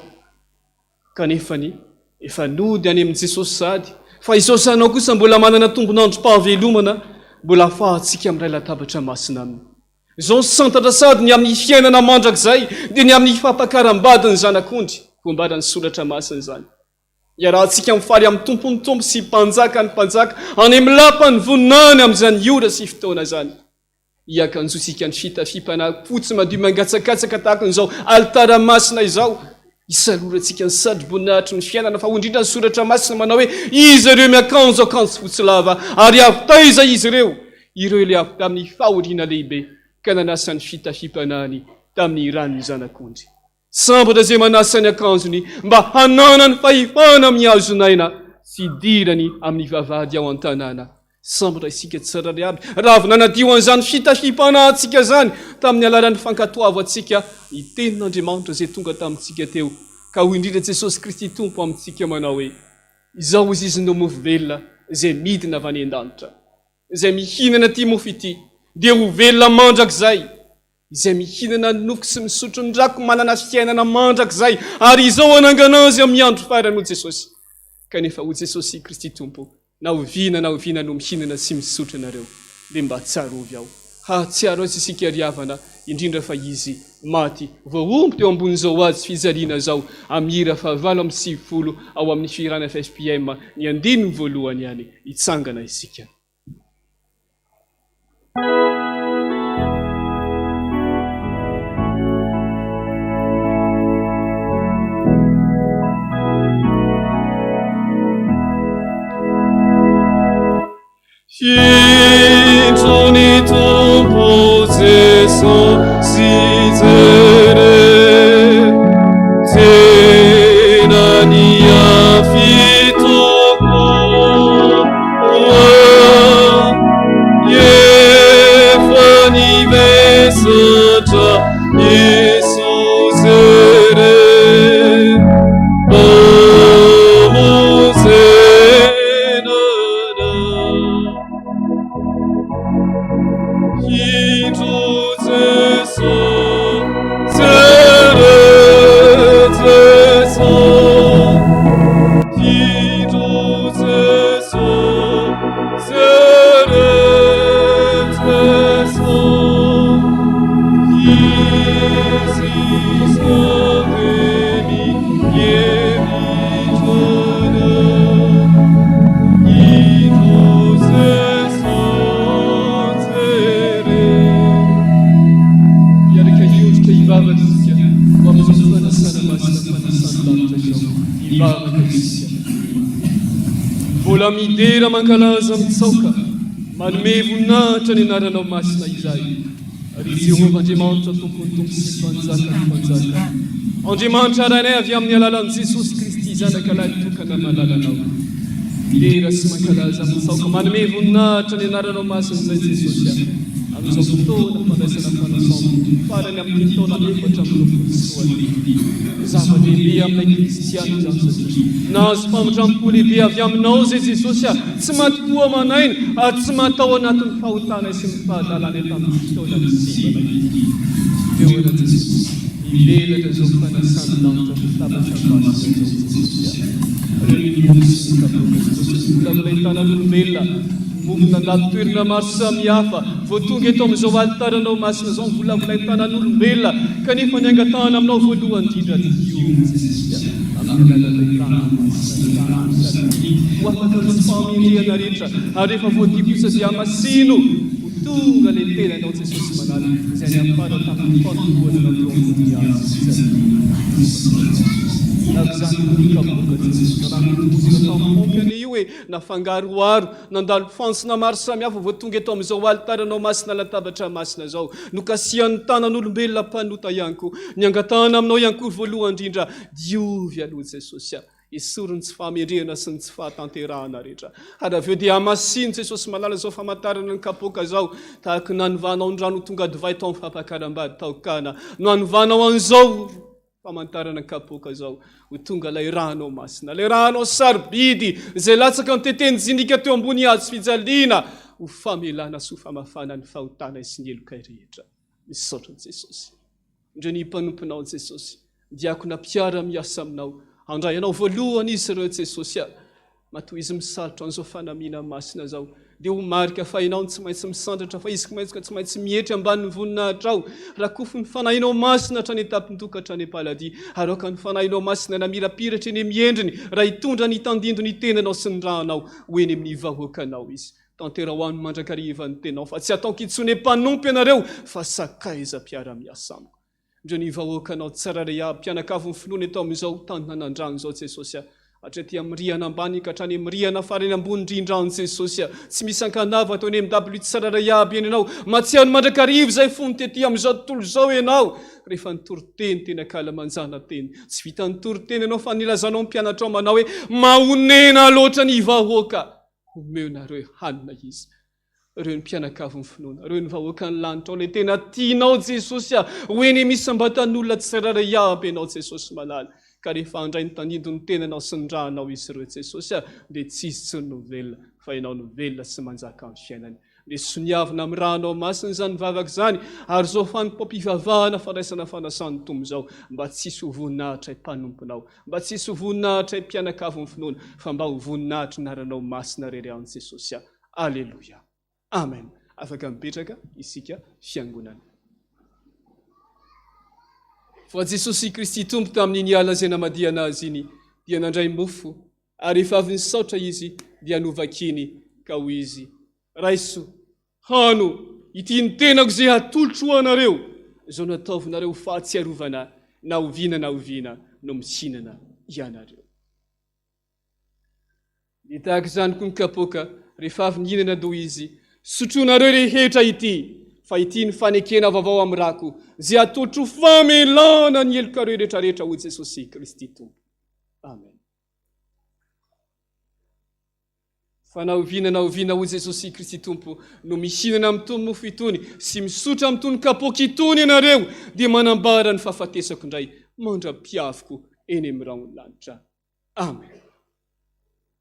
Kanefa ny efa nody any amin'i Jesosy sahady, fa izao sy anao kosa mbola manana tombon'androm-pahavelomana mbola ahafahantsika miray latabatra masina aminy. Izao ny santatra sahady ny amin'ny fiainana mandrakizay dia ny amin'ny fampakaram-badin'ny Zanak'ondry, voambaran'ny Soratra Masina izany. Iarahantsika mifaly amin'ny Tompon'ny Tompo sy Mpanjakan'ny Mpanjaka any amin'ny lapan'ny voninahiny amin'izany ora sy fotoana izany. Hiakanjotsika ny fitafiam-panahy fotsy madio mangatsakatsaka tahaka an'izao alitara masina izao. Hisalorantsika ny satroboninahitry ny fiainana fa hoy indrindra ny Soratra Masina manao hoe, Iza ireo miakanjo akanjo fotsy lava ary avy taiza izy ireo? Ireo ilay avy tamin'ny fahoriana lehibe ka nanasa ny fitafiam-panahiny. tamin'ny ran'ny Zanak'ondry. Sambatra izay manasa ny akanjony mba hananany fahefana amin'ny hazon'aina sy hidirany amin'ny vavahady ao an-tanàna. Sambatra isika tsirairay avy raha avy nanadio an'izany fitafiam-panahintsika izany tamin'ny alalan'ny fankatoavantsika ny Tenin'Andriamanitra izay tonga tamintsika teo, ka hoy indrindra Jesosy Kristy Tompo amintsika manao hoe, Izao hozy Izy no mofo velona izay midina avy any an-danitra. Izay mihinana ity mofo ity dia ho velona mandrakizay. Izay mihinana ny nofoko sy misotro ny rako manana fiainana mandrakizay, ary izao hanangana azy amin'ny andro farany, hoy Jesosy. Kanefa hoy Jesosy Kristy Tompo, Na oviana na oviana no mihinana sy misotro ianareo, dia mba tsarovy aho. Hahatsiaro azy isika ry havana, indrindra fa izy maty voahombo teo ambonin'izao hazo fijaliana izao, amin'ny hira fahavalo amby 90 ao amin'ny fihirana FFPM, ny andininy voalohany ihany. Hitsangana isika. Indro ny Tompo Jesosy jere, tena niafy tokoa, efa nivesatra Jesosy jere, Mpamonjy. Hiaraka hiondrika hivavaka isika ho amin'izao fanasana masina fanasan'ny lanitra izao. Hivavaka isika. Mbola midera mankalaza mitsaoka, manome voninahitra ny anaranao masina izahay. Ry Jehovah Andriamanitra Tompon'ny tompo sy Mpanjakan'ny mpanjaka, Andriamanitra Rainay avy amin'ny alalan'i Jesosy Kristy Zanaka lahy tokana malalanao. Midera sy mankalaza mitsaoka manome voninahitra ny anaranao masina izay Jesosy a, amin'izao fotoana fandraisana fanasam-po farany amin'ity taona 2024 ity. Zava-dehibe aminay kristiana izany satria nahazo famindram-po lehibe avy aminao izay Jesosy a, tsy maty koa aman'aina ary tsy maty tao anatin'ny fahotanay sy ny fahadalanay tamin'ity taona nisimba ity. Teo ana Jesosy, mivelatra izao fanasan'ny lanitra fitabatra masina izao Jesosy a. Reo ny mofo sy ny kapoaka Jesosy ny volavolain'ny tanan'olombelona, mofo nandalo toerana maro samihafa, vao tonga eto amin'izao alitaranao masina izao ny volavolain'ny tanan'olombelona, kanefa ny angatahana aminao voalohany indrindra diovy Jesosy a, amin'ny alalan'ilay rano masina, rano sarobidy ho afaka amin'ny tsy fahamendrehana rehetra, ary rehefa voadio kosa dia hamasino ho tonga ilay tenanao Jesosy malala izay niafara tamin'ny fanombohana anao teo ambony hazo fijaliana. Lako izany ny kapoaka Jesosy rano notobozina tamin'ny paompy anie io e, nafangaroharo, nandalo fantsona maro samihafa vao tonga eto amin'izao alitaranao masina latabatra masina izao. Nokasihan'ny tanan'olombelona mpanota ihany koa. Ny angatahana aminao ihany koa voalohany indrindra, diovy aloha Jesosy a. Esory ny tsy fahamendrehana sy ny tsy fahatanterahana rehetra. Ary avy eo dia hamasino Jesosy malala izao famantarana ny kapoaka izao, tahaka ny nanovanao ny rano ho tonga divay tao amin'ny fampakaram-bady tao Kana, no hanovanao an'izao famantarana ny kapoaka izao ho tonga ilay ranao masina, ilay ranao sarobidy izay latsaka noteten-jinika teo ambony hazo fijaliana ho famelana sy ho famafana ny fahotanay sy ny helokay rehetra. Misaotra an'i Jesosy. Indreo ny mpanomponao Jesosy, diakona mpiara miasa aminao. Handray anao voalohany izy ireo Jesosy a. Matoa izy misalotra an'izao fanamiana masina izao, dia ho marika fa ianao no tsy maintsy misandratra, fa izy koa tsy maintsy mietry ambanin'ny voninahitrao. Rakofy ny fanahinao masina hatrany an-tampon-doha ka hatrany am-paladia, ary aoka ny fanahinao masina namirapiratra eny amin'ny endriny raha hitondra ny tandindono ny tenanao sy ny ranao ho eny amin'ny vahoakanao izy. Tanteraho aminy mandrakariva ny tenao, fa tsy hataoko intsony mpanompo ianareo, fa sakaiza mpiara-miasa amiko. Indreo ny vahoakanao tsirairay avy, mpianakavin'ny finoana eto amin'izao tany nanandrano izao Jesosy a. Hatraty amin'ny rihana ambany ka hatrany amin'ny rihana farany ambony indrindra any Jesosy a! Tsy misy ankanava tao any MW tsirairay aby eny ianao. Mahatsiaro mandrakariva izay fony tety amin'izao tontolo izao ianao rehefa nitory teny teny ankalamanjana teny. Tsy vitan'ny nitory teny ianao fa nilazanao ny mpianatrao manao hoe mahonena loatra ny vahoaka. Omeo nareo hanina izy. Ireo ny mpianakavin'ny finoana, ireo ny vahoakan'ny lanitra ao, ilay tena tianao Jesosy a! Ho eny amin'ny isam-batan'olona tsirairay aby Ianao Jesosy malala, ka rehefa handray ny tandindon'ny tenanao sy ny rànao izy ireo Jesosy a, dia tsy izy intsony no velona, fa Ianao no velona sy manjaka amin'ny fiainany. Dia soniavina amin'ny rànao masina izany vavaka izany, ary izao fanompoam-pivavahana fandraisana fanasan'ny Tompo izao, mba tsy hisy ho voninahitray mpanomponao, mba tsy hisy ho voninahitray mpianakavin'ny finoana, fa mba ho voninahitry ny anaranao masina irery ihany Jesosy a. Aleloia. Amen. Afaka mipetraka isika fiangonana. Fa Jesosy Kristy Tompo tamin'iny alina izay namadihana Azy iny dia nandray mofo, ary rehefa avy nisaotra Izy dia novakiny ka hoy Izy, Raiso, hano, ity ny tenako izay hatolotro ho anareo, izao no ataovinareo ho fahatsiarovana Ahy, na oviana na oviana no mihinana ianareo. Dia tahaka izany koa ny kapoaka, rehefa avy nihinana dia hoy izy, Sotroinareo rehetra ity, fa ity no fanekena vaovao amin'ny rako, izay atolotro ho famelana ny helokareo rehetrarehetra, hoy Jesosy Kristy Tompo. Amen. Fa na oviana na oviana, hoy Jesosy Kristy Tompo, no mihinana amin'itony mofo itony sy misotra amin'itony kapoaka itony ianareo, dia manambara ny fahafatesako indray mandra-piaviko eny amin'ny rahon'ny lanitra. Amen.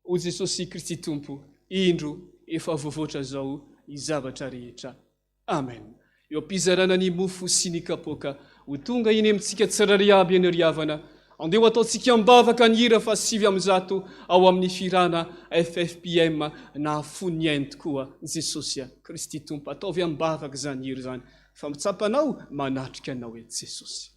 O Jesosy Kristy Tompo, indro efa voavoatra zao ny zavatra rehetra. Amen. Eo am-pizarana ny mofo sy ny kapoaka, ho tonga eny amintsika tsirairay aby eny ry havana. Andeha ho ataontsika am-bavaka ny hira faha 109 ao amin'ny fihirana FFPM Nahafoy ny ainy tokoa Jesosy Kristy Tompo. Ataovy am-bavaka izany hira izany fa mitsapanao manatrika anao eto Jesosy.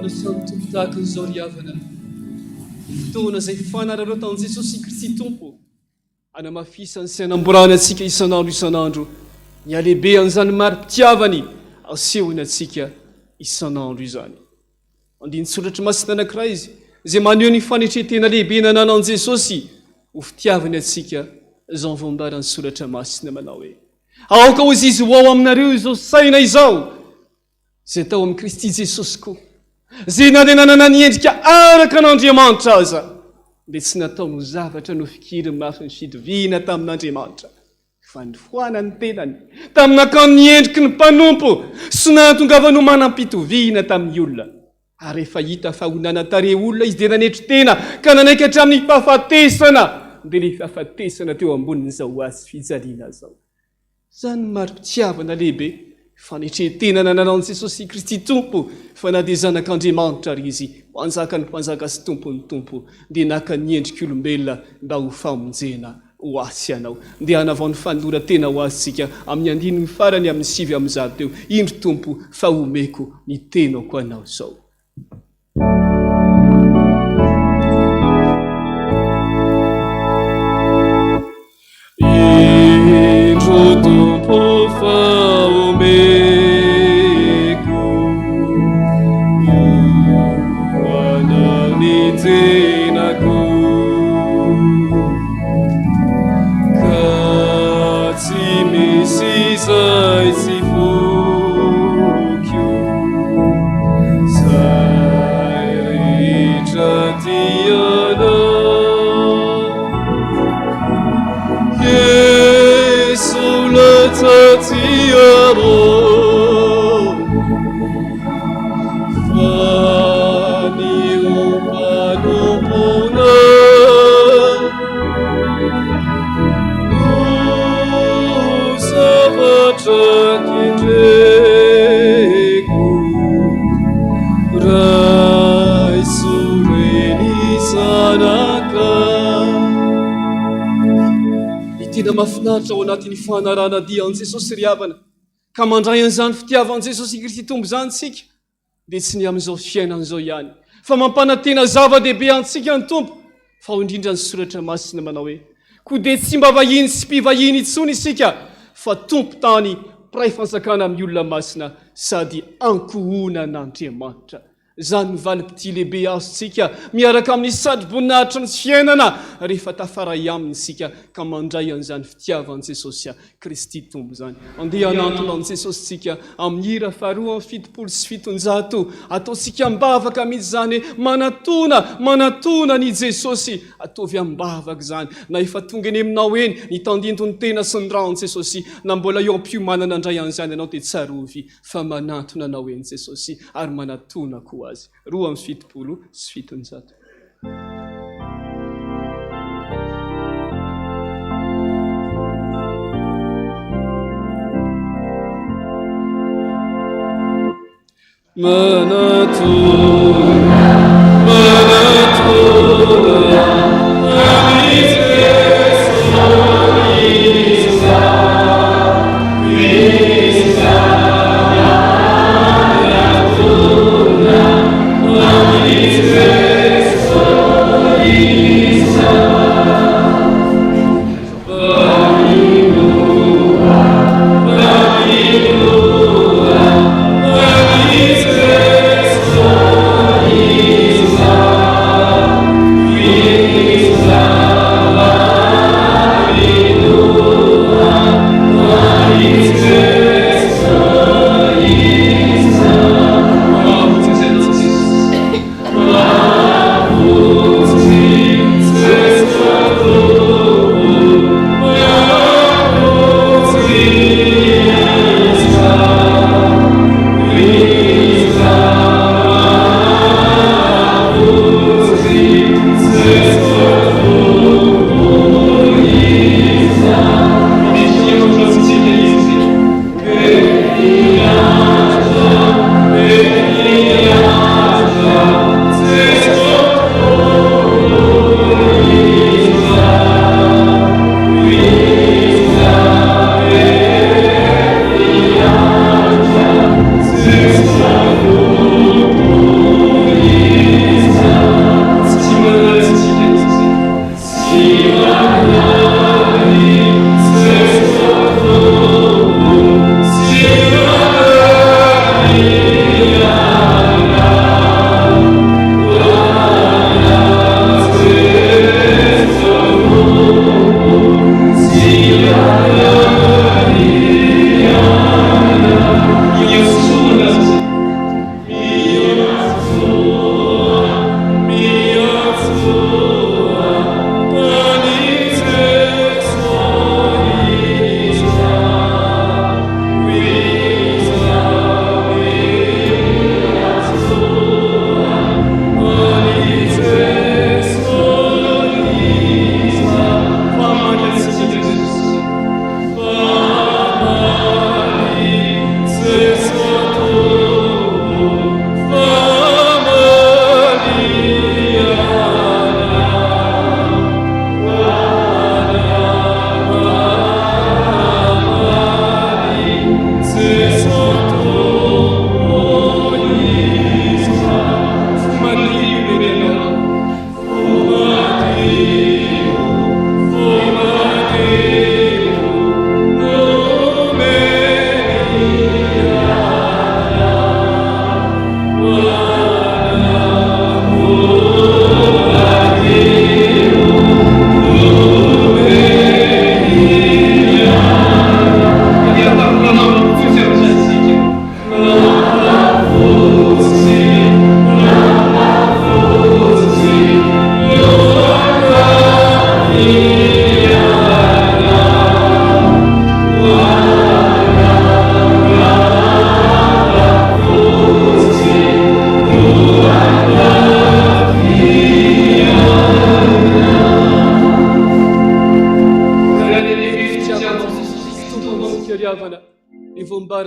fanasan'ny Tompo tahaka an'izao ry havana, ny fotoana izay fanararaotan'i Jesosy Kristy Tompo hanamafisany sy hanamborany antsika isan'andro isan'andro ny halehibehan'izany mari-pitiavany asehony antsika isan'andro izany. Andinin-tsoratra masina anankiray izy izay maneho ny fanetren-tena lehibe nananan'i Jesosy ho fitiavany antsika izao voambaran'ny soratra masina manao hoe, Aoka hozy izy ho ao aminareo izao saina izao, izay tao amin'i Kristy Jesosy koa, izay na dia nanana ny endrika araka an'Andriamanitra aza, dia tsy nataony ho zavatra nofikiriny mafy ny fitoviana tamin'Andriamanitra, fa nifoana ny tenany tamin'ny nakany ny endriky ny mpanompo sy nahatongavany ho manam-pitoviana tamin'ny olona. Ary rehefa hita fa ho nanan-tarehy olona izy dia nanetry tena ka nanaiky hatramin'ny fahafatesana, dia ilay fahafatesana teo ambonin'izao hazo fijaliana izao. Izany no mari-pitiavana lehibe, fanetren-tena nananan'i Jesosy Kristy Tompo, fa na dia Zanak'Andriamanitra ary Izy, Mpanjakan'ny mpanjaka sy Tompon'ny tompo, dia naka ny endrik'olombelona mba ho famonjena ho ahy sy anao. Ndeha hanavao ny fanoloran-tena ho azy isika amin'ny andininy farany amin'ny 109 teo, Indro Tompo fa omeko ny tenako anao izao. Indro Tompo fa omeko ho anao ny tenako ka tsy misy izay tsy fokiko izay rehetra tianao. Ny tena mahafinaritra ao anatin'ny fanarahana dia an'i Jesosy ry havana, ka mandray an'izany fitiavan'i Jesosy Kristy Tompo izany isika, dia tsy ny amin'izao fiainana izao ihany, fa mampanantena zava-dehibe antsika ny Tompo, fa ao indrindra ny Soratra Masina manao hoe, Koa dia tsy mba vahiny sy mpivahiny intsony isika, fa tompon-tany, mpiray fanjakana amin'ny olona masina, sady ankohonan'Andriamanitra. Izany no valim-pitia lehibe azontsika miaraka amin'ny satroboninahitry ny fiainana rehefa tafaray Aminy isika ka mandray an'izany fitiavan'i Jesosy Kristy Tompo izany. Andeha hanantona an'i Jesosy isika amin'ny hira faharoa amby 770. Ataontsika am-bavaka mihitsy izany hoe manatona, manatona an'i Jesosy. Ataovy am-bavaka izany. Na efa tonga eny aminao eny ny tandindon'ny tena sy ny ran'i Jesosy, na mbola eo am-piomanana handray an'izany ianao dia tsarovy fa manantona anao eny Jesosy ary manatona koa Azy. 772. Manatona, manatona an'i Jesosy.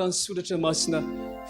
Manambara ny Soratra Masina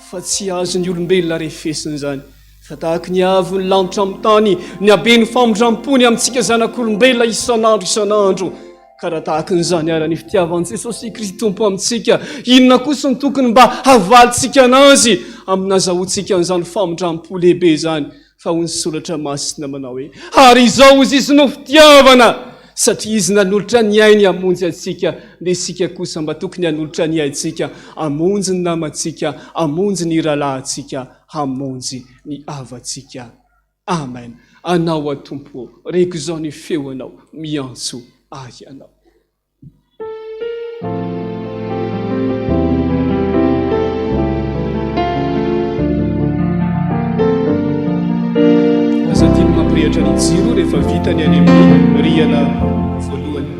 fa tsy azon'ny olombelona refesina izany, fa tahaky ny haavon'ny lanitra amin'ny tany ny haben'ny famindram-pony amintsika zanak'olombelona isan'andro isan'andro. Ka raha tahaky ny izany ara ny fitiavan'i Jesosy Kristy Tompo amintsika, inona kosa no tokony mba havalintsika an'Azy amin'ny nazahoantsika an'izany famindram-po lehibe izany? Fa hoy ny Soratra Masina manao hoe, Ary izao hozy Izy no fitiavana, satria Izy nanolotra ny ainy hamonjy antsika, dia isika kosa mba tokony hanolotra ny aintsika hamonjy ny namantsika, hamonjy ny rahalahintsika, hamonjy ny havantsika. Amen. Anao aho Tompo ô, reko izao ny feonao miantso ahy Ianao. Aza adino mampirehitra ny jiro rehefa vita ny any amin'ny rihana voalohany.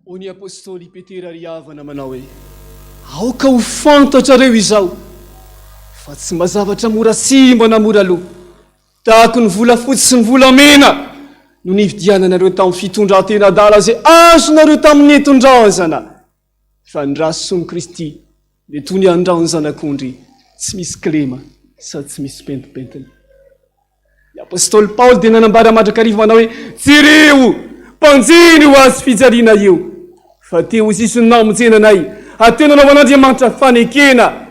Hoy ny apostoly Petera ry havana manao hoe, Aoka ho fantatrareo izao, fa tsy mba zavatra mora simba na mora lo, tahaka ny volafotsy sy ny volamena no nividiananareo tamin'ny fitondran-tena adala izay azonareo tamin'ny nentin-drazana, fa ny ra soan'i Kristy dia toy ny an-dran'ny zanak'ondry tsy misy kilema sady tsy misy pentimpentina. Ny apostoly Paoly dia nanambara mandrakariva manao hoe, Jereo, mpanjeny io hazo fijaliana io, fa teo izy no namonjena anay, ary teo nanaovan'Andriamanitra fanekena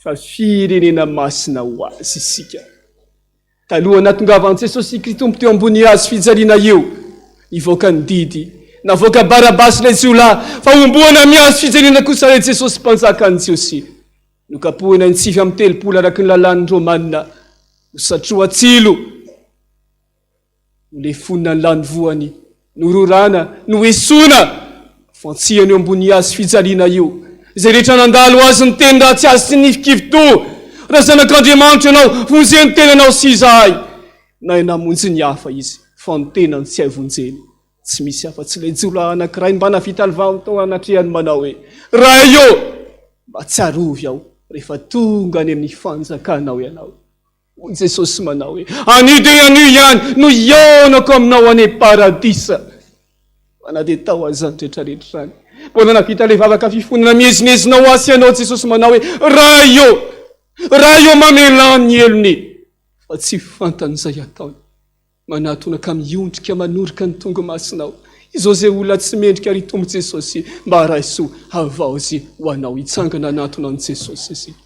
fa firenena masina ho azy isika. Talohan'ny nahatongavan'i Jesosy Kristy Tompo teo ambony hazo fijaliana io, nivoaka ny didy, navoaka Barabasy ilay jiolahy, fa homboana amin'ny hazo fijaliana kosa ilay Jesosy Mpanjakan'ny Jiosy. Nokapohina ny 39 araka ny lalàn'ny Romana, nosatrohan-tsilo, nolefonina ny lanivoany, nororana, noesoina, fantsihana eo ambony hazo fijaliana io. Izay rehetra nandalo azy niteny ratsy azy sy nifikifi-doha, Raha zanak'Andriamanitra ianao, vonjeo ny tenanao sy izahay. Nahay namonjy ny hafa izy, fa ny tenany tsy hay vonjena. Tsy misy afa-tsy ilay jiolahy anankiray mba nahavita ny vavany tao anatrehany manao hoe, Ray ô, mba tsarovy aho rehefa tonga any amin'ny fanjakanao ianao. Hoy Jesosy manao hoe, Anio dia anio ihany no hihaonako aminao any am-paradisa. Fa na dia tao aza izany rehetra rehetra izany, Mbola nahavita ilay vavaka fifonana miezinezina ho ahy sy ianao Jesosy manao hoe, Ray ô! Ray ô mamelà ny helony fa tsy fantany izay ataony. Manatona ka miondrika manoroka ny tongomasinao. Izao izay olona tsy mendrika ry Tompo Jesosy mba raiso havaozy ho anao. Hitsangana hanatona an'i Jesosy isika.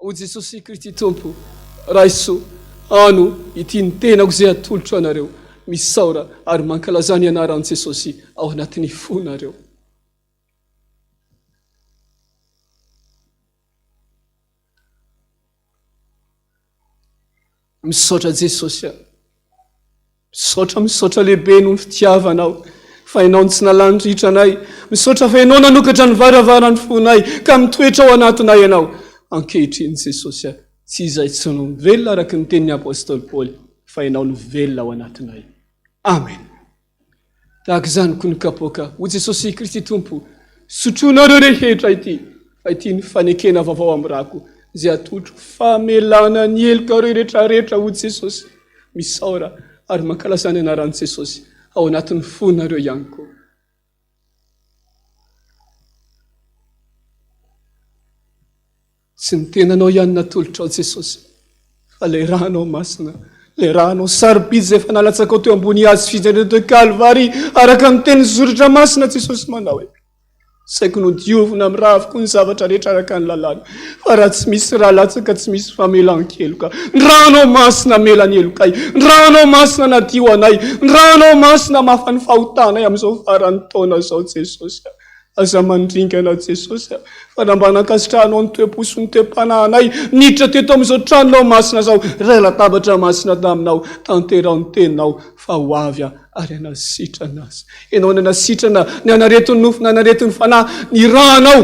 O Jesosy Kristy Tompo, raiso, ano, ity ny tenako izay atolotro anareo. Misaora ary mankalazà ny anaran'i Jesosy ao anatin'ny fonareo. Misaotra Jesosy a. Misaotra, misaotra lehibe noho ny fitiavanao fa Ianao no tsy nalany ritra anay. Misaotra fa Ianao nanokatra ny varavaran'ny fonay ka mitoetra ao anatinay Ianao. Ankehitriny Jesosy a, tsy izay tsy no velona araka ny tenin'ny Apostoly Paoly fa Ianao no velona ao anatinay. Amen. Tahaka izany koa ny kapoaka, hoy Jesosy Kristy Tompo, Sotroinareo rehetra ity, fa ity ny fanekena vaovao amin'ny rako, izay atolotro famelana ny helokareo rehetrarehetra, hoy Jesosy. Misaora ary mankalazà ny anaran'i Jesosy ao anatin'ny fonareo ihany koa. Tsy ny tenanao ihany natolotrao Jesosy fa ilay ranao masina, ilay ranao sarobidy izay efa nalatsakao teo ambony hazo fijaliana teo Kalvary araka ny tenin'ny soratra masina Jesosy manao hoe saiko nodiovina amin'ny ra avokoa ny zavatra rehetra araka ny lalàna fa raha tsy misy ra latsaka tsy misy famelan-keloka. Ny ranao masina hamela ny helokay, ny ranao masina hanadio anay, ny ranao masina hamafa ny fahotanay amin'izao faran'ny taona izao Jesosy a. Aza mandringana Jesosy a! Fa raha mba nankasitrahanao ny toe-po sy ny toe-panahinay niditra teto amin'izao tranonao masina izao, iray latabatra masina taminao, tanteraho ny teninao fa ho avy aho ary hanasitrana azy. Ianao nanasitrana ny anaretin'ny nofo, ny anaretin'ny fanahy, ny ranao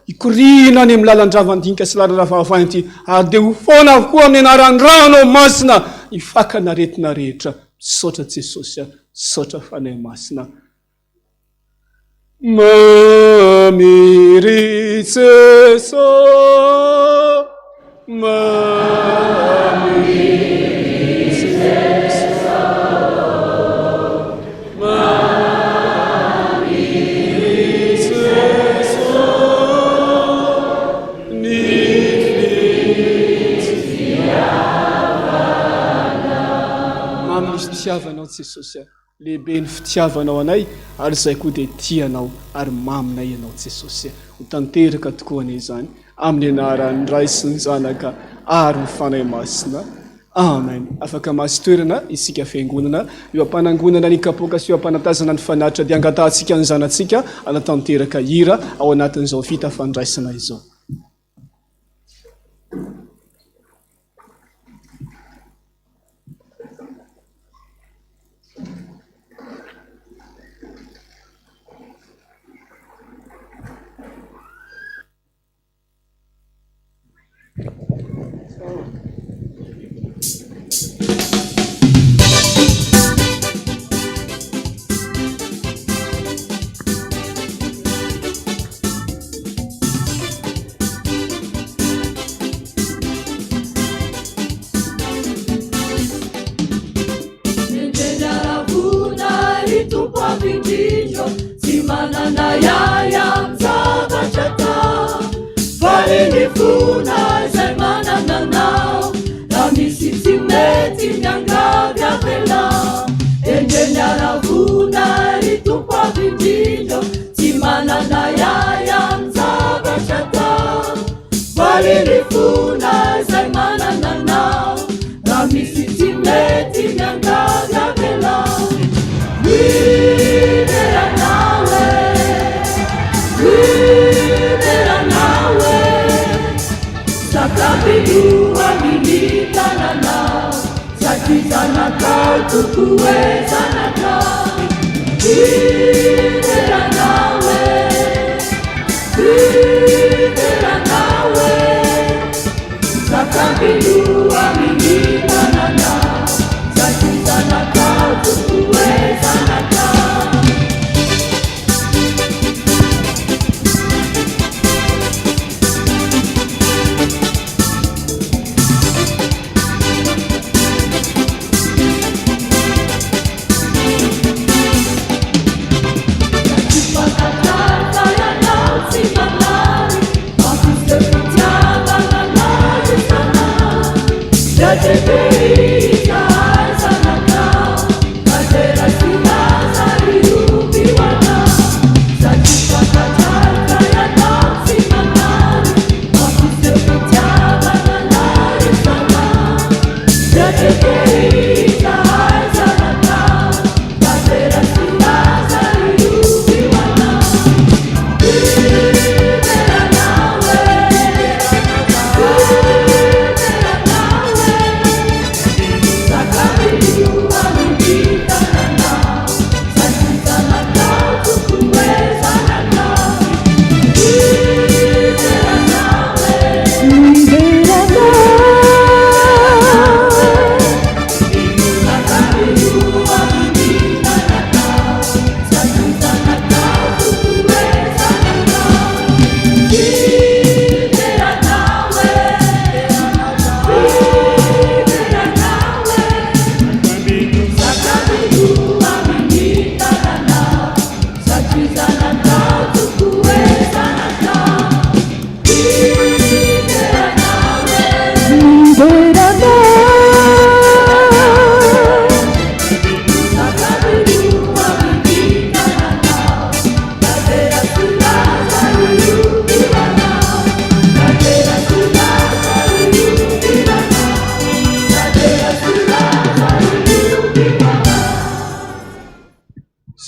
hikoriana any amin'ny lalan-dRavandinika sy lalan-dRavahavanty ary dia ho foana avokoa amin'ny anaran'ny ranao masina ny fakan'aretina rehetra. Misaotra Jesosy a! Misaotra Fanahy Masina. Mamy ry Jeso, mamy ry Jeso, mamy ry Jeso, ny fitiavana. Mamy ny fitiavanao Jesosy a. Lehibe ny fitiavanao anay ary izay koa dia tia anao ary maminay ianao Jesosy a! Ho tanteraka tokoa anie izany amin'ny anaran'ny Ray sy ny Zanaka ary ny Fanahy Masina. Amen. Afaka mahazo toerana isika fiangonana eo am-panangonana ny kapoaka sy eo am-panatazana ny fanatitra dia angatahantsika ny zanatsika hanatanteraka hira ao anatin'izao vita fandraisana izao.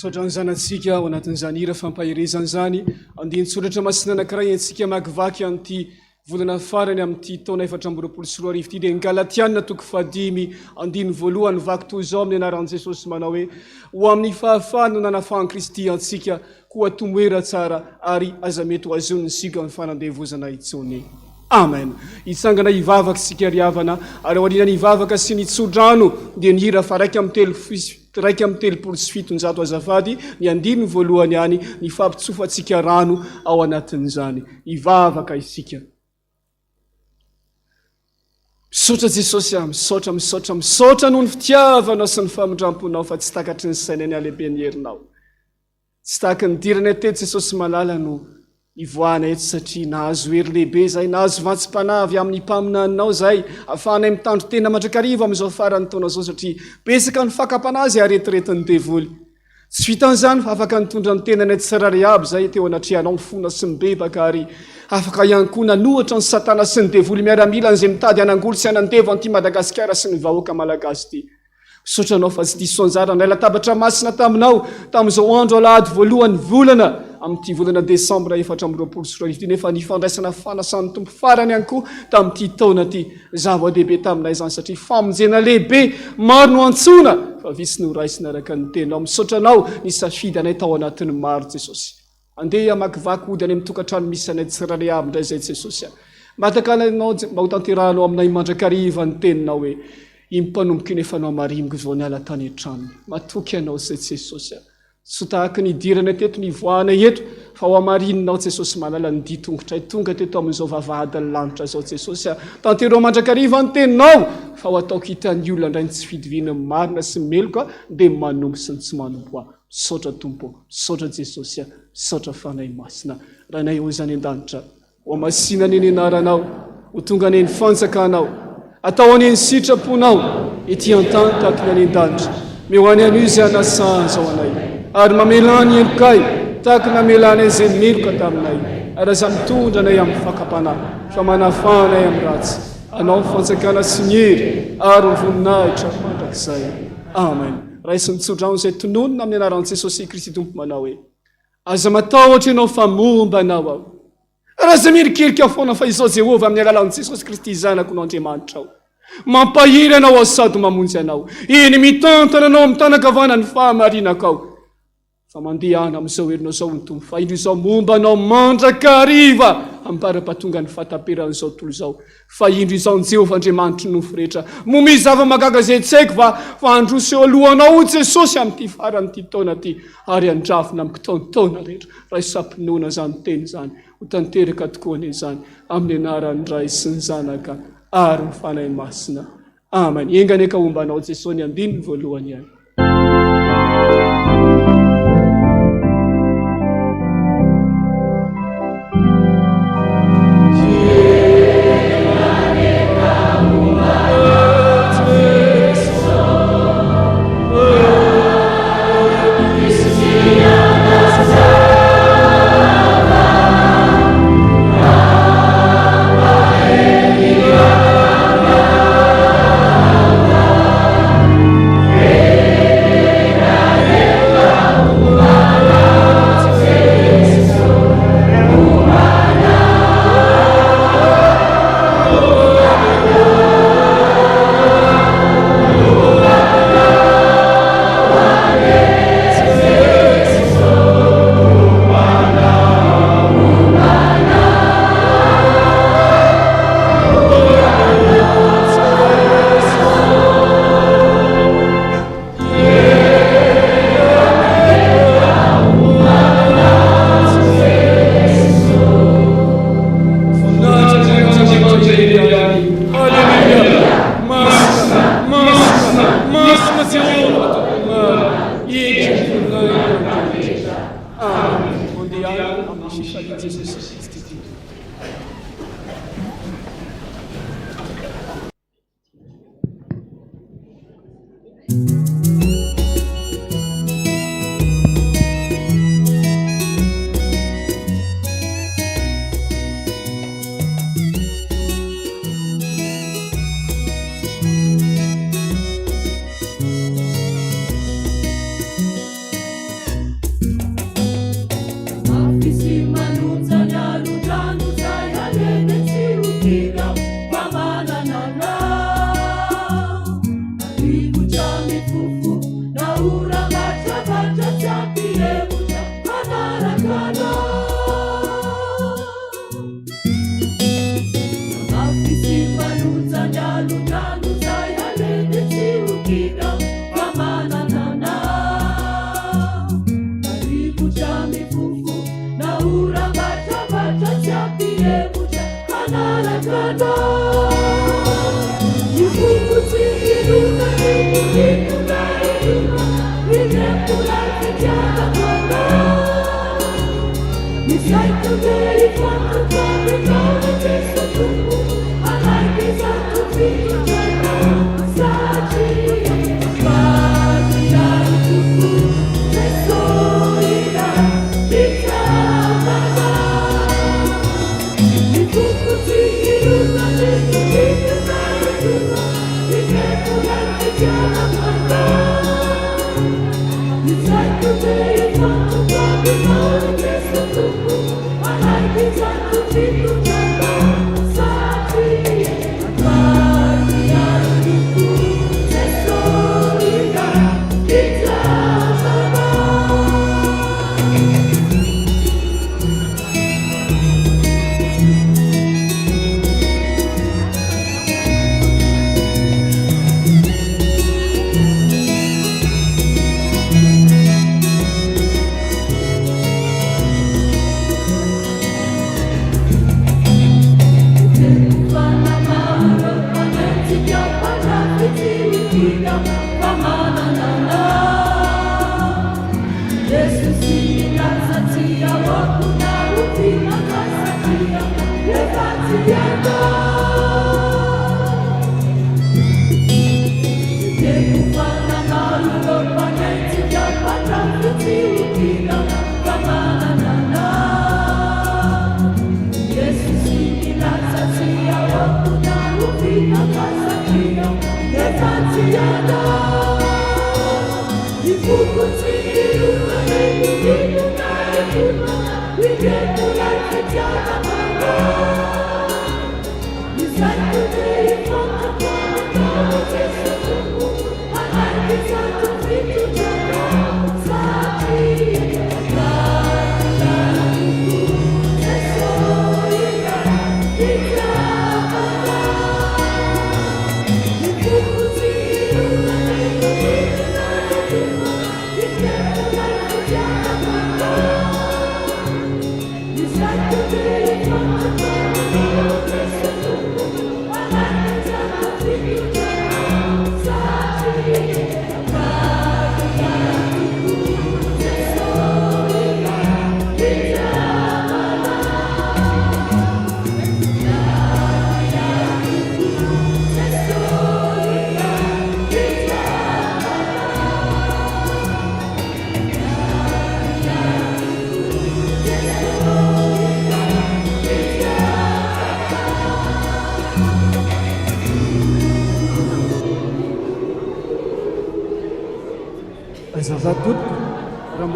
Misaotra ny zanatsika ao anatin'izany hira fampaherezana izany. Andinin-tsoratra masina anankiray antsika hamakivaky an'ity volana farany amin'ity taona 2024 ity dia ny Galatiana toko fahadimy andininy voalohany vaky toy izao amin'ny anaran'i Jesosy manao hoe ho amin'ny fahafahana no nanafahan'i Kristy antsika koa tomoera tsara ary aza mety ho azon'ny sigan'ny fanandevozana intsony. Amen. Hitsangana hivavaka isika ry havana ary aorian'ny hivavaka sy ny tsodrano dia ny hira faha 731 azafady ny andininy voalohany ihany ny fampitsofantsika rano ao anatin'izany. Hivavaka isika. Misaotra Jesosy ah, misaotra, misaotra, misaotra noho ny fitiavanao sy ny famindramponao fa tsy takatry ny sainay ny halehiben'ny herinao. Tsy tahaka ny nidiranay teto Jesosy malala no ivoahana eto satria nahazo hery lehibe izahay, nahazo vatsim-panahy avy amin'ny mpaminaninao izahay, ahafahanay mitandro tena mandrakariva amin'izao faran'ny taona izao satria betsaka ny fakam-panahy izay aretiretin'ny devoly. Tsy vitan'izany fa afaka nitondra ny tenanay tsirairay avy izahay teo anatrehanao mifona sy mibebaka ary afaka ihany koa nanohatra ny satana sy ny devoly miaramilany izay mitady hanangoly sy hanandevo an'ity Madagasikara sy ny vahoaka malagasy ity. Misaotra anao fa tsy diso anjara nandray latabatra masina taminao tamin'izao andro alahady voalohan'ny volana amin'ity volana desambra 2024 ity nefa nifandraisana fanasan'ny Tompo farany ihany koa tamin'ity taona ity. Zava-dehibe taminay izany satria famonjena lehibe maro no antsoina fa vitsy no raisina araka ny teninao. Misaotra anao nisafidy anay tao anatin'ny maro Jesosy. Andeha hamakivaky hody any amin'ny tokantrano misy anay tsirairay avy indray izay Jesosy a. Mba anao mba ho tanterahanao aminay mandrakariva ny teninao hoe iny mpanompoka iny efa nohamariniko vao niala tany an-tranony. Matoky anao izay Jesosy a. Tsy ho tahaka ny hidiranay teto ny hivoahanay eto fa ho hamarininao Jesosy malala ny dia tongotray tonga teto amin'izao vavahadin'ny lanitra izao Jesosy a. Tanteraho mandrakariva ny teninao fa ho ataoko hitan'ny olona indray ny tsy fitovian'ny marina sy ny meloka dia ny manompo sy ny tsy manompo ahy. Misaotra Tompo ô, misaotra Jesosy a, misaotra Fanahy Masina. Rainay ô izany an-danitra, ho hamasina anie ny anaranao, ho tonga anie ny fanjakanao, atao anie ny sitraponao ety an-tany tahaka ny any an-danitra. Meo any anio izay anasan'izao anay, ary mamelà ny helokay tahaka ny namelanay izay meloka taminay, ary aza mitondra anay amin'ny fakam-panahy, fa manafaha anay amin'ny ratsy. Anao ny fanjakana sy ny hery ary ny voninahitra mandrakizay. Amen. Raiso ny tsodrano izay tononina amin'ny anaran'i Jesosy Kristy Tompo manao hoe, Aza matahotra ianao fa momba anao aho. Ary aza mierikerika foana fa izao Jehovah amin'ny alalan'i Jesosy Kristy Zanako no Andriamanitrao. Mampahery anao Aho sady mamonjy anao. Eny, mitantana anao amin'ny tanan-kavanan'ny fahamarinako Aho. Fa mandehana amin'izao herinao izao, hoy ny Tompo, fa indro Izaho momba anao mandrakariva ambara-pahatongan'ny fahataperan'izao tontolo izao. Fa indro Izaho ny Jehovah Andriamanitry ny nofo rehetra. Moa misy zava-mahagaga izay tsy haiko va? Fa handroso eo alohanao, hoy Jesosy, amin'ity faran'ity taona ity, ary handravona amin'ny kitaontaona rehetra. Raiso am-pinoana izany teny izany. Ho tanteraka tokoa anie izany, amin'ny anaran'ny Ray sy ny Zanaka ary ny Fanahy Masina. Amen. Enga anie ka homba anao Jesoa ny andininy voalohany ihany.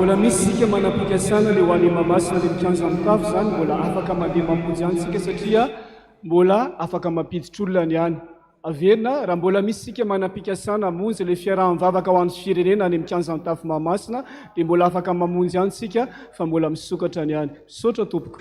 mbola misy isika manam-pikasana le ho any Mahamasina le mikianja mitafo izany mbola afaka mandeha mamonjy any isika satria mbola afaka mampiditra olona ny any. Averina, raha mbola misy isika manam-pikasana hamonjy ilay fiaraha-mivavaka ho an'ny firenena any amin'ny kianja Antafo Mahamasina dia mbola afaka mamonjy any isika fa mbola misokatra ny any. Misaotra tompoko.